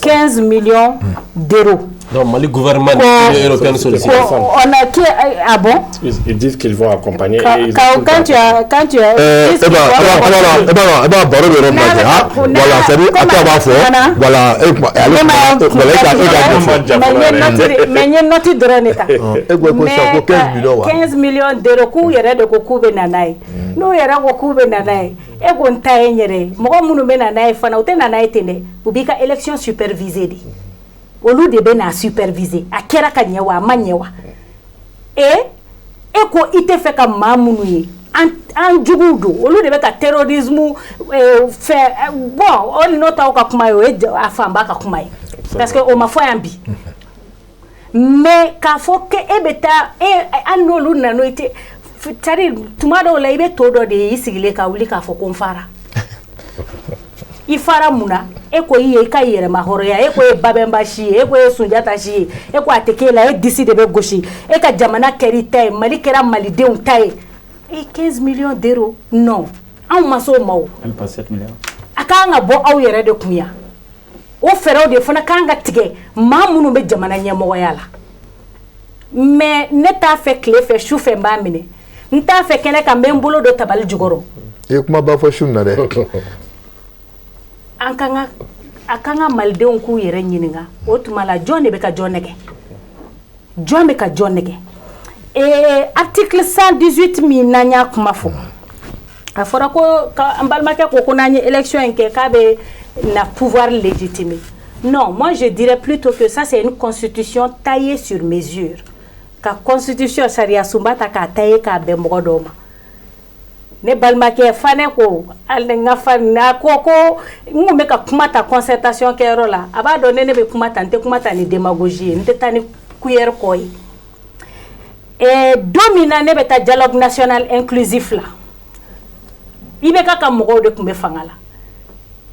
15 millions d'euros. Donc Mali gouvernement ni Union européenne sollicité. On a qui? Ah bon? Ils disent qu'ils vont accompagner. Quand tu as Eh ben, eh ben, eh ben, baro bɛ yɔrɔ min na ten, ah, voilà, c'est à dire a tɔ b'a fɔ, voilà, e kuma ale kuma, voilà, e ka ɲɛfɔ. Mais n ye note dɔrɔn de ta. E ko sisan ko 15 millions wa? 15 millions d'euros, k'u yɛrɛ de ko k'u bɛ na n'a ye. N'u yɛrɛ ko k'u bɛ na n'a ye, e ko n ta ye n yɛrɛ ye. Mɔgɔ minnu bɛ na n'a ye fana, u tɛ na n'a ye ten dɛ, u b'i ka élection superviser de. Olu de bɛ n'a superviser, a kɛra ka ɲɛ wa, a ma ɲɛ wa. E ko i tɛ fɛ ka maa minnu ye an juguw don, olu de bɛ ka terrorisme fɛ. Bon, o n'o t'aw ka kuma ye, o ye a fanba ka kuma ye, parce que o ma fɔ yan bi. Mais k'a fɔ ke e bɛ taa e, hali n'olu nana, i tɛ, c'est à dire tuma dɔw la, i bɛ to dɔ de ye i sigilen ka wuli k'a fɔ ko n fara. I fara mun na? E ko i ye i ka yɛrɛma hɔrɔnya, e ko ye Babɛnba si ye, e ko ye Sunjata si ye, e ko a tɛ k'e la, e disi de bɛ gosi, e ka jamana kɛra i ta ye, Mali kɛra malidenw ta ye. E 15 millions d'euros, non, anw ma s'o ma o. Même pas 7 milliards. A kan ka bɔ aw yɛrɛ de kun yan. O fɛɛrɛw de fana kan ka tigɛ maa minnu bɛ jamana ɲɛmɔgɔya la. Mais ne t'a fɛ tile fɛ, su fɛ n b'a minɛ, n t'a fɛ kɛnɛ kan, n bɛ n bolo don tabali jukɔrɔ. I ye kumaba fɔ su in na dɛ. An kan ka, a kan ka malidenw k'u yɛrɛ ɲininka o tuma la, jɔn de bɛ ka jɔn nɛgɛ, jɔn bɛ ka jɔn nɛgɛ? Article 118 min n'an y'a kuma fɔ, a fɔra ko an balimakɛ ko n'an ye élection in kɛ, k'a bɛ na pouvoir légitimer. Non, moi je dirais plutôt que ça, c'est une constitution taillée sur mesure. Ka constitution sariya sunba ta k'a tailler k'a bɛn mɔgɔ dɔw ma. Ne balimakɛ Fanɛ ko, hali n ka fa a ko ko n kun bɛ ka kuma ta concertation kɛyɔrɔ la, a b'a dɔn ne bɛ kuma ta, n tɛ kuma ta ni démagogie ye, n tɛ taa ni cuillère kɔ ye. Don min na ne bɛ taa dialogue national inclusif la, IBK ka mɔgɔw de tun bɛ fanga la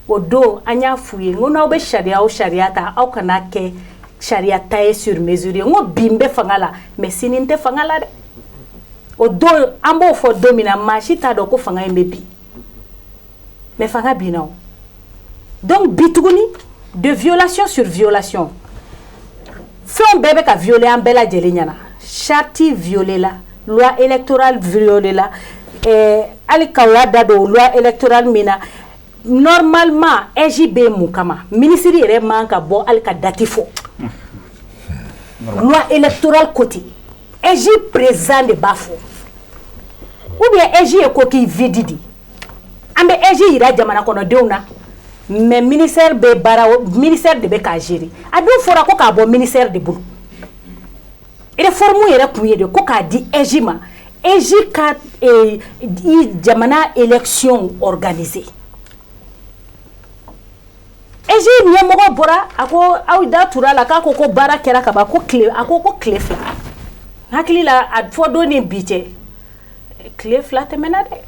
o don. An y'a f'u ye, n ko n'aw bɛ sariya o sariya ta, aw kana kɛ sariya ta ye sur mesure ye. N ko bi n bɛ fanga la, mais sini n tɛ fanga la dɛ. O don, an b'o fɔ don min na, maa si t'a dɔn ko fanga in bɛ bin, mais fanga binna o. Donc bi tuguni, de violation sur violation, fɛnw bɛɛ bɛ ka violer an bɛɛ lajɛlen ɲɛna. Charte violée la, loi électorale violée la, hali k'aw y'a da don loi électorale min na, normalement AIGE bɛ yen mun kama? Ministre yɛrɛ man ka bɔ hali ka date fɔ. Loi électorale côté AIGE président de b'a fɔ, ou bien AIGE ye coquille vide de. An bɛ AIGE yira jamana kɔnɔdenw na, mais ministère bɛ baara, ministère de bɛ k'a gérer. A dun fɔra ko k'a bɔ ministère de bolo. Réforme yɛrɛ kun ye de ko k'a di AIGE ma, AIGE ka jamana élection organiser. AIGE ɲɛmɔgɔ bɔra, a ko aw da tura la, k'a ko ko baara kɛra ka ban, ko tile, a ko ko tile 2. N hakili la, a fɔ don ni bi cɛ, tile 2 tɛmɛna dɛ.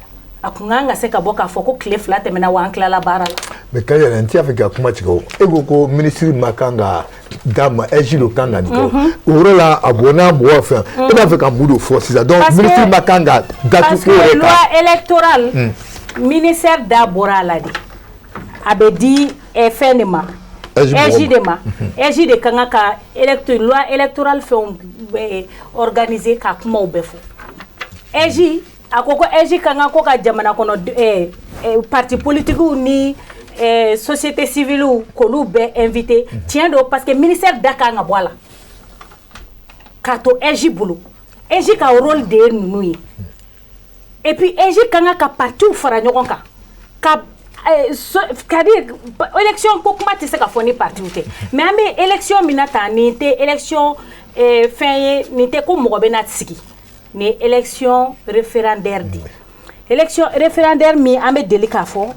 A kun kan ka se ka bɔ k'a fɔ ko tile 2 tɛmɛna wa, an tilala baara la. Mais ka yɛrɛ, n t'a fɛ ka kuma tigɛ o. E ko ko ministre ma kan ka d'a ma, AIGE de kan ka nin kɛ. O yɔrɔ la, a bɔ n'a mɔgɔ fɛ, e b'a fɛ ka mun de fɔ sisan? Donc ministre ma kan ka date ko yɛrɛ kan. Parce que loi électorale, ministère da bɔra a la de, a bɛ di fɛn de ma, AIGE de ma. AIGE de kan ka loi électorale fɛnw organiser, ka kumaw bɛɛ fɔ. AIGE, a ko ko AIGE ka kan ko ka jamana kɔnɔ parti politiques ni société civile k'olu bɛɛ invité. Tiɲɛ don, parce que ministère da kan ka bɔ a la k'a to AIGE bolo. AIGE ka rôle de ye ninnu ye. Et puis AIGE ka kan ka partiw fara ɲɔgɔn kan ka, c'est-à-dire élection ko kuma tɛ se ka fɔ ni partiw tɛ. Mais an bɛ élection min na tan, nin tɛ élection fɛn ye, nin tɛ ko mɔgɔ bɛ na sigi, nin ye élection référendaire de ye. Élection référendaire min, an bɛ deli k'a fɔ,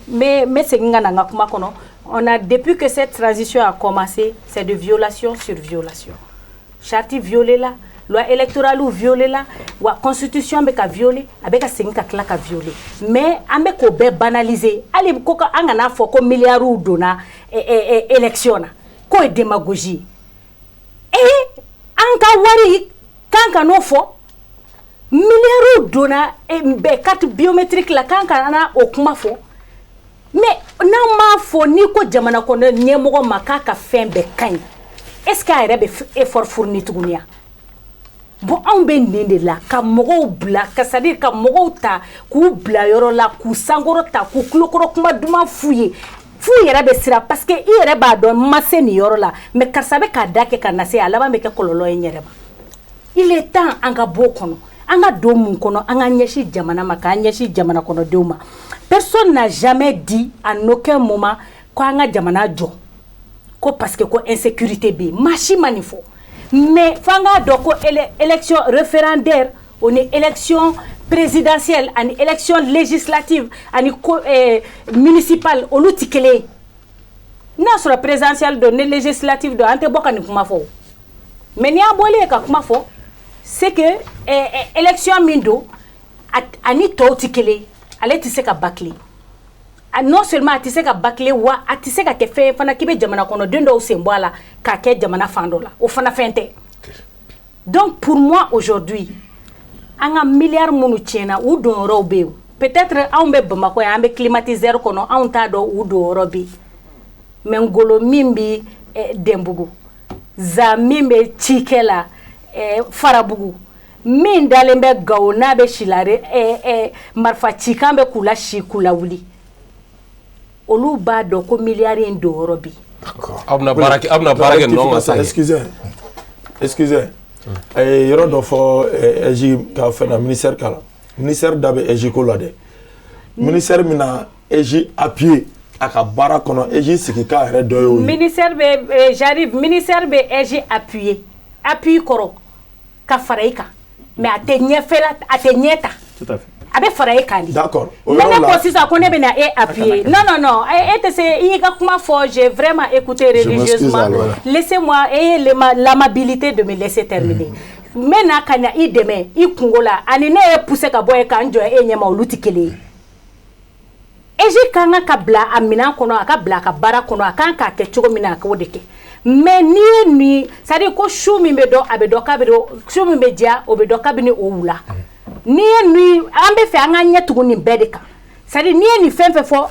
n bɛ segin ka na n ka kuma kɔnɔ. On a, depuis que cette transition a commencé, c'est de violation sur violation. Charte violée la. Loi électorale violée la, wa constitution bɛ ka violer, a bɛ ka segin ka tila ka violer. Mais an bɛ k'o bɛɛ banaliser. Hali ko an kana fɔ ko miliyariw donna élection na, k'o ye démagogie ye. Ee, an ka wari kan ka n'o fɔ, miliyariw donna bɛɛ carte biométrique la, kan ka na o kuma fɔ. Mais n'an m'a fɔ, n'i ko jamana kɔnɔ ɲɛmɔgɔ ma k'a ka fɛn bɛɛ ka ɲi, est ce que a yɛrɛ bɛ effort fourni tuguni wa? Bon, anw bɛ nin de la ka mɔgɔw bila ka, c'est à dire ka mɔgɔw ta k'u bila yɔrɔ la, k'u sankɔrɔ ta, k'u tulokɔrɔ kuma duman f'u ye, f'u yɛrɛ bɛ siran, parce que i yɛrɛ b'a dɔn n ma se nin yɔrɔ la, mais karisa bɛ k'a da kɛ ka na se, a laban bɛ kɛ kɔlɔlɔ ye n yɛrɛ ma. Il est temps an ka bɔ o kɔnɔ, an ka don mun kɔnɔ, an ka ɲɛsin jamana ma, k'an ɲɛsin jamana kɔnɔdenw ma. Personne n'a jamais dit en aucun moment ko an ka jamana jɔ ko parce que ko insécurité bɛ yen. Maa si ma nin fɔ. Mais f'an k'a dɔn ko élection référendaire o ni élection présidentielle ani élection législative ani ko municipale, olu tɛ kelen ye. N'a sɔrɔ présidentielle don ni législative don, an tɛ bɔ ka nin kuma fɔ o. Mais n'i y'a bɔlen ye ka kuma fɔ, c'est que élection min don, ani tɔw tɛ kelen ye. Ale tɛ se ka bâcler. Non seulement a tɛ se ka bâcler, wa a tɛ se ka kɛ fɛn ye fana k'i bɛ jamana kɔnɔden dɔw sen bɔ a la k'a kɛ jamana fan dɔ la, o fana fɛn tɛ. Donc pour moi aujourd'hui, an ka miliyari minnu tiɲɛna, u donyɔrɔw bɛ yen. Peut-être anw bɛ Bamakɔ yan, an bɛ climatiseur kɔnɔ, anw t'a dɔn u donyɔrɔ bɛ yen. Mais ngolo min bɛ Denbugu, za min bɛ cikɛ la Farabugu, min dalen bɛ Gawo, n'a bɛ silare marifa cikan bɛ k'u la si k'u la wuli, olu b'a dɔn ko miliyari in donyɔrɔ bɛ yen. Aw bɛna baara kɛ, aw bɛna baara kɛ nɔ ka sa. Excusez, excusez, a ye yɔrɔ dɔ fɔ AIGE ka fɛn na, ministère ka la, ministère da bɛ AIGE ko la dɛ. Ministère min na AIGE appuyer a ka baara kɔnɔ, AIGE sigi k'a yɛrɛ dɔ y'o ye. Ministère bɛ, j'arrive, ministère bɛ AIGE appuyer, appui kɔrɔ ka fara i kan, mais a tɛ ɲɛfɛla, a tɛ ɲɛ ta. Tout à fait. A bɛ fara e kan de. D'accord. O Ne yɔrɔ ne la ko sisan ko ne bɛna e appuyer. Non, non, non, e tɛ se i y'i ka kuma fɔ, j'ai vraiment écouté Je m'excuse religieusement. Alors. Laissez-moi, ayez l'amabilité de me laisser terminer. N bɛ na ka na i dɛmɛ i kungo la, ani ne ye pousser ka bɔ yen k'an jɔ e ɲɛma, olu tɛ kelen ye. AIGE kan ka bila a minɛn kɔnɔ, a ka bila a ka baara kɔnɔ, a kan k'a kɛ cogo min na, a k'o de kɛ. Mais n'i ye nin, c'est à dire ko su min bɛ dɔn, a bɛ dɔn kabini su min bɛ diya, o bɛ dɔn kabini o wula. N'i ye nin, an bɛ fɛ an ka ɲɛ tugun nin bɛɛ de kan. C'est à dire n'i ye nin fɛn fɛn fɔ,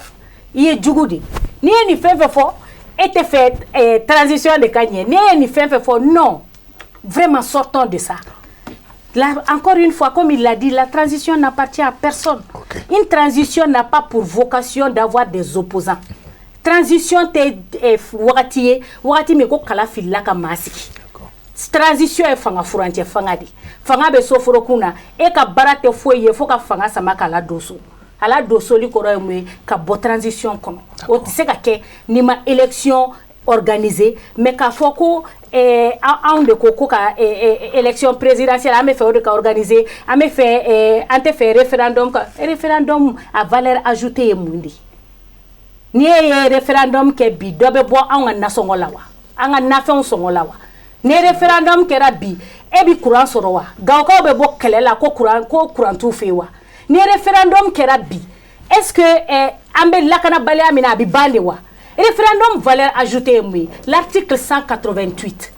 i ye jugu de. N'i ye nin fɛn fɛn fɔ, e tɛ fɛ transition de ka ɲɛ. N'i ye nin fɛn fɛn fɔ, non, vraiment, sortons de ça. Là, encore une fois, comme il l'a dit, la transition n'appartient à personne. Une transition n'a pas pour vocation d'avoir des opposants. Transition tɛ wagati ye, wagati min ko kala filila ka maa sigi. Transition ye fanga furancɛ fanga de. Fanga bɛ so forokun na, e ka baara tɛ foyi ye fo ka fanga sama k'a la don so. A la don soli kɔrɔ ye mun ye? Ka bɔ transition kɔnɔ. O tɛ se ka kɛ n'i ma élection organisée. Mais k'a fɔ ko anw de ko ka élection présidentielle, an bɛ fɛ o de ka organiser, an bɛ fɛ an tɛ fɛ référendum ka, référendum a valeur ajoutée ye mun de ye? N'i e ye référendum kɛ bi, dɔ bɛ bɔ anw ka nasɔngɔ la wa? An ka nafɛnw sɔngɔ la wa? Ni référendum kɛra bi, e bi courant sɔrɔ wa? Gawokaw bɛ bɔ kɛlɛ la ko courant, ko courant t'u fɛ yen wa? Ni référendum kɛra bi, est ce que an bɛ lakanabaliya min na, a bɛ ban de wa? Référendum valeur ajoutée ye mun ye? L'article 188,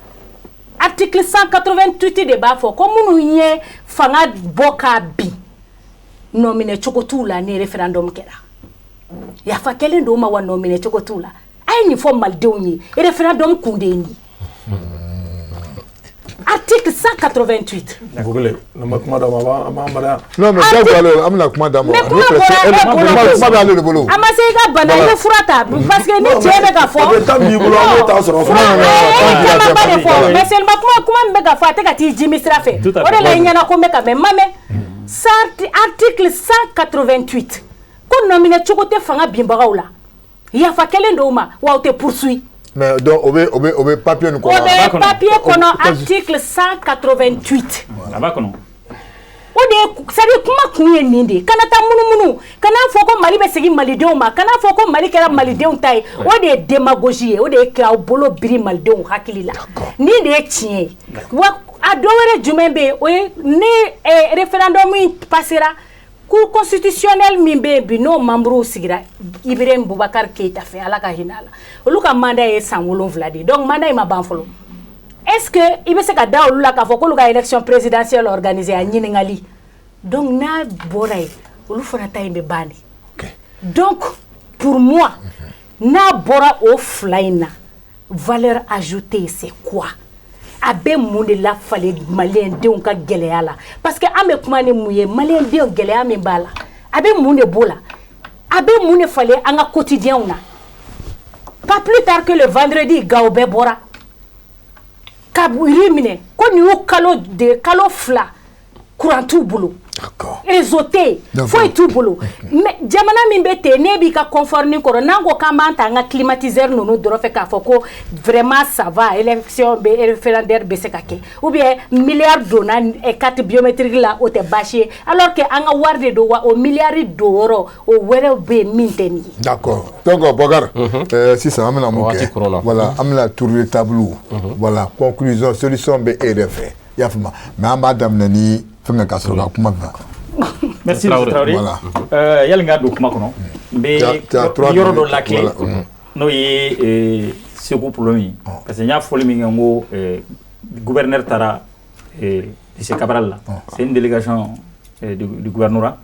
article 188 de b'a fɔ ko minnu ye fanga bɔ k'a bin, nɔminɛ cogo t'u la ni référendum kɛra. Yafa kɛlen don ma wa, nɔminɛ cogo t'u la. A ye nin fɔ malidenw ye, référendum kun de ye nin ye, article 188. Bugule, ne ma kuma d'a ma, a b'an bada. Non, mais jagoya ale, an bɛna kuma d'a ma. Mais kuma bɔra e bolo. Kuma bɛ ale de bolo. A ma se i ka bana, i ye fura ta parce que ni tiɲɛ bɛ ka fɔ. O bɛ temps b'i bolo, an b'o ta sɔrɔ fɔlɔ. E ye camanba de fɔ, mais seulement kuma min bɛ ka fɔ, a tɛ ka t'i jimi sira fɛ. Tout à O de la fait. i ɲɛna ko n bɛ ka mɛn, ma mɛn. Article 188 ko nɔminɛ cogo tɛ fanga binbagaw la, yafa kɛlen dɔw ma wa, o tɛ poursuit. Mais donc o bɛ papier nin O kɔnɔ. bɛ kɔnɔ. Papier kɔnɔ, article 188. A b'a kɔnɔ. O de ye, c'est à dire kuma kun ye nin de ye. Kana taa munumunu, kana fɔ ko Mali bɛ segin malidenw ma, kana fɔ ko Mali kɛra malidenw ta ye. O de ye démagogie ye, o de ye k'aw bolo biri malidenw hakili la. Nin de ye tiɲɛ ye wa. A dɔ wɛrɛ jumɛn bɛ yen? O ye ni référendum in passera, cour constitutionnelle min bɛ yen bi, n'o membre sigira Ibrahim Boubacar Keïta fɛ, Ala ka hinɛ a la, olu ka mandat ye san 7 de ye. Donc mandat in ma ban fɔlɔ. Est-ce que i bɛ se ka da olu la k'a fɔ k'olu ka élection présidentielle organiser? A ɲininkali. Donc n'a bɔra yen, olu fana ta in bɛ ban de. Donc pour moi, n'a bɔra o fila in na, valeur ajoutée, c'est quoi? A bɛ mun de lafalen maliyɛndenw ka gɛlɛya la? Parce que an bɛ kuma ni mun ye? Maliyɛndenw gɛlɛya min b'a la, a bɛ mun de b'o la? A bɛ mun de falen an ka quotidien na? Pas plus tard que le vendredi, Gawo bɛɛ bɔra ka rue minɛ ko nin y'u kalo de kalo 2, courant t'u bolo, réseau tɛ yen, foyi t'u bolo. Mais jamana min bɛ ten, n'e b'i ka confort ni kɔrɔ, n'an ko k'an b'an ta an ka climatiseur ninnu dɔrɔn fɛ k'a fɔ ko vraiment ça va, élection bɛ, référendaire bɛ se ka kɛ, ou bien milliard donna carte biométrique la, o tɛ baasi ye, alors que an ka wari de don wa, o milliard don yɔrɔ o wɛrɛw bɛ yen min tɛ nin ye. D'accord. Donc Bokar, sisan an bɛna mun kɛ? Voilà, an bɛna tour de table. Voilà, conclusion, solution bɛ e yɛrɛ fɛ. I y'a faamu? Mais an b'a daminɛ ni fɛn ka sɔrɔ ka kuma bila. Merci, monsieur Traoré. Voilà. Yali n ka don kuma kɔnɔ, n bɛ yɔrɔ dɔ lakile, n'o ye Segu problème ye, parce que n y'a fɔli min kɛ, n ko gouverneur taara lycée Cabral la, c'est une délégation du gouvernorat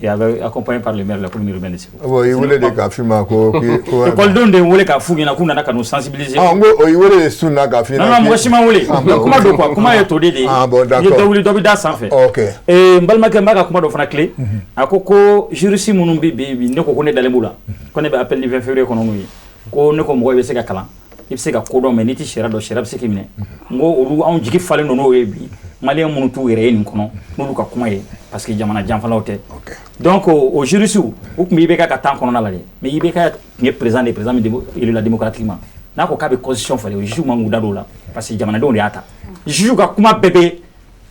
et avait accompagné par le maire de la commune urbaine de Ségou. Bon, i wele de k'a f'i ma ko ko École de wele k'a f'u ɲɛna k'u nana ka n'u sensibiliser. Ah, n ko o y'i wele de sun na k'a f'i ɲɛna. Non non, mɔgɔ si ma wele. Mais kuma don quoi, kuma ye to de ye. Ah bon, d'accord. Ni dɔ wuli, dɔ bɛ da sanfɛ. Ok. N balimakɛ, n b'a ka kuma dɔ fana tile. A ko ko juriste minnu bɛ bi, ne ko ko ne dalen b'u la. Ko ne bɛ appel du 20 février kɔnɔ n'u ye. Ko ne ko mɔgɔ i bɛ se ka kalan, i bɛ se ka ko dɔn, mais n'i tɛ sariya dɔn, sariya bɛ se k'i minɛ. N ko olu anw jigi falen don n'o ye bi. Maliyɛn minnu t'u yɛrɛ ye nin kɔnɔ, n'olu ka kuma ye, parce que jamana janfalaw tɛ. Donc o juriste u tun bɛ IBK ka temps kɔnɔna la dɛ, mais IBK tun ye président de, président min élu la démocratiquement. N'a ko k'a bɛ constitution falen, o juge man k'u da don o la, parce que jamanadenw de y'a ta. Juge ka kuma bɛɛ bɛ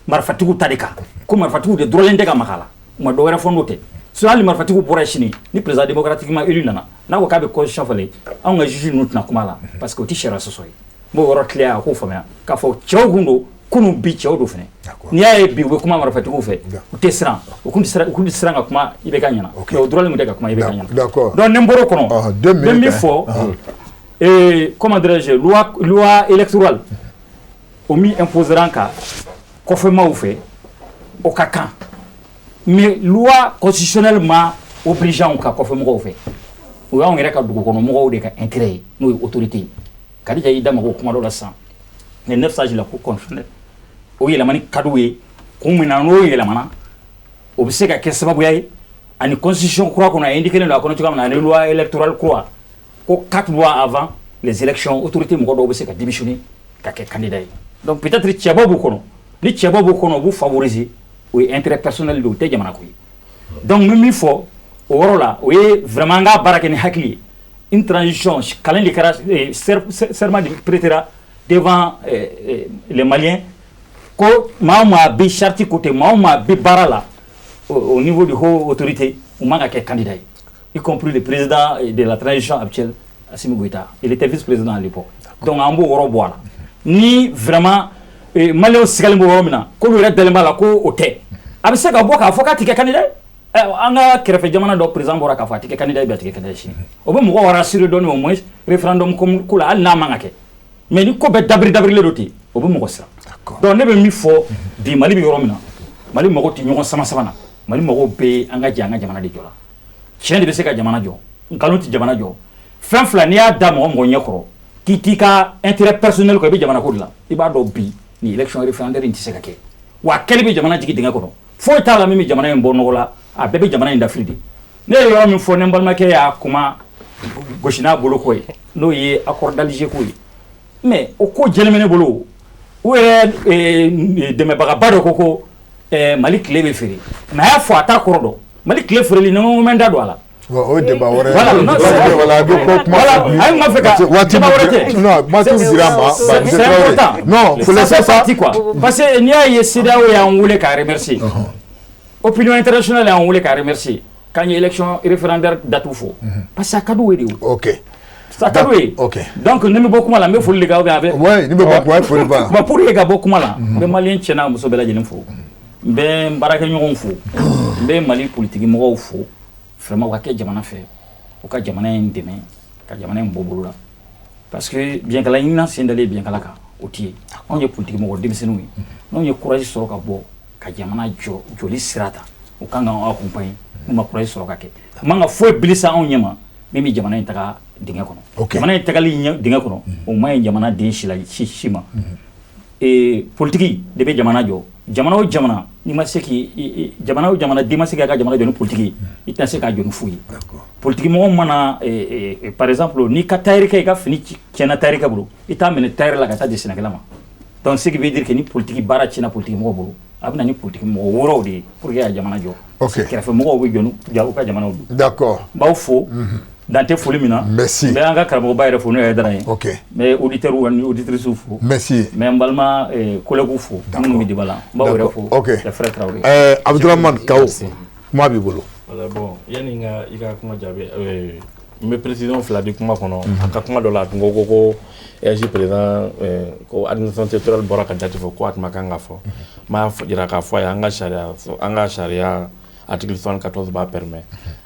marifatigiw ta de kan, ko marifatigiw de dɔrɔlen tɛ ka maga a la, u ma dɔ wɛrɛ fɔ n'o tɛ. Sinon hali marifatigiw bɔra sini, ni président démocratiquement élu nana, n'a ko k'a bɛ constitution falen, anw ka juge ninnu tɛna kuma la, parce que o tɛ sariya sɔsɔ ye. N b'o yɔrɔ tilen, a k'o faamuya k'a fɔ cɛw kun don kunun, bi cɛw don fɛnɛ. N'i y'a ye bi u bɛ kuma marifatigiw fɛ, u tɛ siran, u kun tɛ siran ka kuma IBK ɲɛna, mais o dɔrɔn tun tɛ ka kuma IBK ɲɛna. Donc ni n bɔr'o kɔnɔ, n bɛ min fɔ, comment dirais-je, loi électorale o min imposera an kan kɔfɛmaw fɛ, o ka kan, mais loi constitutionnelle ma obligé anw ka kɔfɛmɔgɔw fɛ. O y'anw yɛrɛ ka dugukɔnɔmɔgɔw de ka intérêt ye, n'o ye autorité ye. Kadija y'i da mago kuma dɔ la sisan, les 9 sages de la cour constitutionnelle, o yɛlɛmani ka d'u ye kun min na, n'o yɛlɛmana, o bɛ se ka kɛ sababuya ye ani constitution kura kɔnɔ, a indiqué don a kɔnɔ cogoya min na, ani loi électorale kura ko 4 mois avant les élections, autorité mɔgɔ dɔw bɛ se ka démissionner ka kɛ candidat ye. Donc peut-être cɛbɔ b'u kɔnɔ, ni cɛbɔ b'u kɔnɔ, u b'u favoriser, o ye intérêt personnel de, o tɛ jamana ko ye. Donc n bɛ min fɔ o yɔrɔ la, o ye vraiment an k'a baara kɛ ni hakili ye. Une transition, kalan de kɛra, serment de prêtera devant les Maliens ko maa o maa bɛ charte côté, maa o maa bɛ baara la au niveau de haute autorité, u man ka kɛ candidat ye, y compris le président de la transition actuelle, Assimi Goïta, il était vice-président à l'époque. Donc an b'o yɔrɔ bɔ a la. Ni vraiment Maliyɛnw sigalen b'o yɔrɔ min na, k'olu yɛrɛ dalen b'a la ko o tɛ, a bɛ se ka bɔ k'a fɔ k'a tɛ kɛ candidat ye. An ka kɛrɛfɛ jamana dɔ président bɔra k'a fɔ a tɛ kɛ candidat ye bi, a tɛ kɛ candidat ye sini. O bɛ mɔgɔw rassurer dɔɔni, au moins référendum ko la, hali n'a man ka kɛ. Mais ni ko bɛɛ dabiri dabirilen don ten, o bɛ mɔgɔ siran. Donc ne bɛ min fɔ bi, Mali bɛ yɔrɔ min na, Mali mago tɛ ɲɔgɔn sama sama na. Mali mago bɛ an ka jɛ an ka jamana de jɔ la. Tiɲɛ de bɛ se ka jamana jɔ, nkalon tɛ jamana jɔ. Fɛn fila, n'i y'a da mɔgɔ mɔgɔ ɲɛ kɔrɔ k'i t'i ka intérêt personnel kɔ, i bɛ jamana ko de la. I b'a dɔn bi ni élection référendaire in tɛ se ka kɛ, wa a kɛli bɛ jamana jigin dingɛ kɔnɔ. Foyi t'a la min bɛ jamana in bɔ nɔgɔ la, a bɛɛ bɛ jamana in dafiri de. Ne ye yɔrɔ min fɔ, ne balimakɛ y'a kuma gosi n'a bolo ko ye, n'o ye accord d'Alger ko ye, mais o ko jɛlen bɛ ne bolo. U yɛrɛ dɛmɛbagaba dɔ ko Mali tile bɛ feere, mais a y'a fɔ a t'a kɔrɔ dɔn. Mali tile feereli, ne ko n bɛ n da don a la. O ye débat wɛrɛ ye. Voilà, non, voilà, ko kuma. Voilà, a ye n fɛ ka waati débat wɛrɛ tɛ. Non, waati dira ma. C'est important. Non, faut laisser ça. Quoi, parce que n'i y'a ye CEDEAO y'an wele k'a remercier, opinion internationale y'an wele k'a remercier k'an ye élection référendaire date fɔ, parce que a ka d'u ye de o. Ok. Ça ka d'o ye. Donc ni bɛ bɔ kuma la, n bɛ foli de kɛ, ou bien a bɛ. Ouais, ni bɛ bɔ kuma, foli ba. Bon, pour que ka bɔ kuma la, n bɛ malien cɛ n'a muso bɛɛ lajɛlen fo. N bɛ n baarakɛɲɔgɔnw fo. N bɛ Mali politique mɔgɔw fo. Vraiment, u ka kɛ jamana fɛ. U ka jamana in dɛmɛ, ka jamana in bɔ bolo la. Parce que biɲɛkala ɲinina sen dalen biɲɛkala kan, o tɛ ye. Anw ye politique mɔgɔ denmisɛnninw ye. N'anw ye courage sɔrɔ ka bɔ ka jamana jɔ joli sira ta, u kan k'anw accompagner. N'u ma courage sɔrɔ ka kɛ, u man ka foyi bilisa anw ɲɛma min bɛ jamana in taga dingɛ kɔnɔ. Jamana in tagali dingɛ kɔnɔ, o man ɲi jamana den si la, si si ma. Politique de bɛ jamana jɔ. Jamana o jamana, n'i ma se k'i jamana o jamana den ma se k'a ka jamana jɔ ni politique ye, i tɛna se k'a jɔ ni foyi ye. Politique mɔgɔ mana, par exemple, n'i ka tailleur kɛ, i ka fini tiɲɛna tailleur kɛ bolo, i t'a minɛ tailleur la ka taa di sɛnɛkɛla ma. Donc ce qui veut dire que ni politique baara tiɲɛna politique mɔgɔ bolo, a bɛ na ni politique mɔgɔ wɛrɛw de ye pour que ka jamana jɔ. Kɛrɛfɛ mɔgɔw bɛ jɔ ni u ka jamanaw don. N b'aw fo. Dan tɛ foli min na. Merci. N bɛ an ka karamɔgɔba yɛrɛ fo, n'o ye Hayidara ye. N bɛ auditeurs ani auditrices fo. Merci. N bɛ n balima collègues fo minnu bɛ débat la. N b'aw yɛrɛ fo. Les frères Traoré. Abdourahmane Kawo, kuma b'i bolo. Voilà, bon, yanni n ka i ka kuma jaabi, n bɛ précision fila di kuma kɔnɔ. A ka kuma dɔ la, a tun ko EAJ président ko administration territoriale bɔra ka date fɔ, ko a tun ma kan ka fɔ. N b'a jira k'a fɔ a ye, an ka sariya article 74 b'a permet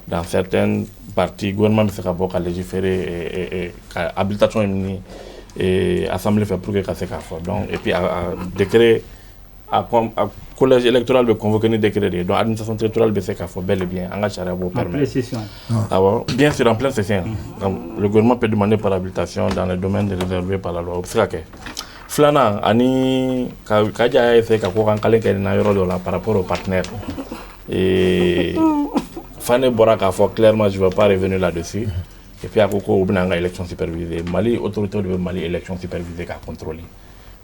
dans certaines parties, gouvernement bɛ se ka bɔ ka légiférer, ka habilitation ɲini assemblée fɛ pour que ka se k'a fɔ. Donc et puis a décret a collège électoral bɛ convoqué ni décret de ye, donc administration territoriale bɛ se k'a fɔ bel et bien, an ka sariya b'o permet. En pleine session. Awɔ, bien sûr, en pleine session. Donc le gouvernement peut demander par habilitation dans les domaines réservés par la loi, o bɛ se ka kɛ. Filanan, ani ka Kaja y'a essayé ka ko kan kalen kɛ nin na yɔrɔ dɔ la par rapport aux partenaires. Et Fane bɔra k'a fɔ clairement, je ne vais pas revenir là-dessus. Et puis a ko ko u bɛna an ka élection superviser. Mali autorité de bɛ Mali élection superviser k'a contrôler.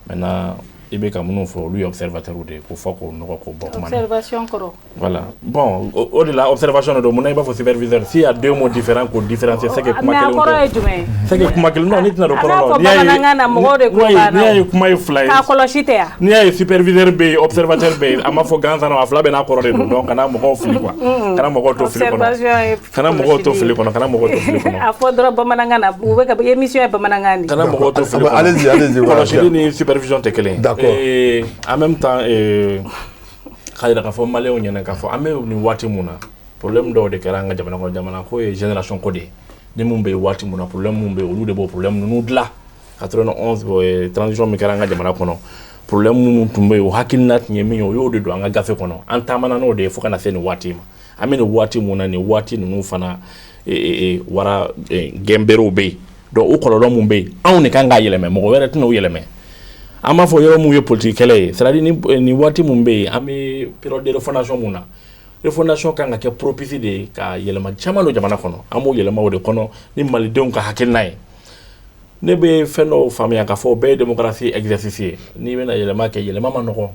Maintenant, i bɛ ka minnu fɔ, olu ye observateur de ye, k'o fɔ k'o nɔgɔ k'o bɔ kuma na. Observation kɔrɔ. Voilà. Bon, o de la observation de don. Munna i b'a fɔ superviseur? S'il y a deux mots différents k'o différencier, c'est que kuma Mais a kelen kɔrɔ ye tɛ. Jumɛn ye? C'est que kuma kelen, non, n'i tɛna don kɔrɔ A la. b'a fɔ bamanankan na, mɔgɔw de tulo b'an na. N'i y'a ye kuma ye fila ye. K'a kɔlɔsi tɛ yan. N'i y'a ye superviseur bɛ yen, observateur bɛ yen, a ma fɔ gansan na, a fila bɛɛ n'a kɔrɔ de don. Donc kana mɔgɔw fili quoi. Kana mɔgɔw to fili kɔnɔ. Observation ye Kana mɔgɔw to fili kɔnɔ. Kana mɔgɔw to fili kɔnɔ. A fɔ dɔrɔn bamanankan na, u bɛ ka émission ye bamanankan de. Kana mɔgɔw to fili kɔnɔ. Allez-y, allez-y, voilà. Kɔlɔsili ni supervision tɛ kelen ye. Et en même temps, k'a jira k'a fɔ maliyɛnw ɲɛna k'a fɔ an bɛ nin waati mun na, problème dɔw de kɛra an ka jamana kɔnɔ. Jamana ko ye génération ko de ye. Ni mun bɛ yen waati mun na, problème mun bɛ yen, olu de b'o problème ninnu dilan. 91 transition min kɛra an ka jamana kɔnɔ, problème minnu tun bɛ yen, o hakilina tun ye min ye, o y'o de don an ka gafe kɔnɔ. An taamana n'o de ye fo ka na se nin waati ma. An bɛ nin waati mun na, nin waati ninnu fana wara gɛnberew bɛ yen. Donc o kɔlɔlɔ mun bɛ yen, anw de kan k'a yɛlɛmɛ, mɔgɔ wɛrɛ tɛna o yɛlɛmɛ. An b'a fɔ yɔrɔ mun ye politique kɛlɛ ye, c'est à dire ni waati mun bɛ yen, an bɛ période de refondation mun na, refondation kan ka kɛ propice de ye ka yɛlɛma caman don jamana kɔnɔ. An b'o yɛlɛma o de kɔnɔ ni malidenw ka hakilina ye. Ne bɛ fɛn dɔw faamuya k'a fɔ o bɛɛ ye démocratie exercice ye. N'i bɛna yɛlɛma kɛ, yɛlɛma ma nɔgɔn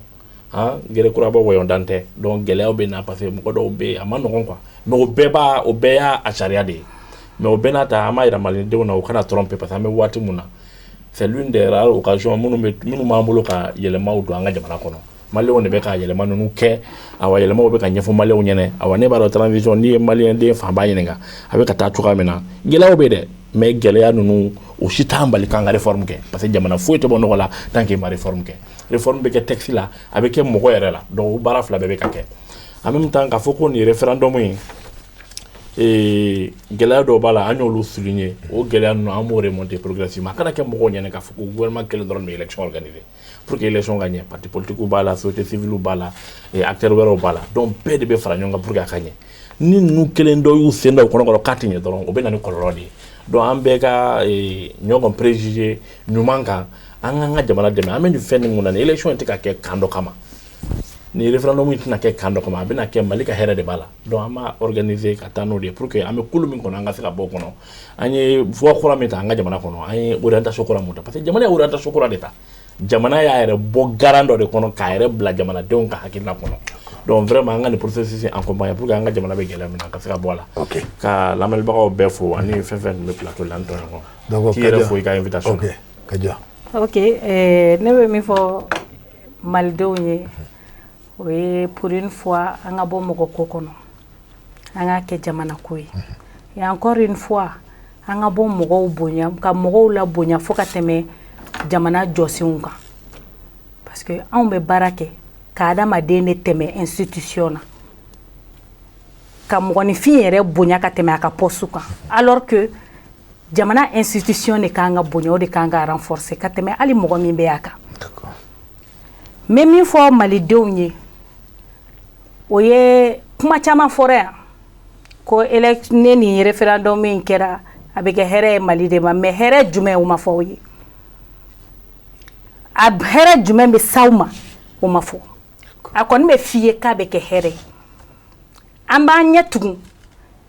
han, gere kura bɔ wɔyɔdan tɛ. Donc gɛlɛyaw bɛ na parce que mɔgɔ dɔw bɛ yen, a ma nɔgɔn quoi. Mais o bɛɛ b'a o bɛɛ y'a a sariya de ye. Mais o bɛɛ n'a ta, an b'a yira malidenw na, u kana tromper, parce que an bɛ waati mun na, c'est l'une des rares occasions minnu bɛ minnu b'an bolo ka yɛlɛmaw don an ka jamana kɔnɔ. Maliyɛnw de bɛ ka yɛlɛma ninnu kɛ. Awa, yɛlɛmaw bɛ ka ɲɛfɔ maliyɛnw ɲɛna. Awa, ne b'a dɔn, transition, n'i ye maliyɛn den fanba ɲininka, a bɛ ka taa cogoya min na, gɛlɛyaw bɛ dɛ, mais gɛlɛya ninnu o si t'an bali k'an ka réforme kɛ, parce que jamana foyi tɛ bɔ nɔgɔ la tant que i ma réforme kɛ. Réforme bɛ kɛ texte la, a bɛ kɛ mɔgɔ yɛrɛ la. Donc o baara fila bɛɛ bɛ ka kɛ en même temps. K'a fɔ ko nin référendum in, gɛlɛya dɔw b'a la, an y'olu souligner. O gɛlɛya ninnu, an b'o remonter progressivement. A kana kɛ mɔgɔw ɲɛna k'a fɔ ko gouvernement kelen dɔrɔn de bɛ élection organiser. Pour que élection ka ɲɛ, parti politique b'a la, société civile b'a la, acteurs wɛrɛw b'a la. Donc bɛɛ de bɛ fara ɲɔgɔn kan pour que a ka ɲɛ. Ni ninnu kelen dɔ y'u sen da u kɔnɔ k'a tɛ ɲɛ dɔrɔn, o bɛ na ni kɔlɔlɔ de ye. Donc an bɛɛ ka ɲɔgɔn préjugé ɲuman kan, an k'an ka jamana dɛmɛ. An bɛ nin fɛn nin mun na, nin élection in tɛ ka kɛ kan dɔ kama, ni référendum in tɛna kɛ kan dɔ kama, a bɛna kɛ Mali ka hɛrɛ de b'a la. Donc an b'a organiser ka taa n'o de ye pour que an bɛ kulu min kɔnɔ, an ka se ka bɔ o kɔnɔ. An ye voie kura min ta an ka jamana kɔnɔ, an ye orientation kura mun ta, parce que jamana ye orientation kura de ta, jamana y'a yɛrɛ bɔ garan dɔ de kɔnɔ k'a yɛrɛ bila jamanadenw ka hakilina kɔnɔ. Donc vraiment, an ka nin processus accompagner pour que an ka jamana bɛ gɛlɛya min na, ka se ka bɔ a la. Ka lamɛnbagaw bɛɛ fo ani fɛn fɛn tun bɛ plateau la, n tɔɲɔgɔn k'i yɛrɛ fo i ka invitation. Ok, Kadia. Ok, ne bɛ min fɔ malidenw ye, o ye pour une fois an ka bɔ mɔgɔ ko kɔnɔ, an k'a kɛ jamana ko ye. Et encore une fois, An ka bɔ mɔgɔw bonya, ka mɔgɔw la bonya fo ka tɛmɛ jamana jɔsenw kan, parce que anw bɛ baara kɛ ka adamaden de tɛmɛ institution na, ka mɔgɔninfin yɛrɛ bonya ka tɛmɛ a ka poste kan, alors que jamana institution de kan ka bonya, o de kan ka renforcer ka tɛmɛ hali mɔgɔ min bɛ a kan. N bɛ min fɔ malidenw ye, o ye kuma caman fɔra yan ko ne nin référendum min kɛra, a bɛ kɛ hɛrɛ ye Mali de ma. Mais hɛrɛ jumɛn, o ma fɔ aw ye. A hɛrɛ jumɛn bɛ s'aw ma, o ma fɔ. A kɔni bɛ f'i ye k'a bɛ kɛ hɛrɛ ye. An b'an ɲɛ tugun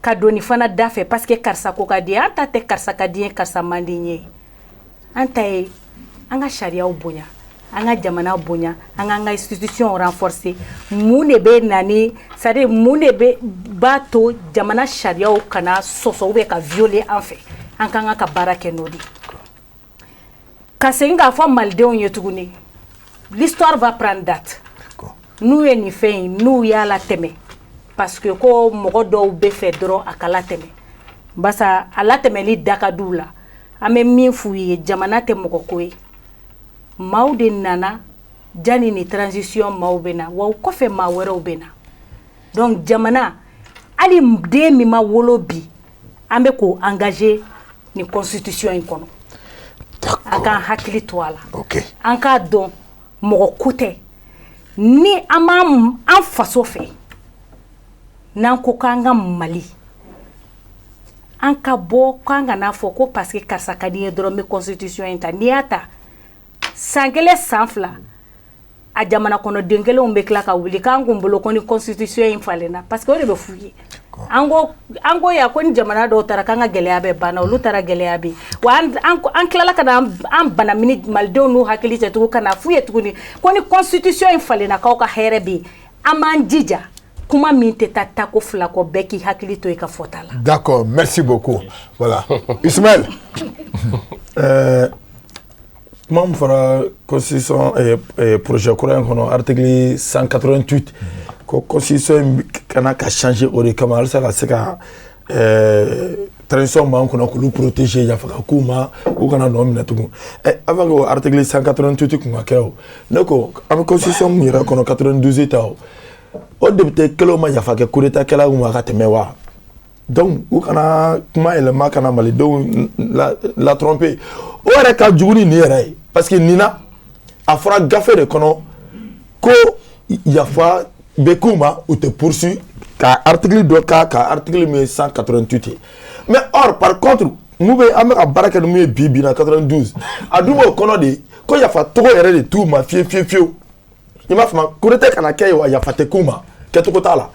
ka don nin fana da fɛ, parce que karisa ko ka di. An ta tɛ karisa ka di ye, karisa man di n ye. An ta ye an ka sariyaw bonya, an ka jamana bonya, an k'an ka institution renforcer. Mun de bɛ na ni, c'est à dire mun de bɛ b'a to jamana sariyaw kana sɔsɔ ou bien ka violer an fɛ? An kan ka baara kɛ n'o de ye. Ka segin k'a fɔ malidenw ye tuguni, l'histoire va prendre date. N'u ye nin fɛn in, n'u y'a latɛmɛ, parce que ko mɔgɔ dɔw bɛ fɛ dɔrɔn a ka latɛmɛ, barisa a latɛmɛli da ka d'u la. An bɛ min f'u ye, jamana tɛ mɔgɔ ko ye. Maaw de nana jani ni transition, maaw bɛ na wa o kɔfɛ maa wɛrɛw bɛ na. Donc jamana, hali den min ma wolo bi, an bɛ k'o engager nin constitution in kɔnɔ. An k'an hakili to a la. An k'a dɔn mɔgɔ ko tɛ. Ni an b'an an faso fɛ, n'an ko k'an ka Mali, an ka bɔ k'an kana fɔ ko parce que karisa ka di n ye dɔrɔn, n bɛ constitution in ta. N'i y'a ta san kelen, san 2, a jamana kɔnɔden kelenw bɛ tila ka wuli k'an kun bolo ko ni constitution in falenna, parce que o de bɛ f'u ye. An ko yan ko ni jamana dɔw taara k'an ka gɛlɛya bɛɛ banna, olu taara, gɛlɛya bɛ yen wa. An tilala ka na an banamini malidenw n'u hakili cɛ tugun, ka na f'u ye tuguni ko ni constitution in falenna, k'aw ka hɛrɛ bɛ yen. An b'an jija, kuma min tɛ taa tako fila kɔ, bɛɛ k'i hakili to i ka fɔta la. D'accord, merci beaucoup. Voilà. Ismaël. Kuma min fɔra constitution projet kura in kɔnɔ, article 188, ko constitution in kana ka changer, o de kama halisa ka se ka transition b'an kunna k'olu protéger, yafa ka k'u ma, u kana nɔ minɛ tugun. Avant que o article 188 kun ka kɛ, o ne ko an bɛ constitution min yɛrɛ kɔnɔ, 92 ta, o député kelenw ma yafa kɛ coup d'état kɛlaw ma ka tɛmɛ wa? Donc u kana kuma yɛlɛma ka na malidenw la tromper. O yɛrɛ ka jugu ni nin yɛrɛ ye, parce que nin na, a fɔra gafe de kɔnɔ ko yafa bɛ k'u ma, u tɛ poursuit, ka article dɔ k'a ka article min ye 188 ye. Mais or, par contre, mun bɛ an bɛ ka baara kɛ ni mun ye bi bi in na, 92, a dun b'o kɔnɔ de ko yafa tɔgɔ yɛrɛ de t'u ma fiyewu fiyewu fiyewu. I m'a faamu, coup d'état kana kɛ yen wa, yafa tɛ k'u ma, kɛcogo t'a la.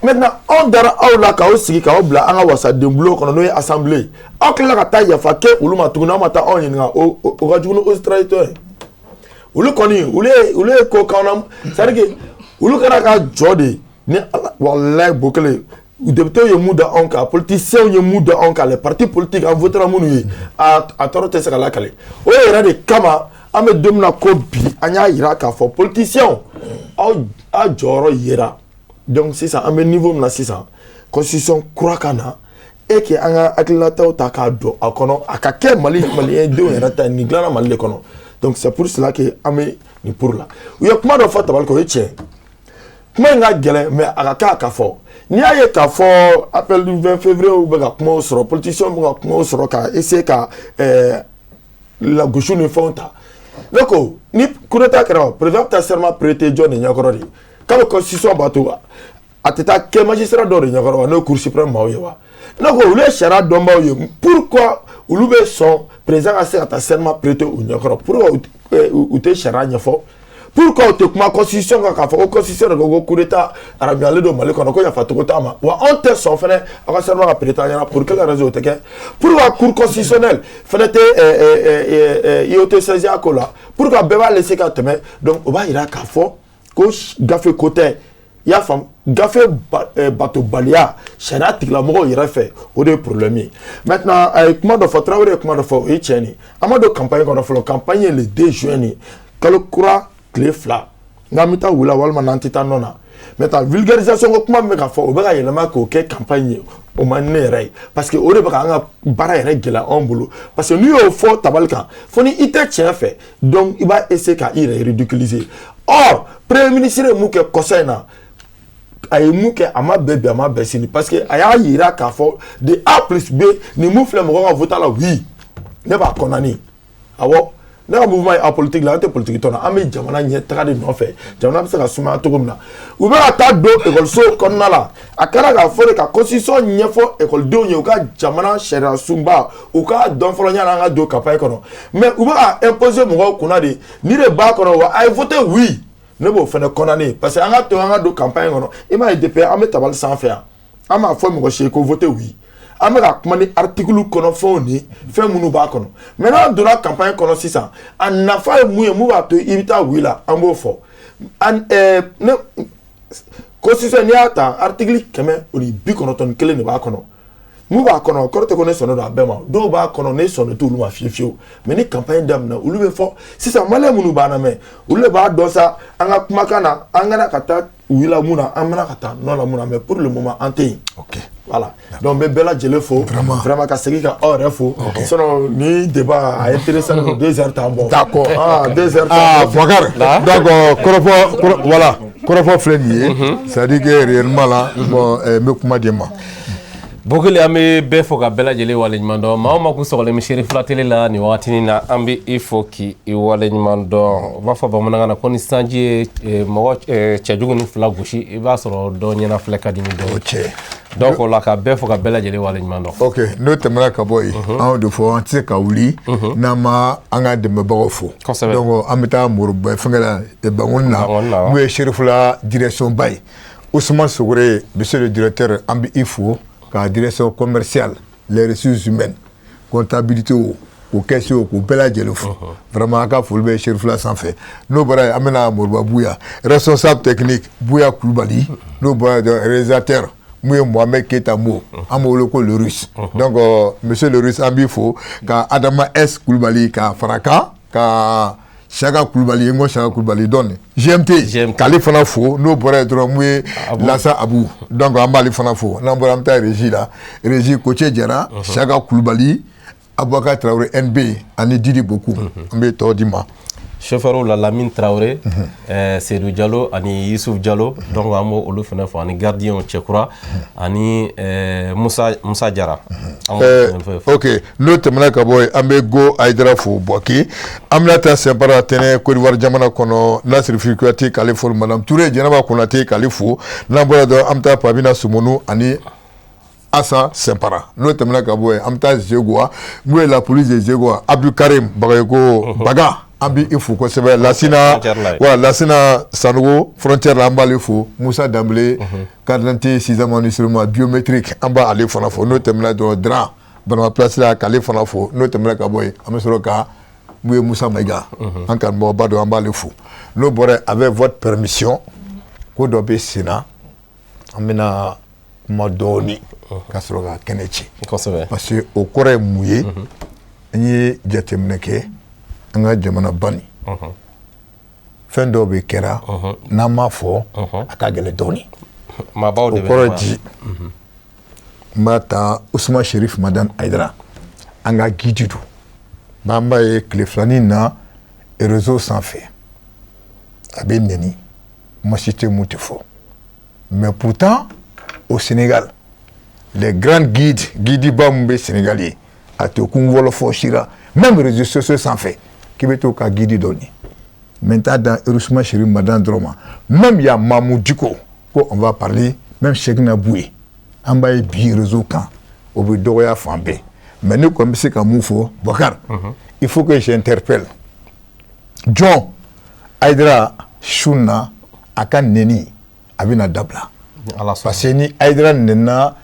Maintenant, anw dara aw la k'aw sigi k'aw bila an ka wasaden bulon kɔnɔ, n'o ye assemblée ye. Aw tilala ka taa yafa kɛ olu ma tuguni, aw ma taa anw ɲininka. O ka jugu ni haute ye. Olu kɔni, olu ye ko k'anw na, c'est à dire que olu kɛra ka jɔ de ni Ala. Walayi, Bokele, député ye mun da anw kan, politiciens ye mun da anw kan, les partis politiques, an votera minnu ye, a tɔɔrɔ tɛ se ka lakale. O yɛrɛ de kama, an bɛ don min na ko bi, an y'a yira k'a fɔ politiciens, aw jɔyɔrɔ yera. Donc sisan, an bɛ niveau min na sisan, constitution kura ka na e que an ka hakilinataw ta k'a don a kɔnɔ, a ka kɛ Mali maliyɛn denw yɛrɛ ta ye. Nin dilanna Mali de kɔnɔ. Donc c'est pour cela que an bɛ nin pour la. U ye kuma dɔ fɔ tabali kan, o ye tiɲɛ. Kuma in ka gɛlɛn, mais a ka kan ka fɔ. N'i y'a ye k'a fɔ appel du 20 février bɛ ka kumaw sɔrɔ, politiciens bɛ ka kumaw sɔrɔ ka essayer ka lagosiw ni fɛnw ta, ne ko ni coup d'état kɛra, président bɛ taa serment prêter jɔn de ɲɛkɔrɔ de k'a bɛ constitution bato? A tɛ taa kɛ magistrat dɔw de ɲɛkɔrɔ wa, n'o ye cour suprême maaw ye wa? Ne ko olu ye sariya dɔnbaw ye, pourquoi olu bɛ sɔn président ka se ka taa serment prêter u ɲɛkɔrɔ? Pourquoi u tɛ sariya ɲɛfɔ? Pourquoi u tɛ kuma constitution kan k'a fɔ ko constitution de ko ko coup d'état haramuyalen don Mali kɔnɔ, ko yafa cogo t'a ma wa? Anw tɛ sɔn fɛnɛ aw ka serment ka prêter an ɲɛna. Pour quelle raison o tɛ kɛ? Pourquoi cour constitutionnelle fɛnɛ tɛ i a ko la? Pourquoi bɛɛ b'a laisser ka tɛmɛ? Donc o b'a yira k'a fɔ ko gafe ko tɛ, i y'a faamu, gafe batobaliya sariya tigilamɔgɔw yɛrɛ fɛ, o de ye problème ye. Maintenant, a ye kuma dɔ fɔ, Tarawele ye kuma dɔ fɔ, o ye tiɲɛ de. An ma don campagne kɔnɔ fɔlɔ. Campagne ye le 2 juin nin kalo kura tile 2, n'an bɛ taa wula walima n'an tɛ taa nɔ na. Maintenant, vulgarisation ko kuma min bɛ ka fɔ, o bɛ ka yɛlɛma k'o kɛ campagne ye. O man ne yɛrɛ ye, parce que o de bɛ k'an ka baara yɛrɛ gɛlɛya anw bolo, parce que n'i y'o fɔ tabali kan, fo ni i tɛ tiɲɛ fɛ, donc i b'a essayer ka i yɛrɛ ridiculiser. Or premier ministre ye mun kɛ kɔsa in na? A ye mun kɛ? A ma bɛn bi, a ma bɛn sini, parce que a y'a yira k'a fɔ de A plus B, nin mun filɛ, mɔgɔw ka vote la oui, ne b'a condamner. Awɔ, ne ka mouvement ye apolitique la, an tɛ politique tɔn na, an bɛ jamana ɲɛtaga de nɔfɛ, jamana bɛ se ka sumaya cogo min na. U bɛ ka taa don ekɔliso kɔnɔna la, a kɛra k'a fɔ de ka constitution ɲɛfɔ ekɔlidenw ye, u ka jamana sariya sunba u k'a dɔn fɔlɔ yanni an ka don campagne kɔnɔ. Mais u bɛ ka imposer mɔgɔw kunna de, ni de b'a kɔnɔ wa a ye voter oui. Ne b'o fana condamner, parce que an ka to an ka don campagne kɔnɔ, i m'a ye, depuis an bɛ tabali sanfɛ yan, an m'a fɔ mɔgɔ si ye ko voter oui. An bɛ ka kuma ni article kɔnɔ fɛnw ni fɛn minnu b'a kɔnɔ. Mais n'an donna campagne kɔnɔ sisan, a nafa ye mun ye, mun b'a to i bɛ taa oui la, an b'o fɔ. An ne constitution, n'i y'a ta, article 191 de b'a kɔnɔ. Mun b'a kɔnɔ? Kɔrɔ tɛ ko ne sɔnnen don a bɛɛ ma. Dɔw b'a kɔnɔ, ne sɔnnen t'olu ma fiyewu fiyewu. Mais ni campagne daminɛ, olu bɛ fɔ sisan. Malien minnu b'an lamɛn, olu de b'a dɔn sa. An ka kumakan na, an kana ka taa oui la mun na, an bɛna ka taa non la mun na. Mais pour le moment, an tɛ yen. Voilà, donc n bɛ bɛɛ lajɛlen fo vraiment, ka segin ka aw yɛrɛ fo. Sinon ni débat a intéressant don, 2 heures t'an bɔ. D'accord. Ah, 2 heures t'an Ah, bɔ. Boubacar, donc kɔrɔfɔ, voilà, kɔrɔfɔ filɛ nin ye, c'est à dire que réellement là, bon, n bɛ kuma di ma. Bokele, an bɛ bɛɛ fo ka bɛɛ lajɛlen waleɲuman dɔn. Maa o maa kun sɔgɔlen bɛ Cherifla Télé la nin wagatinin na, an bɛ i fo k'i waleɲuman dɔn. U b'a fɔ bamanankan na ko ni sanji ye mɔgɔ cɛjugu ni fila gosi, i b'a sɔrɔ dɔ ɲɛna filɛ ka di ni dɔ O ye. Cɛ. Donc o la, ka bɛɛ fo ka bɛɛ lajɛlen waleɲuman dɔn. Ok, n'o tɛmɛna ka bɔ yen, an y'o de fɔ, an tɛ se ka wuli n'an ma an ka dɛmɛbagaw fo. Donc an bɛ taa Moriba fɛnkɛ la, Bangoni na, Bangoni na. mun ye Cherifla direction ba ye. Ousmane Sogore, monsieur le directeur, an bɛ i fo, ka direction commerciale, les ressources humaines, comptabilité, o k'o caisse, o k'o bɛɛ lajɛlen fo. Vraiment, a ka foli bɛ Cherifla sanfɛ. N'o bɔra yen, an bɛna Moriba Buya, responsable technique, Buya Kulubali. N'o bɔra yen, réalisateur, mun ye Mohamed Keita Mo, an b'o wele ko le Russe. Donc monsieur le Russe, an b'i fo, ka Adama S Kulubali ka fara kan, ka Saka Kulubali, n ko Saka Kulubali dɔn GMT, GMT. K'ale fana fo. N'o bɔra yen dɔrɔn, mun ye Lasa Abu, donc an b'ale fana fo. N'an bɔra, an bɛ taa régie la, régie Koce Jara, Saka Kulubali, Abubakar Traoré NB ani Didi Boku. An bɛ tɔ di ma. Chauffeur la, Lamine Traoré, Seydou Diallo ani Youssouf Diallo, donc an b'o olu fana fo, ani gardien Cɛkura ani Musa Jara. An b'o fana fo. Ok, n'o tɛmɛna ka bɔ yen, an bɛ Go Ayidara fo Bouaké. An bɛna taa Sɛnpara Tɛnɛ, Côte d'Ivoire jamana kɔnɔ, Nasiri Kuyate k'ale fo, Madame Touré, Jɛnɛba Konate k'ale fo. N'an bɔra dɔrɔn, an bɛ taa Pamina Sumunu ani Asa Sɛnpara. N'o tɛmɛna ka bɔ yen, an bɛ taa Zegoa, mun ye la police de Zegoa, Abdou Karim Bagayoko Baga, an bɛ i fo kosɛbɛ. Lasina Frontière la ye. Voilà, Lasina Sanogo, frontière la, an b'ale fo. Musa Danbele, carte d'identité, sixième enregistrement biométrique, an b'ale fana fo. N'o tɛmɛna dɔrɔn, Dran Banama place la, k'ale fana fo. N'o tɛmɛna ka bɔ yen, an bɛ sɔrɔ ka mun ye Musa Mayiga, an kanubagaba dɔ, an b'ale fo. N'o bɔra yen, avec votre permission, ko dɔ bɛ sen na, an bɛna kuma dɔɔni ka sɔrɔ ka kɛnɛ ci. Parce que o kɔrɔ ye mun ye? An ye jateminɛ kɛ an ka jamanaba nin, fɛn dɔw bɛ kɛra, n'an m'a fɔ, a ka gɛlɛn dɔɔni. Maabaw O de bɛ kɔrɔ kuma. di, n b'a ta Usman Sherif Madani Hayidara, an ka guide don. N'an b'a ye tile filanin na réseau sanfɛ, a bɛ nɛni, kuma si tɛ mun tɛ fɔ. Mais pourtant au Sénégal, les grands guides, guide ba mun bɛ Sénégal ye, a tɛ kun wɔlɔfɔ sira, même réseaux sociaux sanfɛ k'i bɛ to ka guide dɔ ni. Mais n t'a dan Usman Sherif Madani dɔrɔn ma, même il y a Mahmoud Dicko ko on va parler, même Cheikhna Bouye, an b'a ye bi réseau kan, o bɛ dɔgɔya fan bɛɛ. Mais ne kɔni bɛ se ka mun fɔ, Boubacar, il faut que j'interpelle jɔn Hayidara su na, a ka nɛni a bɛna dabila. Ala sɔnna. Parce que ni Hayidara nɛnna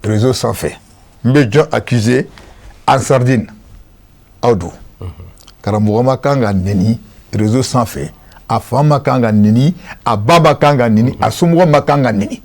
réseau sanfɛ, n bɛ jɔn accuser? Ansardine aw don. Karamɔgɔ ma kan ka nɛni réseau sanfɛ, a fa ma kan ka nɛni, a ba ma kan ka nɛni, a somɔgɔ ma kan ka nɛni.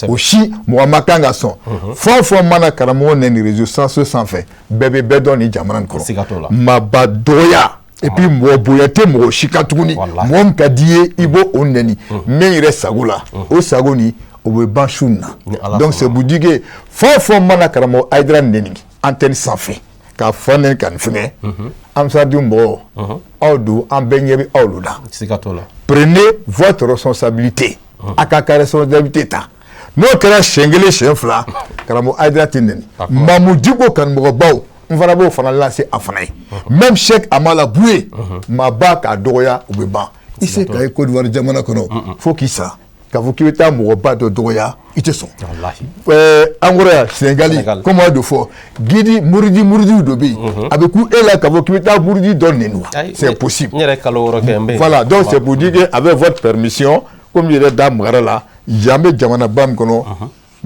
O si mɔgɔ ma kan ka sɔn. Fɛn o fɛn mana karamɔgɔ nɛni réseau sociaux sanfɛ, bɛɛ bɛ bɛɛ dɔn nin jamana in kɔnɔ. Siga t'o la. Maaba dɔgɔya, et puis mɔgɔ bonya tɛ mɔgɔ si kan tuguni. Walahi. Mɔgɔ min ka di i ye, i b'o o nɛni. Min yɛrɛ sago la, o sago ni O bɛ ban su in na. Donc c'est pour dire que fɛn o fɛn mana karamɔgɔ Hayidara neni antenne sanfɛ, k'a fa neni, ka nin fɛngɛ, Ansar Dine mɔgɔw, aw don, an bɛɛ ɲɛ bɛ aw la. Siga t'o la. Prenez votre responsabilité, a k'a ka responsabilité ta. N'o kɛra siɲɛ kelen, siɲɛ fila, karamɔgɔ Hayidara tɛ neni. Mamu Diko kanumɔgɔbaw, n fana b'o fana lase a fana ye. Même Cheikh Amala Bouye, maaba k'a dɔgɔya, u bɛ ban. I se ka ye Côte d'Ivoire jamana kɔnɔ fo k'i sa, k'a fɔ k'i bɛ taa mɔgɔba dɔ dɔgɔya, i tɛ sɔn. An kɔrɔ yan Sénégali, comme a y'o fɔ, guide muridi, muridiw dɔ bɛ yen, a bɛ ku e la k'a fɔ k'i bɛ taa muridi dɔ neni wa? C'est possible. N yɛrɛ kalo 6 kɛ n bɛ yen. Voilà, donc c'est pour dire que avec votre permission, comme i yɛrɛ da magara la, yan bɛ jamanaba min kɔnɔ,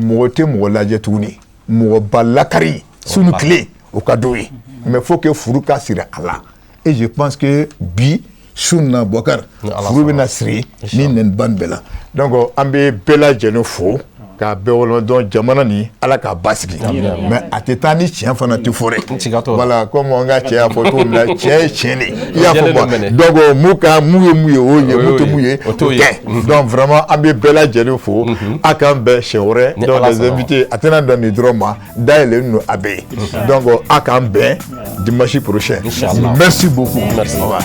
mɔgɔ tɛ mɔgɔ lajɛ tuguni, mɔgɔba lakari su ni tile, o ka d'o ye, mais faut que furu ka siri a la. Et je pense que bi su na, Boubacar, furu bɛna siri ni nɛniba nin bɛɛ la. Donc an bɛ bɛɛ lajɛlen fo k'a bɛɛ waleɲuman dɔn. Jamana nin, Ala k'a basigi, mais a tɛ taa ni tiɲɛ fana tɛ fɔ dɛ. Voilà, comme an ka cɛ y'a fɔ cogo min na, tiɲɛ ye tiɲɛ de ye, i y'a fɔ. Donc mun ka mun ye mun ye, o ye mun tɛ mun ye, o tɛ. Donc vraiment, an bɛ bɛɛ lajɛlen fo, a k'an bɛn siɲɛ wɛrɛ. Donc les invités, a tɛna dan nin dɔrɔn ma, dayɛlɛlen don a bɛɛ ye. Donc a k'an bɛn dimanche prochain. Merci beaucoup. Merci. Au revoir.